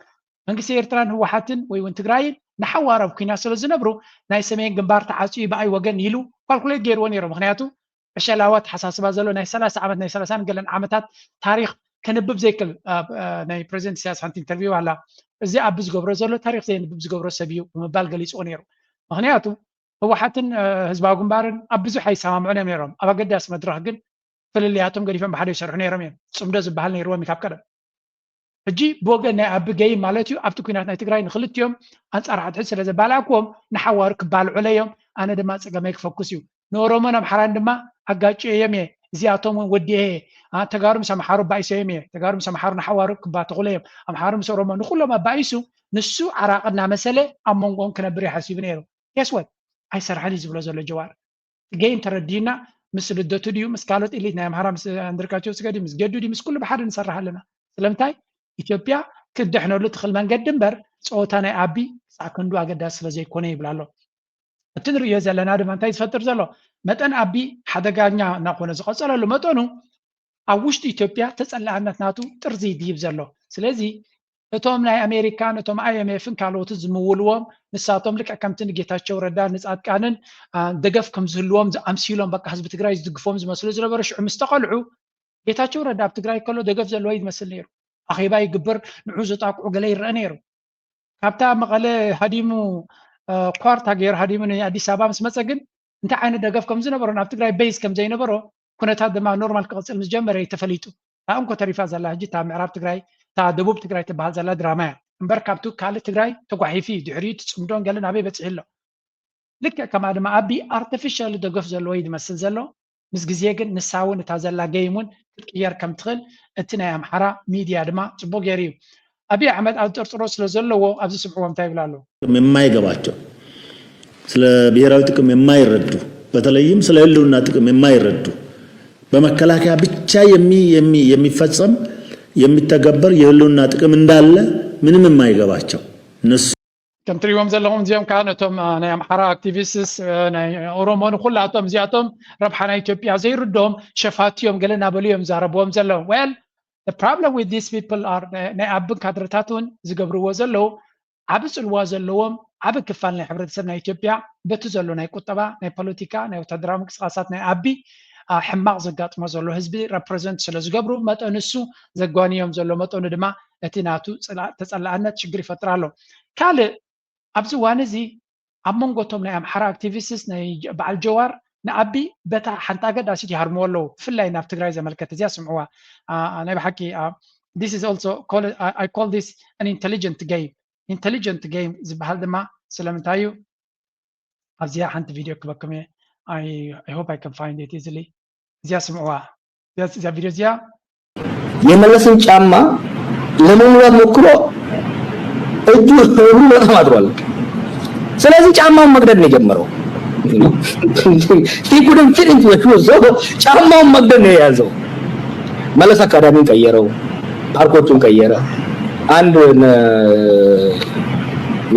መንግስቲ ኤርትራን ህወሓትን ወይ እውን ትግራይን ንሓዋሩ ኣብ ኩናት ስለ ዝነብሩ ናይ ሰሜን ግንባር ተዓፅዩ ብኣይ ወገን ኢሉ ካልኩሌት ገይርዎ ነይሩ። ምክንያቱ ዕሸላዊ ኣተሓሳስባ ዘሎ ናይ ሰላሳ ዓመት ናይ ሰላሳን ገለን ዓመታት ታሪክ ከንብብ ዘይክል ናይ ፕሬዚደንት ኢሳያስ ሓንቲ ኢንተርቪው ኣላ። እዚ ኣቢ ዝገብሮ ዘሎ ታሪክ ዘየንብብ ዝገብሮ ሰብ እዩ ብምባል ገሊፅዎ ነይሩ። ምክንያቱ ህወሓትን ህዝባዊ ግንባርን ኣብ ብዙሕ ኣይሰማምዑን እዮም ነይሮም። ኣብ ኣገዳሲ መድረክ ግን ፍልልያቶም ገዲፎም ብሓደ ይሰርሑ ነይሮም እዮም። ፅምዶ ዝበሃል ነይርዎም እዩ ካብ ቀደም። ሕጂ ብወገን ናይ ኣቢ ገይም ማለት እዩ ኣብቲ ኩናት ናይ ትግራይ ንክልቲኦም ኣንፃር ሓድሕድ ስለ ዘባላዕክዎም ንሓዋሩ ክባልዑለ እዮም። ኣነ ድማ ፀገመይ ክፈኩስ እዩ። ንኦሮሞን ኣምሓራን ድማ ኣጋጭየዮም እየ። እዚኣቶም እውን ወዲኤ እየ። ተጋሩ ምስ ኣምሓሩ ኣባኢሰዮም እየ። ተጋሩ ምስ ኣምሓሩ ንሓዋሩ ክባተኹለ እዮም። ኣምሓሩ ምስ ኦሮሞ ንኩሎም ኣባኢሱ ንሱ ዓራቂ እናመሰለ ኣብ መንጎኦም ክነብር እዩ ሓሲቡ ነይሩ። Guess what? ኣይሰርሐን እዩ ዝብሎ ዘሎ ጀዋር። እቲ ገይም ተረዲእና ምስ ልደቱ ድዩ ምስ ካልኦት ኢሊት ናይ ኣምሓራ ምስ ኣንድርጋቸው ስገድ ምስ ገዱ ድዩ ምስ ኩሉ ብሓደ ንሰርሕ ኣለና። ስለምንታይ ኢትዮጵያ ክትድሕነሉ ትኽእል መንገዲ እምበር ፀወታ ናይ ኣቢ ክሳዕ ክንዱ ኣገዳሲ ስለ ዘይኮነ ይብል ኣሎ። እቲ ንርእዮ ዘለና ድማ እንታይ ዝፈጥር ዘሎ መጠን ኣቢ ሓደጋኛ እናኾነ ዝቐፀለሉ መጠኑ ኣብ ውሽጢ ኢትዮጵያ ተፀላእነት ናቱ ጥርዚ ይድይብ ዘሎ። ስለዚ እቶም ናይ ኣሜሪካን እቶም ኣይኤምኤፍን ካልኦትን ዝምውልዎም ንሳቶም ልክዕ ከምቲ ንጌታቸው ረዳ ንፃድቃንን ደገፍ ከም ዝህልዎም ኣምሲሎም በቃ ህዝቢ ትግራይ ዝድግፎም ዝመስሉ ዝነበሩ ሽዑ ምስ ተቐልዑ ጌታቸው ረዳ ኣብ ትግራይ ከሎ ደገፍ ዘለዎ እዩ ዝመስል ነይሩ። ኣኼባ ይግብር ንዑ ዝጣቅዑ ገለ ይረአ ነይሩ። ካብታ መቐለ ሃዲሙ ኳርታ ገይሩ ሃዲሙ ንኣዲስ ኣበባ ምስ መፀ ግን እንታይ ዓይነት ደገፍ ከም ዝነበሮ ናብ ትግራይ ቤዝ ከም ዘይነበሮ ኩነታት ድማ ኖርማል ክቕፅል ምስ ጀመረ እዩ ተፈሊጡ። እታ እንኮ ተሪፋ ዘላ ሕጂ እታ ምዕራብ ትግራይ፣ እታ ደቡብ ትግራይ ትበሃል ዘላ ድራማ እያ እምበር፣ ካብቲ ካልእ ትግራይ ተጓሒፉ እዩ። ድሕሪኡ እቲ ፅምዶን ገለን ኣበይ በፂሑ ኣሎ? ልክዕ ከማ ድማ ኣቢ ኣርቲፊሻል ደገፍ ዘለዎ እዩ ዝመስል ዘሎ። ምስ ግዜ ግን ንሳ እውን እታ ዘላ ገይም እውን ክትቅየር ከም ትኽእል እቲ ናይ ኣምሓራ ሚድያ ድማ ፅቡቅ ገይሩ እዩ። ኣቢ ኣሕመድ ኣብ ጥርጥሮ ስለ ዘለዎ ኣብዚ ስምዕዎ እንታይ ይብል ኣሎ? የማይገባቸው፣ ስለ ብሔራዊ ጥቅም የማይረዱ፣ በተለይም ስለ ህልውና ጥቅም የማይረዱ፣ በመከላከያ ብቻ የሚ የሚ የሚፈጸም የሚተገበር የህልውና ጥቅም እንዳለ ምንም የማይገባቸው እነሱ ከም ትሪእዎም ዘለኹም እዚኦም ከዓ ነቶም አ፣ ናይ ኣምሓራ ኣክቲቪስትስ አ፣ ናይ ኦሮሞ ንኩላቶም እዚኣቶም ረብሓ ናይ ኢትዮጵያ ዘይርድኦም ሸፋቱ እዮም ገለ እናበሉ እዮም ዛረብዎም ዘለዉ። Well, the problem with these people are ናይ ኣቢን ካድረታት እውን ዝገብርዎ ዘለዉ ዓቢ ጽልዋ ዘለዎም ዓቢ ክፋል ናይ ሕብረተሰብ ናይ ኢትዮጵያ በቲ ዘሎ ናይ ቁጠባ፣ ናይ ፖለቲካ፣ ናይ ወታደራዊ ምንቅስቃሳት ናይ ኣቢ አ፣ ሕማቕ ዘጋጥሞ ዘሎ ህዝቢ ረፕረዘንት ስለ ዝገብሩ መጠን እሱ ዘጓንዮም ዘሎ መጠኑ ድማ እቲ ናቱ ጽላ- ተጸላእነት ሽግር ይፈጥር ኣሎ። ካልእ ኣብዚ እዋን እዚ ኣብ መንጎ እቶም ናይ ኣምሓራ ኣክቲቪስትስ ናይ ጀ- በዓል ጀዋር ንኣቢ በታ ሓንቲ ኣገዳሲት ይሃርምዎ ኣለዉ። ብፍላይ ናብ ትግራይ ዘመልከት እዚኣ ስምዕዋ። አ፣ ናይ ብሓቂ አ፣ this is also call, I, I call this an intelligent game. Intelligent game ዝበሃል ድማ ስለምንታይ እዩ? ኣብዚኣ ሓንቲ ቪድዮ ክበኩም እየ። I, I hope I can find it easily. እዚኣ ስምዕዋ። እዚኣ እዚኣ ቪድዮ እዚኣ የመለስን ጫማ ለመሙላት ሞክሮ እጁ እግሩ በጣም አጥሯል። ስለዚህ ጫማውን መቅደድ ነው የጀመረው። He couldn't fit into the shoes. So ጫማውን መቅደድ ነው የያዘው። መለስ አካዳሚን ቀየረው፣ ፓርኮቹን ቀየረ። አንድ እነ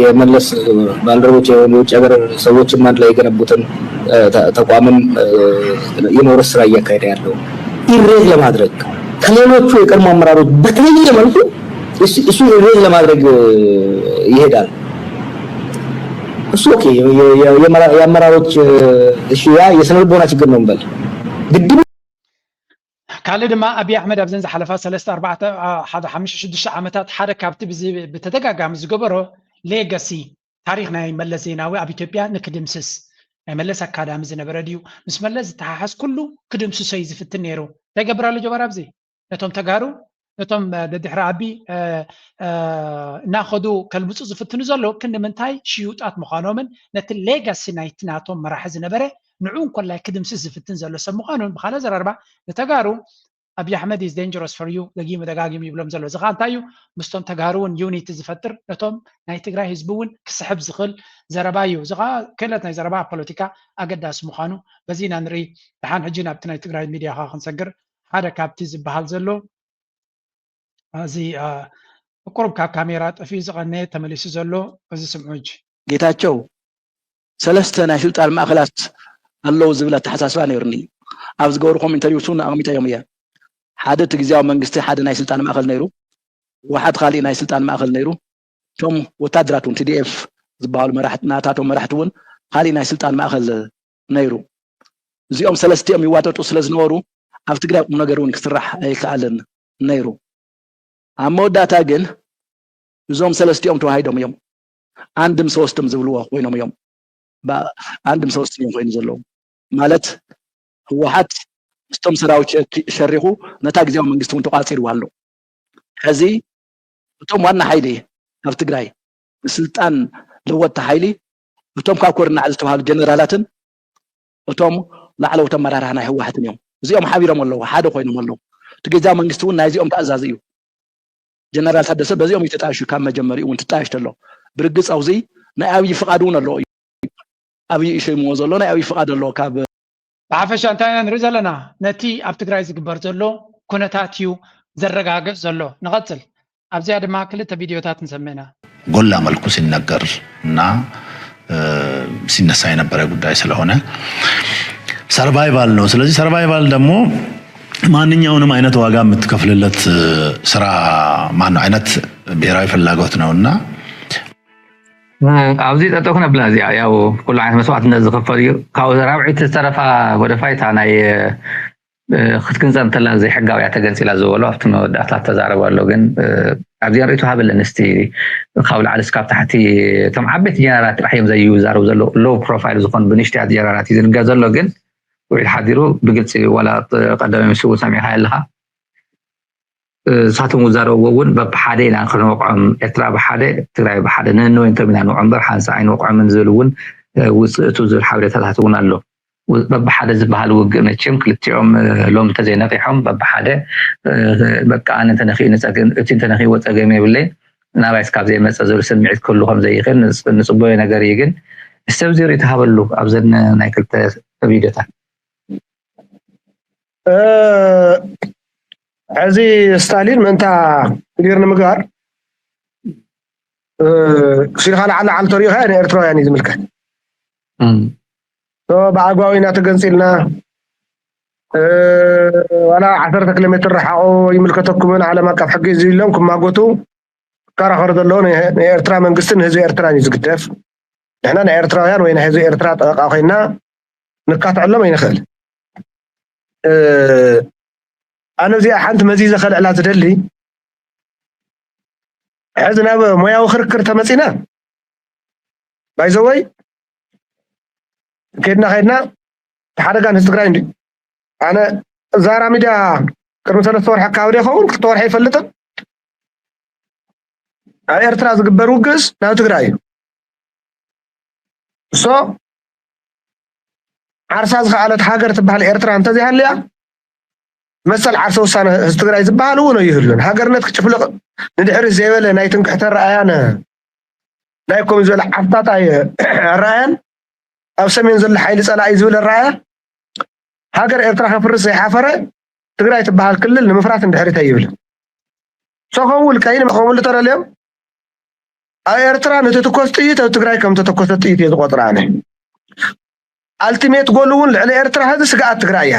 የመለስ ባልደረቦች የሆኑ የውጭ ሀገር ሰዎችም አንድ ላይ የገነቡትን እ፣ ተ- ተቋምም እ፣ የማውረስ ስራ እያካሄደ ያለው ኢሬዝ ለማድረግ ከሌሎቹ የቀድሞ አመራሮች በተለየ መልኩ እሱ- እሱን ኢሬዝ ለማድረግ እ፣ ይሄዳል። እሱ ኦኬ የ- የ- የ- የመራ- የአመራሮች እ፣ እሺ ያ የስነ ልቦና ችግር ነው እንበል ግድም ካልእ ድማ ኣብይ ኣሕመድ ኣብዘን ዝሓለፋ ሰለስተ ኣርባዕተ አ፣ ሓደ ሓሙሽተ ሽዱሽተ ዓመታት ሓደ ካብቲ ብዚ- ብተደጋጋሚ ዝገበሮ ሌጋሲ ታሪክ ናይ መለስ ዜናዊ ኣብ ኢትዮጵያ ንክድምስስ ናይ መለስ ኣካዳሚ ዝነበረ ድዩ ምስ መለስ ዝተሓሓዝ ኩሉ ክድምስሶ እዩ ዝፍትን ነይሩ። እንታይ ይገብር ኣሎ ጀባር ኣብዚ? ነቶም ተጋሩ ነቶም እ፣ ደድሕሪ ኣቢ እ፣ እ፣ እናኸዱ ከልምፁ ዝፍትኑ ዘለዉ ክንዲ ምንታይ ሽዩጣት ምዃኖምን ነቲ ሌጋሲ ናይቲ ናቶም መራሒ ዝነበረ ንዑ እንኮላይ ክድምስስ ዝፍትን ዘሎ ሰብ ምዃኑን ብካልእ ኣዘራርባ ንተጋሩ ኣብይ ኣሕመድ is dangerous for you ደጊሙ ደጋጊሙ ይብሎም ዘሎ እዚ ከዓ እንታይ እዩ ምስቶም ተጋሩ እውን ዩኒቲ ዝፈጥር ነቶም ናይ ትግራይ ህዝቢ እውን ክስሕብ ዝኽእል ዘረባ እዩ እዚ ከዓ ክእለት ናይ ዘረባ ኣብ ፖለቲካ ኣገዳሲ ምዃኑ በዚ ኢና ንርኢ ደሓን ሕጂ ናብቲ ናይ ትግራይ ሚድያ ከዓ ክንሰግር ሓደ ካብቲ ዝበሃል ዘሎ እዚ ቁሩብ ካብ ካሜራ ጠፊኡ ዝቐነየ ተመሊሱ ዘሎ እዚ ስምዑ ሕጂ ጌታቸው ሰለስተ ናይ ስልጣን ማእኸላት ኣለዉ ዝብል ኣተሓሳስባ ነይሩኒ ኣብ ዝገበርኩም ኢንተርቪውስ እውን ኣቕሚጠዮም እየ ሓደ እቲ ግዜያዊ መንግስቲ ሓደ ናይ ስልጣን ማእኸል ነይሩ ህወሓት ካሊእ ናይ ስልጣን ማእኸል ነይሩ እቶም ወታደራት እውን ቲዲኤፍ ዝበሃሉ መራሕቲ ናታቶም መራሕቲ እውን ካሊእ ናይ ስልጣን ማእኸል ነይሩ እዚኦም ሰለስቲኦም ይዋጠጡ ስለ ዝነበሩ ኣብ ትግራይ ቁም ነገር እውን ክስራሕ ኣይከኣልን ነይሩ ኣብ መወዳእታ ግን እዞም ሰለስቲኦም ተዋሂዶም እዮም አንድም ሶስትም ዝብልዎ ኮይኖም እዮም። ባ- አንድም ሶስትም እዮም ኮይኑ ዘለዉ ማለት ህወሓት ምስቶም ሰራዊት ሸ- ሸሪኹ ነታ ግዜያዊ መንግስቲ እውን ተቋፂርዋ ኣሎ። ሕዚ እቶም ዋና ሓይሊ ኣብ ትግራይ ንስልጣን ለወጥቲ ሓይሊ እቶም ካብ ኮር ንላዕሊ ዝተባሃሉ ጀነራላትን እቶም ላዕለዎት ኣመራርሓ ናይ ህወሓትን እዮም። እዚኦም ሓቢሮም ኣለዉ፣ ሓደ ኮይኖም ኣለዉ። እቲ ግዜያዊ መንግስቲ እውን ናይዚኦም ተኣዛዚ እዩ። ጀነራል ታደሰ በዚኦም እዩ ተጣይሹ ካብ መጀመሪኡ እውን ትጣየሽ ተሎ ብርግፅ ኣብዚ ናይ ኣብይ ፍቓድ እውን ኣለዎ እዩ ኣብይ ይሸይምዎ ዘሎ ናይ ኣብይ ፍቓድ ኣለዎ ካብ ብሓፈሻ እንታይ ኢና ንርኢ ዘለና ነቲ ኣብ ትግራይ ዝግበር ዘሎ ኩነታት እዩ ዘረጋግፅ ዘሎ ንቐፅል ኣብዚኣ ድማ ክልተ ቪድዮታት ንሰምዕ ኢና ጎላ መልኩ ሲነገር እና ሲነሳ የነበረ ጉዳይ ስለሆነ ሰርቫይቫል ነው። ስለዚህ ሰርቫይቫል ደግሞ ማንኛውንም አይነት ዋጋ የምትከፍልለት ስራ ማነው አይነት ብሔራዊ ፍላጎት ነው እና ኣብዚ ጠጠው ክነብላ እዚኣ ያው ኩሉ ዓይነት መስዋዕትነት ዝኽፈል እዩ ካብኡ ራብዒቲ ዝተረፋ ወደፋይታ ናይ ክትግንፀል እንተላ ዘይሕጋዊ እያ ተገንፂላ ዝበሎ ኣብቲ መወዳእታ ተዛረበ ኣሎ ግን ኣብዚኣ ርእይቶ ሃበለን እስቲ ካብ ላዕሊ እስካብ ታሕቲ እቶም ዓበይቲ ጀነራላት ጥራሕ እዮም ዘይዛረቡ ዘለዉ ሎው ፕሮፋይል ዝኾኑ ብንሽትያት ጀነራላት እዩ ዝንገር ዘሎ ግን ውዒል ሓዲሩ ብግልፂ ዋላ ቀዳማይ ሚኒስትሩ እውን ሰሚዕካ ኣለካ። እሳቶም ዝዛረብዎ እውን በብሓደ ኢና ክንወቕዖም፣ ኤርትራ ብሓደ፣ ትግራይ ብሓደ፣ ነነወ እንቶም ኢና ንወቕዖ እምበር ሓንሳእ ኣይንወቕዖምን ዝብል እውን ውፅእቱ ዝብል ሓበሬታታት እውን ኣሎ። በብሓደ ዝበሃል ውግእ መቸም ክልቲኦም ሎም እንተዘይነቂሖም በብሓደ በቃ ኣነ እንተነኺኡ ንፀገም እቲ እንተነኺዎ ፀገም የብለይ ናባይ እስካብ ዘይመፀ ዝብል ስምዒት ክህሉ ከም ዘይኽእል ንፅበዮ ነገር እዩ። ግን ሰብ ዜሮ ይተሃበሉ ኣብዘን ናይ ክልተ ቪዲዮታት። ሕዚ ስታሊን ምእንታ ክሊር ንምግባር ሲልካ ለዓል ለዓል ተሪኢኻ ንኤርትራውያን እዩ ዝምልከት። ብኣግባቡ ኢና ተገንፂልና ዋላ ዓሰርተ ኪሎ ሜትር ረሓቑ ይምልከተኩምን ዓለም ኣቀፍ ሕጊ እዚ ኢሎም ክማጎቱ ክከራኸሩ ዘለዉ ንኤርትራ መንግስትን ህዝቢ ኤርትራን እዩ ዝግደፍ። ንሕና ናይ ኤርትራውያን ወይ ናይ ህዝቢ ኤርትራ ጠበቃ ኮይና ንካትዐሎም ኣይንኽእል። ኣነ እዚኣ ሓንቲ መዚዘ ከልዕላ ዝደሊ ሕዚ ናብ ሞያዊ ክርክር ተመፂና ባይዘወይ ከድና ከድና ሓደጋ ንህዝቢ ትግራይ እንዲ ኣነ ዛራ ሚድያ ቅድሚ ሰለስተ ወርሒ ኣካባቢ ይኸውን ክልተ ወርሒ ኣይፈልጥን ኣብ ኤርትራ ዝግበር ውግእስ ናብ ትግራይ እዩ እሶ ዓርሳ ዝኸኣለት ሃገር ትበሃል ኤርትራ እንተዘይሃልያ መሰል ዓርሰ ውሳነ ህዝቢ ትግራይ ዝበሃል እውን ኣይህሉን። ሃገርነት ክጭፍልቕ ንድሕሪት ዘይበለ ናይ ትምክሕቲ ኣረኣያን ናይ ኮም ዝበለ ዓፍታታ ኣረኣያን ኣብ ሰሜን ዘሎ ሓይሊ ፀላኢ ዝብል ኣረኣያ ሃገር ኤርትራ ከፍርስ ዘይሓፈረ ትግራይ ትበሃል ክልል ንምፍራስ ንድሕሪት ኣይብልን። ሰኸም ውልቀይ ንመኸም ውልተረልዮም ኣብ ኤርትራ ንትትኮስ ጥይት ኣብ ትግራይ ከም ተተኮሰ ጥይት እየ ዝቆፅራ ኣነ። ኣልቲሜት ጎል እውን ልዕሊ ኤርትራ ህዚ ስግኣት ትግራይ እያ።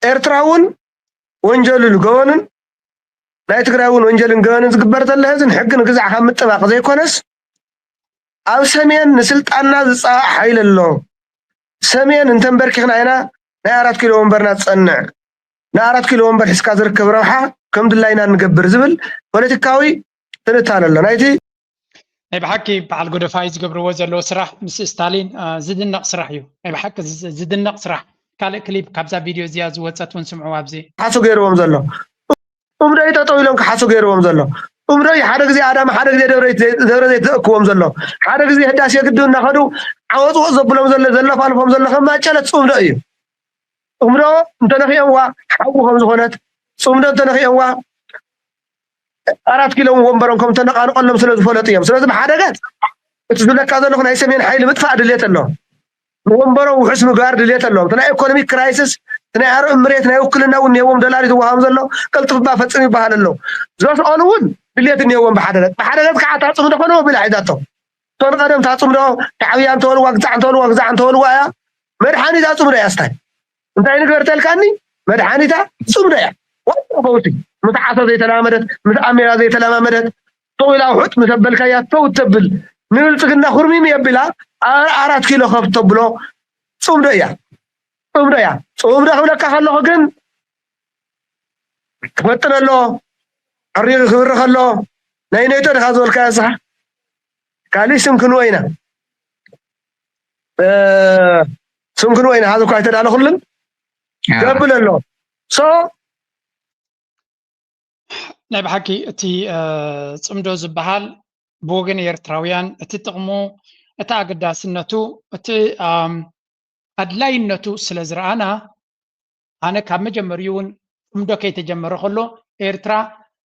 ኤርትራ እውን ወንጀልን ገበንን ናይ ትግራይ እውን ወንጀልን ገበንን ዝግበር ዘሎ ህዚ ንሕጊ ንግዛዕ ካብ ምጥባቕ ዘይኮነስ ኣብ ሰሜን ንስልጣንና ዝፃባእ ሓይሊ ኣሎ። ሰሜን እንተንበርኪኽና ኢና ናይ ኣራት ኪሎ ወንበርና ዝፀንዕ ንኣራት ኪሎ ወንበር ሒዝካ ዝርከብ ረብሓ ከም ድላይና ንገብር ዝብል ፖለቲካዊ ትንታነ ኣሎ ናይቲ ናይ ብሓቂ በዓል ጎደፋይ ዝገብርዎ ዘለዎ ስራሕ ምስ ስታሊን ዝድነቕ ስራሕ እዩ ናይ ብሓቂ ዝድነቕ ስራሕ ካልእ ክሊፕ ካብዛ ቪድዮ እዚኣ ዝወፀት እውን ስምዑ ኣብዚ ሓሶ ገይርዎም ዘሎ እምዶይ ጠጠው ኢሎም ክሓሶ ገይርዎም ዘሎ እምዶይ ሓደ ግዜ ኣዳማ ሓደ ግዜ ደብረ ዘይት ዘእክዎም ዘሎ ሓደ ግዜ ህዳሴ ግድብ እናኸዱ ዓወፅወፅ ዘብሎም ዘሎ ዘለፋልፎም ዘሎ ከማጨለት ፅምዶ እዩ ፅምዶ እንተነኺኦምዋ ሓዊ ከም ዝኾነት ፅምዶ እንተነኺኦምዋ ኣራት ኪሎ ወንበሮም ከም ተነቃንቀሎም ስለ ዝፈለጡ እዮም ስለዚ ብሓደ ገፅ እቲ ዝብለካ ዘለኹ ናይ ሰሜን ሓይሊ ምጥፋእ ድሌት ኣሎ ንወንበሮም ውሑስ ምግባር ድሌት ኣለዎም እቲ ናይ ኢኮኖሚክ ክራይስስ እቲ ናይ ኣርእ ምሬት ናይ ውክልና እውን ኒሄዎም ዶላር ዝወሃቦም ዘሎ ቅልጥፍባ ፈፅም ይበሃል ኣሎ ዘስኦሉ እውን ድሌት እኒሄዎም ብሓደ ገፅ ብሓደ ገፅ ከዓ እታ ፅምዶ ኮነ ወቢላ ሒዛቶም እቶም ቀደም እታ ፅምዶ ተዓብያ እንተበልዋ ግዛዕ እንተበልዋ ግዛዕ እንተበልዋ እያ መድሓኒት ኣፅምዶ እያ ስታይ እንታይ ንግበር ተልካኒ መድሓኒታ ፅምዶ እያ ዋና ፈውሲ ምስ ዓሶ ዘይተለማመደት ምስ ኣሜራ ዘይተለማመደት ተው ኢላ ውሑጥ ምስ ኣበልካያ ተው ተብል ንብልፅግና ኩርሚም የቢላ ኣራት ኪሎ ከፍ ተብሎ ፅምዶ እያ ፅምዶ እያ ፅምዶ ክብለካ ከለኹ ግን ክፈጥን ኣሎ ሕሪቂ ክብርኽ ኣሎ ናይ ነይቶ ድኻ ዝበልካዮ ስኻ ካሊእ ስም ክንወ ኢና ስም ክንወ ኢና ሃዚ እኳ ኣይተዳለኹልን ገብል ኣሎ ሶ ናይ ብሓቂ እቲ ፅምዶ ዝበሃል ብወገን ኤርትራውያን እቲ ጥቕሙ እቲ ኣገዳስነቱ እቲ ኣድላይነቱ ስለ ዝረኣና ኣነ ካብ መጀመሪኡ እውን ፅምዶ ከይተጀመረ ከሎ ኤርትራ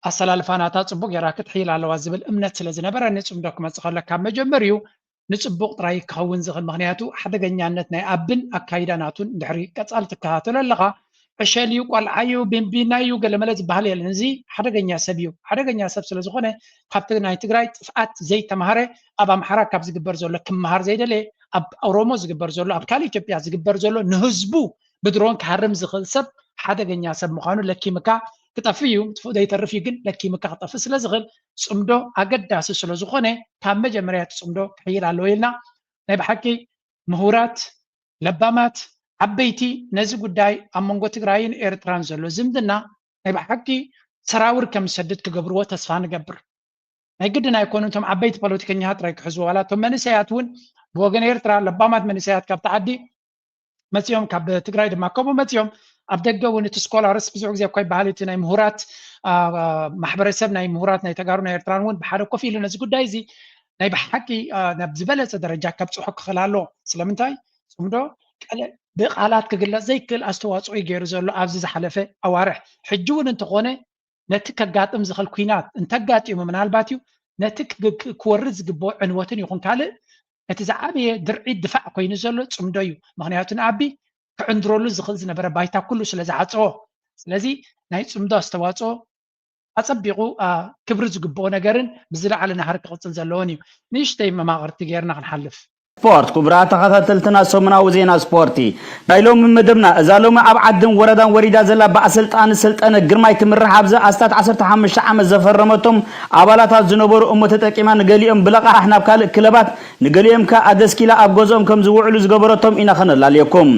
ኣሰላልፋ ናታ ፅቡቅ ጌራ ክትሕይል ኣለዋ ዝብል እምነት ስለ ዝነበረኒ ፅምዶ ክመፅእ ከሎ ካብ መጀመሪኡ ንፅቡቅ ጥራይ ክኸውን ዝኽእል ምኽንያቱ ሓደገኛነት ናይ ኣብን ኣካይዳ ናቱን ድሕሪ ቀፃሊ ትከታተሎ ኣለኻ ዕሸል እዩ ቆልዓ እዩ ቢንቢና እዩ ገለመለ ዝበሃል የለን እዚ ሓደገኛ ሰብ እዩ ሓደገኛ ሰብ ስለ ዝኾነ ካብቲ ናይ ትግራይ ጥፍኣት ዘይተማሃረ ኣብ ኣምሓራ ካብ ዝግበር ዘሎ ክመሃር ዘይደለየ ኣብ ኦሮሞ ዝግበር ዘሎ ኣብ ካልእ ኢትዮጵያ ዝግበር ዘሎ ንህዝቡ ብድሮን ክሃርም ዝኽእል ሰብ ሓደገኛ ሰብ ምዃኑ ለኪምካ ክጠፍእ እዩ ምጥፍኡ ዘይተርፍ እዩ ግን ለኪምካ ክጠፍእ ስለ ዝኽእል ፅምዶ ኣገዳሲ ስለ ዝኾነ ካብ መጀመርያ እቲ ፅምዶ ክሕይል ኣለዎ ኢልና ናይ ብሓቂ ምሁራት ለባማት ዓበይቲ ነዚ ጉዳይ ኣብ መንጎ ትግራይን ኤርትራን ዘሎ ዝምድና ናይ ብሓቂ ሰራውር ከም ዝሰድድ ክገብርዎ ተስፋ ንገብር ናይ ግድን ኣይኮኑ እቶም ዓበይቲ ፖለቲከኛታት ጥራይ ክሕዝዎ ዋላ እቶም መንእሰያት እውን ብወገን ኤርትራ ለባማት መንእሰያት ካብቲ ዓዲ መፂኦም፣ ካብ ትግራይ ድማ ከምኡ መፂኦም። ኣብ ደገ እውን እቲ ስኮላርስ ብዙሕ ግዜ እኳ ይበሃል፣ እቲ ናይ ምሁራት ማሕበረሰብ፣ ናይ ምሁራት ናይ ተጋሩ ናይ ኤርትራን እውን ብሓደ ኮፍ ኢሉ ነዚ ጉዳይ እዚ ናይ ብሓቂ ናብ ዝበለፀ ደረጃ ከብፅሖ ክኽእል ኣለዎ። ስለምንታይ? ጽምዶ ቀለ ብቃላት ክግለጽ ዘይክእል ኣስተዋጽኦ እዩ ገይሩ ዘሎ ኣብዚ ዝሓለፈ ኣዋርሕ። ሕጂ እውን እንተኾነ ነቲ ከጋጥም ዝኽእል ኲናት እንተጋጢሙ ምናልባት እዩ ነቲ ክወርድ ዝግብኦ ዕንወትን ይኹን ካልእ እቲ ዝዓበየ ድርዒት ድፋዕ ኮይኑ ዘሎ ጽምዶ እዩ። ምኽንያቱ ንኣቢ ክዕንድረሉ ዝኽእል ዝነበረ ባይታ ኩሉ ስለ ዝዓጸዎ። ስለዚ ናይ ጽምዶ ኣስተዋጽኦ ኣጸቢቑ ክብሪ ዝግብኦ ነገርን ብዝለዓለ ናህሪ ክቕጽል ዘለዎን እዩ። ንእሽተይ መማቕርቲ ጌርና ክንሓልፍ። ስፖርት። ክቡራት ተኸታተልትና ሰሙናዊ ዜና ስፖርቲ ናይ ሎሚ መደብና እዛ ሎሚ ኣብ ዓድን ወረዳን ወሪዳ ዘላ ብኣሰልጣኒ ሰልጠነ ግርማይ ትምራሕ ኣብዚ ኣስታት ዓሰርተ ሓሙሽተ ዓመት ዘፈረመቶም ኣባላታት ዝነበሩ እሞ ተጠቂማ ንገሊኦም ብለቓሕ ናብ ካልእ ክለባት ንገሊኦም ከኣ ኣደስኪላ ኣብ ገዝኦም ከም ዝውዕሉ ዝገበረቶም ኢና ከነላልየኩም።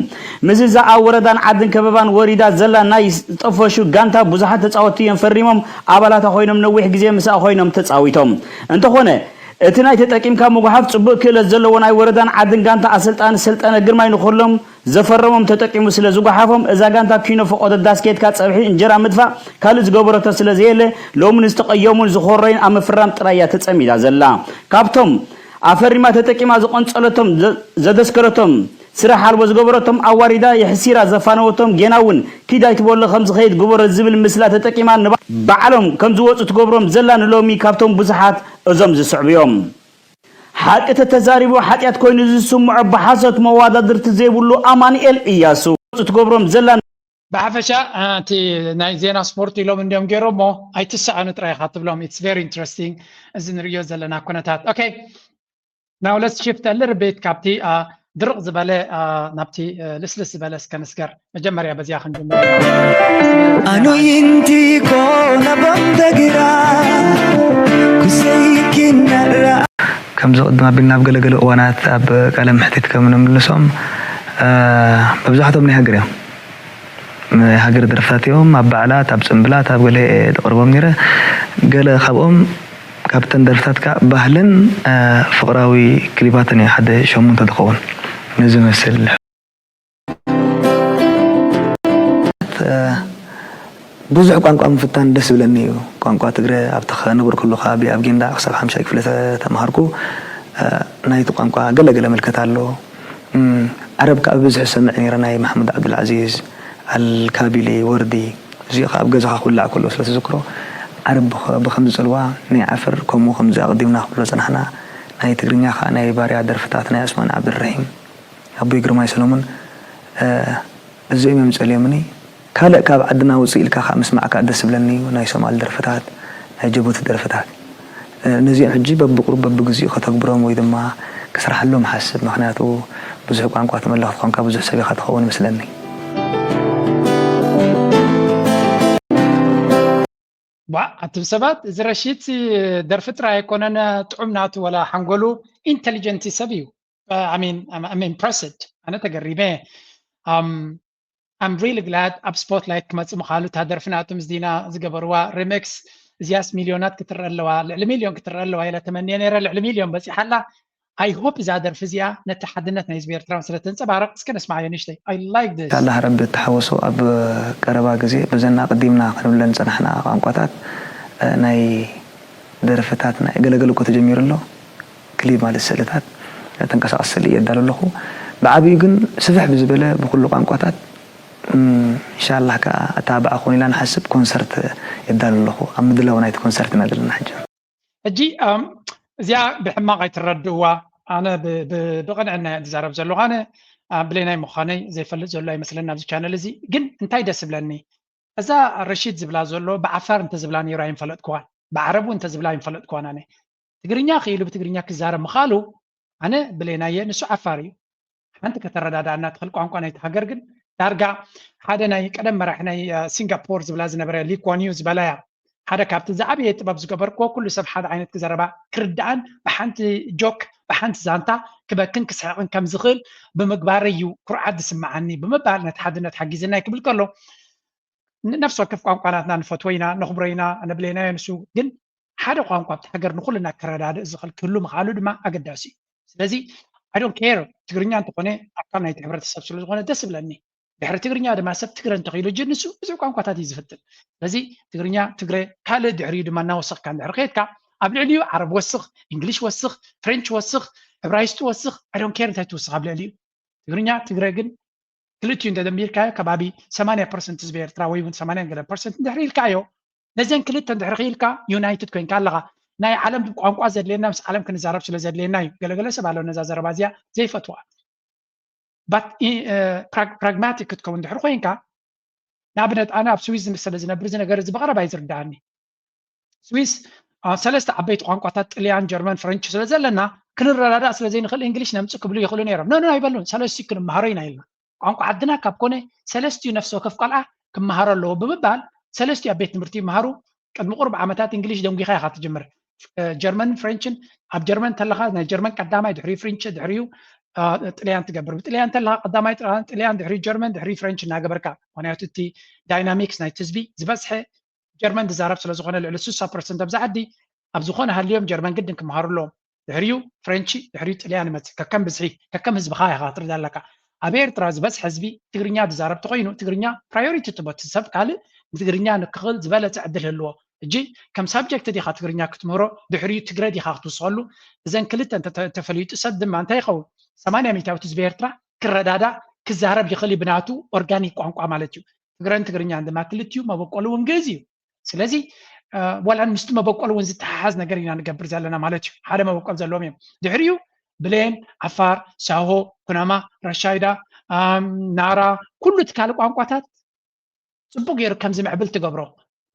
ምስዛ ኣብ ወረዳን ዓድን ከበባን ወሪዳ ዘላ ናይ ጠፈሹ ጋንታ ብዙሓት ተጻወትቲ እዮም ፈሪሞም ኣባላታ ኮይኖም ነዊሕ ግዜ ምስኣ ኮይኖም ተጻዊቶም። እንተኾነ እቲ ናይ ተጠቂምካ ምጉሓፍ ጽቡቕ ክእለት ዘለዎ ናይ ወረዳን ዓድን ጋንታ ኣሰልጣኒ ሰልጠነ ግርማይ ንኹሎም ዘፈረሞም ተጠቂሙ ስለ ዝጓሓፎም እዛ ጋንታ ኪኖ ፈቆዶ ዳስኬትካ ጸብሒ እንጀራ ምድፋእ ካልእ ዝገበረቶ ስለ ዘየለ ሎሚ ንዝተቐየሙን ዝኾረዩን ኣብ ምፍራም ጥራይ እያ ተጸሚዳ ዘላ። ካብቶም ኣፈሪማ ተጠቂማ ዝቐንጸለቶም ዘደስከረቶም ስራሕ ኣልቦ ዝገበረቶም ኣዋሪዳ የሕሲራ ዘፋነወቶም ጌና እውን ኪድ ኣይትበሎ ከም ዝኸይድ ግበሮ ዝብል ምስላ ተጠቂማ ንባዕሎም ከም ዝወፁ ትገብሮም ዘላ ንሎሚ ካብቶም ብዙሓት እዞም ዝስዕቡ እዮም። ሓቂ ተተዛሪቡ ሓጢኣት ኮይኑ ዝስምዖ ብሓሶት መዋዳድርቲ ዘይብሉ ኣማኑኤል እያሱ ዝወፁ ትገብሮም ዘላ ብሓፈሻ እቲ ናይ ዜና ስፖርት ኢሎም እንዲዮም ገይሮሞ ኣይትሰኣኑ ጥራይ ኢኻ ትብሎም። It's very interesting እዚ ንርእዮ ዘለና ኩነታት። Okay, now let's shift a little bit ካብቲ ድርቕ ዝበለ ናብቲ ልስልስ ዝበለ እስከ ንስገር። መጀመርያ በዚኣ ክንጀምር። ኣኖይንቲ ኮነ በምደግራ ኩሰይኪነራ ከምዚ ቅድም ኣቢልና ኣብ ገለገለ እዋናት ኣብ ቃለ መሕትት ከም ንምልሶም መብዛሕቶም ናይ ሃገር እዮም። ናይ ሃገር ደርፍታት እዮም። ኣብ በዓላት፣ ኣብ ጽምብላት፣ ኣብ ገለ እየ ዝቕርቦም ነይረ። ገለ ካብኦም ካብተን ደርፍታት ከዓ ባህልን ፍቕራዊ ክሊባትን እዩ ሓደ ሸሙንተ ዝኸውን። ነዚ መስል ብዙሕ ቋንቋ ምፍታን ደስ ዝብለኒ እዩ። ቋንቋ ትግረ ኣብቲ ከንብር ከሎ ከባቢ ኣብ ጊንዳዕ ክሳብ ሓምሻይ ክፍሊ ተተማሃርኩ። ናይቲ ቋንቋ ገለ ገለ ምልከታ ኣሎ። ዓረብ ከዓ ብብዝሒ ዝሰምዕ ነይረ፣ ናይ ማሕሙድ ዓብዱልዓዚዝ፣ ኣልካቢሊ፣ ወርዲ። እዚኡ ከዓ ኣብ ገዛኻ ክውላዕ ከሎ ስለ ትዝክሮ ዓረብ ብኸምዚ ጽልዋ ናይ ዓፈር ከምኡ ከምዚ ኣቕዲምና ክብሎ ጸናሕና። ናይ ትግርኛ ከዓ ናይ ባርያ ደርፍታት ናይ ዑስማን ዓብዱልረሒም፣ ኣቦይ ግርማይ ሰለሙን እዚኦም እዮም ጸልዮምኒ። ካልእ ካብ ዓድና ውጽእ ኢልካ ከዓ ምስማዕ ከዓ ደስ ዝብለኒ እዩ፣ ናይ ሶማል ደርፍታት፣ ናይ ጀቡቲ ደርፍታት። ነዚኦም ሕጂ በብቁሩብ በብግዚኡ ከተግብሮም ወይ ድማ ክስርሓሎም እሓስብ፣ ምኽንያቱ ብዙሕ ቋንቋ ትመልኽ ተኾንካ ብዙሕ ሰብ ኢኻ ትኸውን ይመስለኒ። ዋ ኣቱም ሰባት እዚ ረሺድ ደርፊ ጥራይ ኣይኮነን ጥዑም ናቱ ወላ ሓንጎሉ ኢንተሊጀንት ሰብ እዩ። I'm impressed። ኣነ ተገሪመ። I'm really glad ኣብ ስፖትላይት ክመፅእ ምኻሉ። እታ ደርፊ ናቱ ምስ ዲና ዝገበርዋ ሪሚክስ እዚያስ ሚልዮናት ክትረአ ኣለዋ፣ ልዕሊ ሚልዮን ክትረአ ኣለዋ ኢለ ተመንየ ነይረ። ልዕሊ ሚልዮን በፂሓ ኣላ። I hope እዛ ደርፊ እዚኣ ነቲ ሓድነት ናይ ህዝቢ ኤርትራውን ስለ ተንፀባርቕ እስከ ነስምዓዮ ንእሽተይ። I like this። ኣላህ ረቢ ተሓወሶ ኣብ ቀረባ ግዜ በዘን ኣቐዲምና ክንብለን ዝፀናሕና ቋንቋታት ናይ ደርፍታት ናይ ገለገለ እኮ ተጀሚሩ ኣሎ። ክሊፕ ማለት ስእልታት ተንቀሳቐሲ ስእሊ የዳሉ ኣለኹ። ብዓብዩ ግን ስፍሕ ብዝበለ ብኩሉ ቋንቋታት እንሻላህ ከዓ ኣተባብዓ ክኾን ኢላ ንሓስብ ኮንሰርት የዳሉ ኣለኹ። ኣብ ምድላው ናይቲ ኮንሰርት ኢና ዘለና ሕጂ። ሕጂ እዚኣ ብሕማቕ ኣይትረድእዋ። ኣነ ብቕንዕና እየ ዝዛረብ ዘለኹ። ኣነ ብሌናይ ምዃነይ ዘይፈልጥ ዘሎ ኣይመስለኒ ኣብዚ ቻነል እዚ። ግን እንታይ ደስ ዝብለኒ እዛ ረሺድ ዝብላ ዘሎ ብዓፋር እንተዝብላ ነይሩ ኣይምፈለጥክዋን፣ ብዓረብ እውን እንተዝብላ ኣይምፈለጥክዋን። ኣነ ትግርኛ ክኢሉ ብትግርኛ ክዛረብ ምኽኣሉ ኣነ ብሌናየ ንሱ ዓፋር እዩ። ሓንቲ ከተረዳድኣና ትኽእል ቋንቋ ናይቲ ሃገር ግን ዳርጋ ሓደ ናይ ቀደም መራሒ ናይ ሲንጋፖር ዝብላ ዝነበረ ሊ ኳን ዩ ዝበላ እያ። ሓደ ካብቲ ዝዓበየ ጥበብ ዝገበርክዎ ኩሉ ሰብ ሓደ ዓይነት ክዘረባ ክርድኣን ብሓንቲ ጆክ ብሓንቲ ዛንታ ክበክን ክስሕቕን ከም ዝኽእል ብምግባረይ እዩ ኩርዓት ዝስምዓኒ ብምባል ነቲ ሓድነት ሓጊዝናይ ክብል ከሎ ነፍሲ ወከፍ ቋንቋ ናትና ንፈትዎ ኢና ነኽብሮ ኢና ነብለይናዮ ንሱ ግን ሓደ ቋንቋ ኣብቲ ሃገር ንኹልና ከረዳድእ ዝኽእል ክህሉ ምኽኣሉ ድማ ኣገዳሲ እዩ። ስለዚ I don't care ትግርኛ እንተኾነ ኣካል ናይቲ ሕብረተሰብ ስለ ዝኾነ ደስ ይብለኒ። ድሕሪ ትግርኛ ድማ ሰብ ትግረ እንተኽኢሉ ጅንሱ ብዙሕ ቋንቋታት እዩ ዝፍትን። ስለዚ ትግርኛ ትግረ ካልእ ድሕሪኡ ድማ እናወሰኽካ እንድሕር ከይድካ ኣብ ልዕሊኡ ዓረብ ወስኽ፣ እንግሊሽ ወስኽ፣ ፍሬንች ወስኽ፣ ዕብራይስጢ ወስኽ፣ I don't care እንታይ ትውስኽ ኣብ ልዕሊኡ። ትግርኛ ትግረ ግን ክልቲኡ እንተደሚርካዮ ከባቢ ሰማንያ ፐርሰንት ህዝቢ ኤርትራ ወይ እውን ሰማንያ ገለ ፐርሰንት እንድሕር ኢልካዮ ነዘን ክልተ እንድሕር ክኢልካ ዩናይትድ ኮይንካ ኣለኻ። ናይ ዓለም ቋንቋ ዘድልየና ምስ ዓለም ክንዛረብ ስለ ዘድልየና እዩ። ገለገለ ሰብ ኣሎ ነዛ ዘረባ እዚኣ ዘይፈትዋ። ባት ፕራግማቲክ ክትከውን ድሕር ኮይንካ ንኣብነት ኣነ ኣብ ስዊዝ ስለ ዝነብር እዚ ነገር እዚ ብቐረባ እዩ ዝርዳኣኒ። ስዊስ ሰለስተ ዓበይቲ ቋንቋታት ጥልያን፣ ጀርመን፣ ፍረንች ስለ ዘለና ክንረዳዳእ ስለ ዘይንኽእል እንግሊሽ ነምፅእ ክብሉ ይኽእሉ ነይሮም። ኖ ኖ ኣይበሉን። ሰለስቲኡ ክንመሃሮ ኢና ኢልና። ቋንቋ ዓድና ካብ ኮነ ሰለስቲኡ ነፍሲ ወከፍ ቆልዓ ክመሃሮ ኣለዎ ብምባል ሰለስቲኡ ኣብ ቤት ትምህርቲ ይመሃሩ። ቅድሚ ቁሩብ ዓመታት እንግሊሽ ደንጒኻ ኢኻ ትጅምር። ጀርመንን ፍሬንችን ኣብ ጀርመን እንተለኻ ናይ ጀርመን ቀዳማይ ድሕሪኡ ፍሬንች ድሕሪኡ ጥልያን ትገብር። ብጥልያን እንተለኻ ቀዳማይ ጥልያን ድሕሪኡ ጀርመን ድሕሪኡ ፍሬንች እናገበርካ ምክንያቱ እቲ ዳይናሚክስ ናይ ትዝቢ ዝበዝሐ ጀርመን ዝዛረብ ስለ ዝኾነ ልዕሊ ስሳ ፐርሰንት ኣብዚ ዓዲ ኣብ ዝኾነ ሃልዮም ጀርመን ግድን ክመሃሩ ኣለዎም። ድሕሪኡ ፍሬንቺ ድሕሪኡ ጥልያን ይመፅእ ከከም ብዝሒ ከከም ህዝብኻ ኢኻ ክትርዳ ኣለካ። ኣብ ኤርትራ ዝበዝሐ ህዝቢ ትግርኛ ዝዛረብ ተኮይኑ ትግርኛ ፕራዮሪቲ ትቦ እቲ ሰብ ካልእ ንትግርኛ ንክኽእል ዝበለፀ ዕድል ህልዎ። እጂ ከም ሳብጀክት ዲኻ ትግርኛ ክትምህሮ ድሕሪኡ ትግረ ዲኻ ክትውስኸሉ እዘን ክልተ ተፈሊጡ ሰብ ድማ እንታይ ይኸውን ሰማንያ ሚታዊት ህዝቢ ኤርትራ ክረዳዳ ክዛረብ ይኽእል ብናቱ ኦርጋኒክ ቋንቋ ማለት እዩ። ትግረን ትግርኛን ድማ ክልቲኡ መበቆሉ እውን ግእዝ እዩ። ስለዚ ዋላ ምስቲ መበቆል እውን ዝተሓሓዝ ነገር ኢና ንገብር ዘለና ማለት እዩ። ሓደ መበቆል ዘለዎም እዮም። ድሕሪኡ ብሌን፣ ዓፋር፣ ሳሆ፣ ኩናማ፣ ራሻይዳ፣ ናራ ኩሉ እቲ ካልእ ቋንቋታት ፅቡቅ ገይሩ ከም ዝምዕብል ትገብሮ።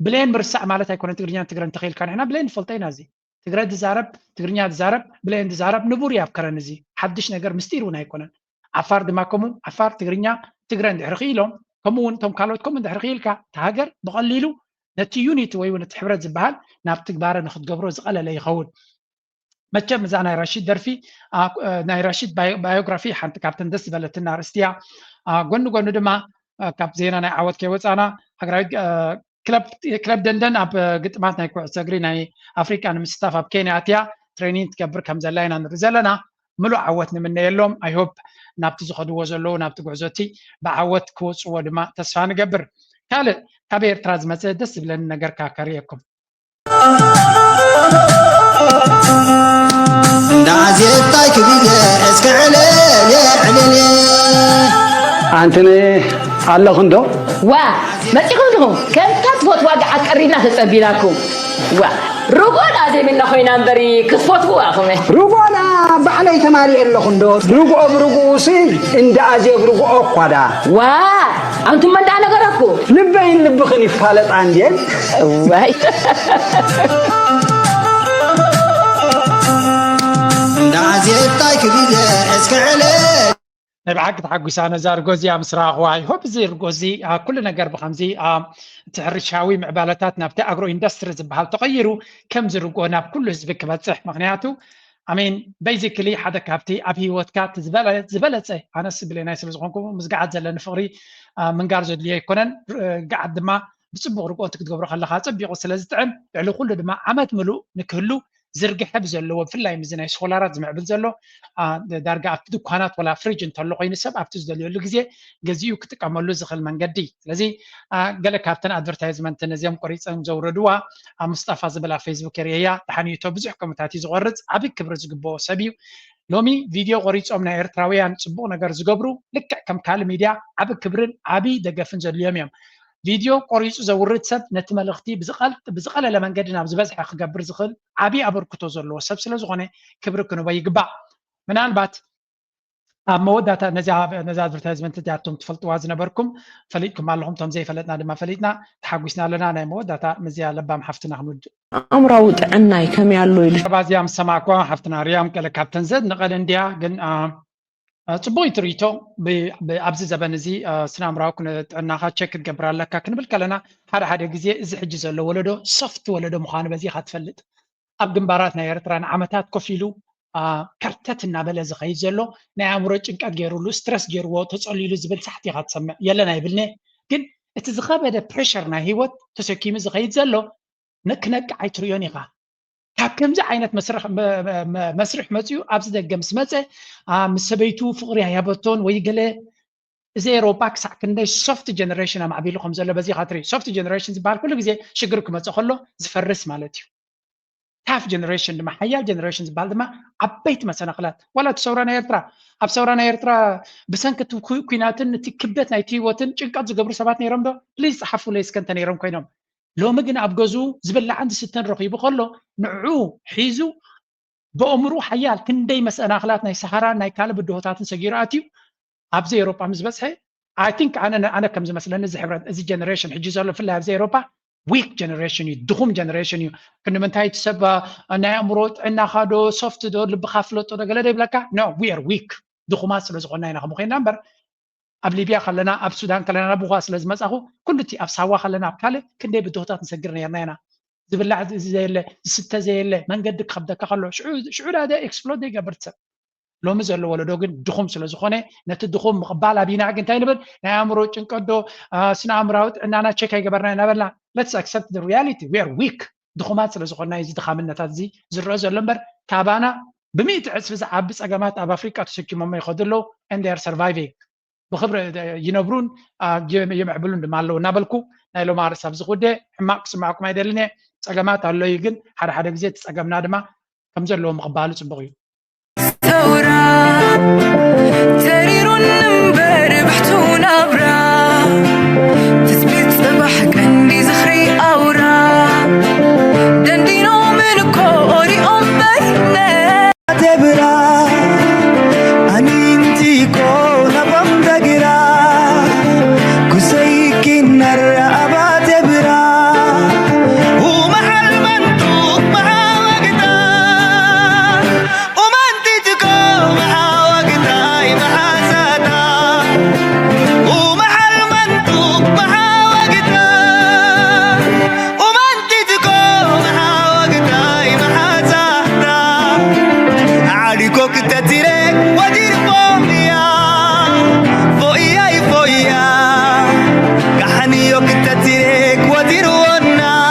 ብሌን ምርሳዕ ማለት ኣይኮነን። ትግርኛን ትግረን እንተኽኢልካ ንሕና ብሌን ንፈልጦ ኢና። እዚ ትግረ ዝዛረብ ትግርኛ ዝዛረብ ብሌን ዝዛረብ ንቡር እዩ ኣብ ከረን። እዚ ሓድሽ ነገር ምስጢር እውን ኣይኮነን። ዓፋር ድማ ከምኡ ዓፋር ትግርኛ ትግረ እንድሕር ክኢሎም ከምኡ እውን እቶም ካልኦት ከምኡ እንድሕር ክኢልካ እቲ ሃገር ብቐሊሉ ነቲ ዩኒቲ ወይ እውን እቲ ሕብረት ዝበሃል ናብ ትግባረ ንክትገብሮ ዝቐለለ ይኸውን። መቸም እዛ ናይ ራሺድ ደርፊ ናይ ራሺድ ባዮግራፊ ሓንቲ ካብተን ደስ ዝበለትና ኣርእስቲ እያ። ጎኒ ጎኒ ድማ ካብ ዜና ናይ ዓወት ከይወፃና ሃገራዊት ክለብ ደንደን ኣብ ግጥማት ናይ ኩዕሶ እግሪ ናይ ኣፍሪቃ ንምስታፍ ኣብ ኬንያ ኣትያ ትሬኒንግ ትገብር ከም ዘላ ኢና ንርኢ ዘለና። ምሉእ ዓወት ንምነየሎም። I hope ናብቲ ዝኸድዎ ዘለዉ ናብቲ ጉዕዞ እቲ ብዓወት ክወፅዎ ድማ ተስፋ ንገብር። ካልእ ካብ ኤርትራ ዝመፀ ደስ ዝብለኒ ነገር ከ ከርእየኩም። እንዳዓዜብታይ ክብየ እስከ ዕለልየ ዕለልየ ኣንትነ ኣለኹ እንዶ ዋ መፂኹም ዲኹም ከምታ ትፈትዋ ገዓት ቀሪብና ተፀቢናኩም ዋ ርጉኦ ዳኣ ዘይምና ኮይና እምበሪ ክትፈትውዋ ኢኹም ርጉኦ ዳኣ ባዕለይ ተማሊኤ ኣለኹ እንዶ ርጉኦ ብርጉኡሲ እንዳ ኣዜብ ርጉኦ እኳ ዳ ዋ ኣንቱም መን ዳኣ ነገረኩ ልበይን ልብኽን ይፋለጣ እንድየን ዋይ እንዳ ኣዜብታይ ክብየ እስከ ዕለ ናይ ብሓቂ ተሓጒሳ ነዛ ርጎ እዚኣ ምስ ረኣኽዋ። I hope እዚ ርጎ እዚ ኩሉ ነገር ብኸምዚ እቲ ሕርሻዊ ምዕባለታት ናብቲ ኣግሮ ኢንዱስትሪ ዝበሃል ተቐይሩ ከምዚ ርጎ ናብ ኩሉ ህዝቢ ክበፅሕ ምክንያቱ I mean basically ሓደ ካብቲ ኣብ ሂወትካ ዝበለፀ ኣነስ ብሌናይ ስለ ዝኾንኩ ምስ ገዓት ዘለኒ ፍቕሪ ምንጋር ዘድልዮ ኣይኮነን። ገዓት ድማ ብፅቡቕ ርጎ እቲ ክትገብሮ ከለኻ ፀቢቑ ስለ ዝጥዕም ልዕሊ ኩሉ ድማ ዓመት ምሉእ ንክህሉ ዝርግሐ ብዘለዎ ብፍላይ ምዚ ናይ ስኮላራት ዝምዕብል ዘሎ ዳርጋ ኣብቲ ድኳናት ወላ ፍሪጅ እንተሎ ኮይኑ ሰብ ኣብቲ ዝደልየሉ ግዜ ገዚኡ ክጥቀመሉ ዝኽእል መንገዲ ስለዚ ገለ ካብተን ኣድቨርታይዝመንት ነዚኦም ቆሪፀን ዘውረድዋ ኣብ ሙስጣፋ ዝብል ኣብ ፌስቡክ የርእየያ ተሓንዩቶ ብዙሕ ከምታት እዩ ዝቆርፅ ዓብ ክብሪ ዝግብኦ ሰብ እዩ ሎሚ ቪድዮ ቆሪፆም ናይ ኤርትራውያን ፅቡቅ ነገር ዝገብሩ ልክዕ ከም ካልእ ሚድያ ዓብ ክብርን ዓብ ደገፍን ዘድልዮም እዮም ቪድዮ ቆሪፁ ዘውርድ ሰብ ነቲ መልእኽቲ ብዝቐለለ መንገዲ ናብ ዝበዝሐ ክገብር ዝኽእል ዓብዪ ኣበርክቶ ዘለዎ ሰብ ስለ ዝኾነ ክብሪ ክንቦ ይግባእ። ምናልባት ኣብ መወዳእታ ነዛ ኣድቨርታይዝመንት እዚኣቶም ትፈልጥዋ ዝነበርኩም ፈሊጥኩም ኣለኹም፣ እቶም ዘይፈለጥና ድማ ፈሊጥና ተሓጒስና ኣለና። ናይ መወዳእታ ምስዚኣ ለባም ሓፍትና ክንውድእ። ኣእምራዊ ጥዕናይ ከመይ ኣሎ ኢሉ። ባዚያ ምስ ሰማዕኳ ሓፍትና ርያም ገለ ካብተን ዘድንቐን እንድያ ግን ጽቡቕ እዩ ትርኢቶ። ኣብዚ ዘበን እዚ ስነ ኣእምራዊ ጥዕናኻ ቸክ ክትገብር ኣለካ ክንብል ከለና ሓደ ሓደ ግዜ እዚ ሕጂ ዘሎ ወለዶ ሶፍት ወለዶ ምዃኑ በዚኻ ትፈልጥ። ኣብ ግንባራት ናይ ኤርትራ ንዓመታት ኮፍ ኢሉ ከርተት እናበለ ዝኸይድ ዘሎ ናይ ኣእምሮ ጭንቀት ገይሩሉ ስትረስ ገይርዎ ተጸልዩሉ ዝብል ሳሕቲ ኢኻ ትሰምዕ። የለን ኣይብልኒ፣ ግን እቲ ዝኸበደ ፕሬሸር ናይ ህይወት ተሰኪሙ ዝኸይድ ዘሎ ክነቅዕ ኣይትርእዮን ኢኻ። ካብ ከምዚ ዓይነት መስርሕ መ- መ- መ- መስርሕ መፅኡ ኣብዚ ደገ ምስ መፀ፣ አ፣ ምስ ሰበይቱ ፍቕሪ ኣይሃበቶን ወይ ገለ። እዚ ኤሮፓ ክሳዕ ክንደይ ሶፍት ጀነሬሽን ኣማዕቢሉ ከም ዘሎ በዚ ኢኻ ትርኢ። ሶፍት ጀነሬሽን ዝበሃል ኩሉ ግዜ ሽግር ክመፅእ ከሎ ዝፈርስ ማለት እዩ። ታፍ ጀነሬሽን ድማ፣ ሓያል ጀነሬሽን ዝበሃል ድማ ዓበይቲ መሰናኽላት። ዋላ እቲ ሰውራ ናይ ኤርትራ፣ ኣብ ሰውራ ናይ ኤርትራ ብሰንኪ እቲ ኩ- ኩናትን እቲ ክብደት ናይቲ ህይወትን ጭንቀት ዝገብሩ ሰባት ነይሮም ዶ? ፕሊዝ ጸሓፉለይ እስከ እንተ ነይሮም ኮይኖም። ሎሚ ግን ኣብ ገዝኡ ዝብላዕን ዝስተን ረኺቡ ከሎ፣ ንዕኡ ሒዙ ብኣእምርኡ ሓያል ክንደይ መሰናኽላት ናይ ሰሃራን ናይ ካልእ ብድሆታትን ሰጊሩ ኣትዩ ኣብዚ ኤውሮጳ ምስ በጽሐ፣ I think ኣነ ኣነ ከም ዝመስለኒ እዚ ሕብረት እዚ ጀነሬሽን ሕጂ ዘሎ ብፍላይ ኣብዚ ኤውሮጳ ዊክ ጀነሬሽን እዩ፣ ድኹም ጀነሬሽን እዩ። ክንምንታይ እቲ ሰብ አ፣ ናይ ኣእምሮ ጥዕናኻ ዶ ሶፍት ዶ ልብኻ ፍለጦ ዶ ገለ ዶ ይብለካ? No, we are weak። ድኹማት ስለ ዝኾንና ኢና ከምኡ ኮይንና እምበር ኣብ ሊብያ ከለና ኣብ ሱዳን ከለና ናብኹዋ ስለ ዝመጻኹ ኩሉ እቲ ኣብ ሳዋ ከለና ኣብ ካልእ ክንደይ ብድሆታት ንሰግር ነርና ኢና። ዝብላዕ እዚ ዘየለ፣ ዝስተ ዘየለ፣ መንገዲ ክኸብደካ ከሎ ሽዑ ሽዑ ዳ ኤክስፕሎድ ይገብር ሰብ። ሎሚ ዘሎ ወለዶ ግን ድኹም ስለ ዝኾነ ነቲ ድኹም ምቕባል ኣቢና ግን እንታይ ንብል? ናይ ኣእምሮ ጭንቀት ዶ አ፣ ስነ ኣእምራዊ ጥዕናና ቸክ ኣይገበርና እናበልና let's accept the reality, we are weak። ድኹማት ስለ ዝኾንና እዩ እዚ ድኻምነታት እዚ ዝረአ ዘሎ እምበር ካባና ብሚእቲ ዕፅፊ ዝዓቢ ፀገማት ኣብ ኣፍሪቃ ተሰኪሞሞ ይኸዱ ኣለዉ። And they are surviving። ብኽብሪ ይነብሩን አ፣ የ- የምዕብሉን ድማ ኣለዉ እናበልኩ ናይ ሎማ ርእስ ኣብዚ ክውደ ሕማቕ ክስማዕኩም ኣይደልን እየ። ፀገማት ኣሎ እዩ ግን ሓደ ሓደ ግዜ እቲ ፀገምና ድማ ከም ዘለዎ ምቕባሉ ፅቡቕ እዩ። ሰውራ ተሪሩን እምበር ብሕቱ ናብራ ትስቢት ጽባሕ ቀንዲ ዝኽሪ ኣውራ ደንዲኖምን እኮ ኦሪኦም በይነ Tebra aninti ko na bamdagira kusaikin narra abatebra umahal mantuk mahawagta umantitko mahawagtai mahasata umahal mantuk mahawagta umantitko mahawagtai mahasata aliko kitatire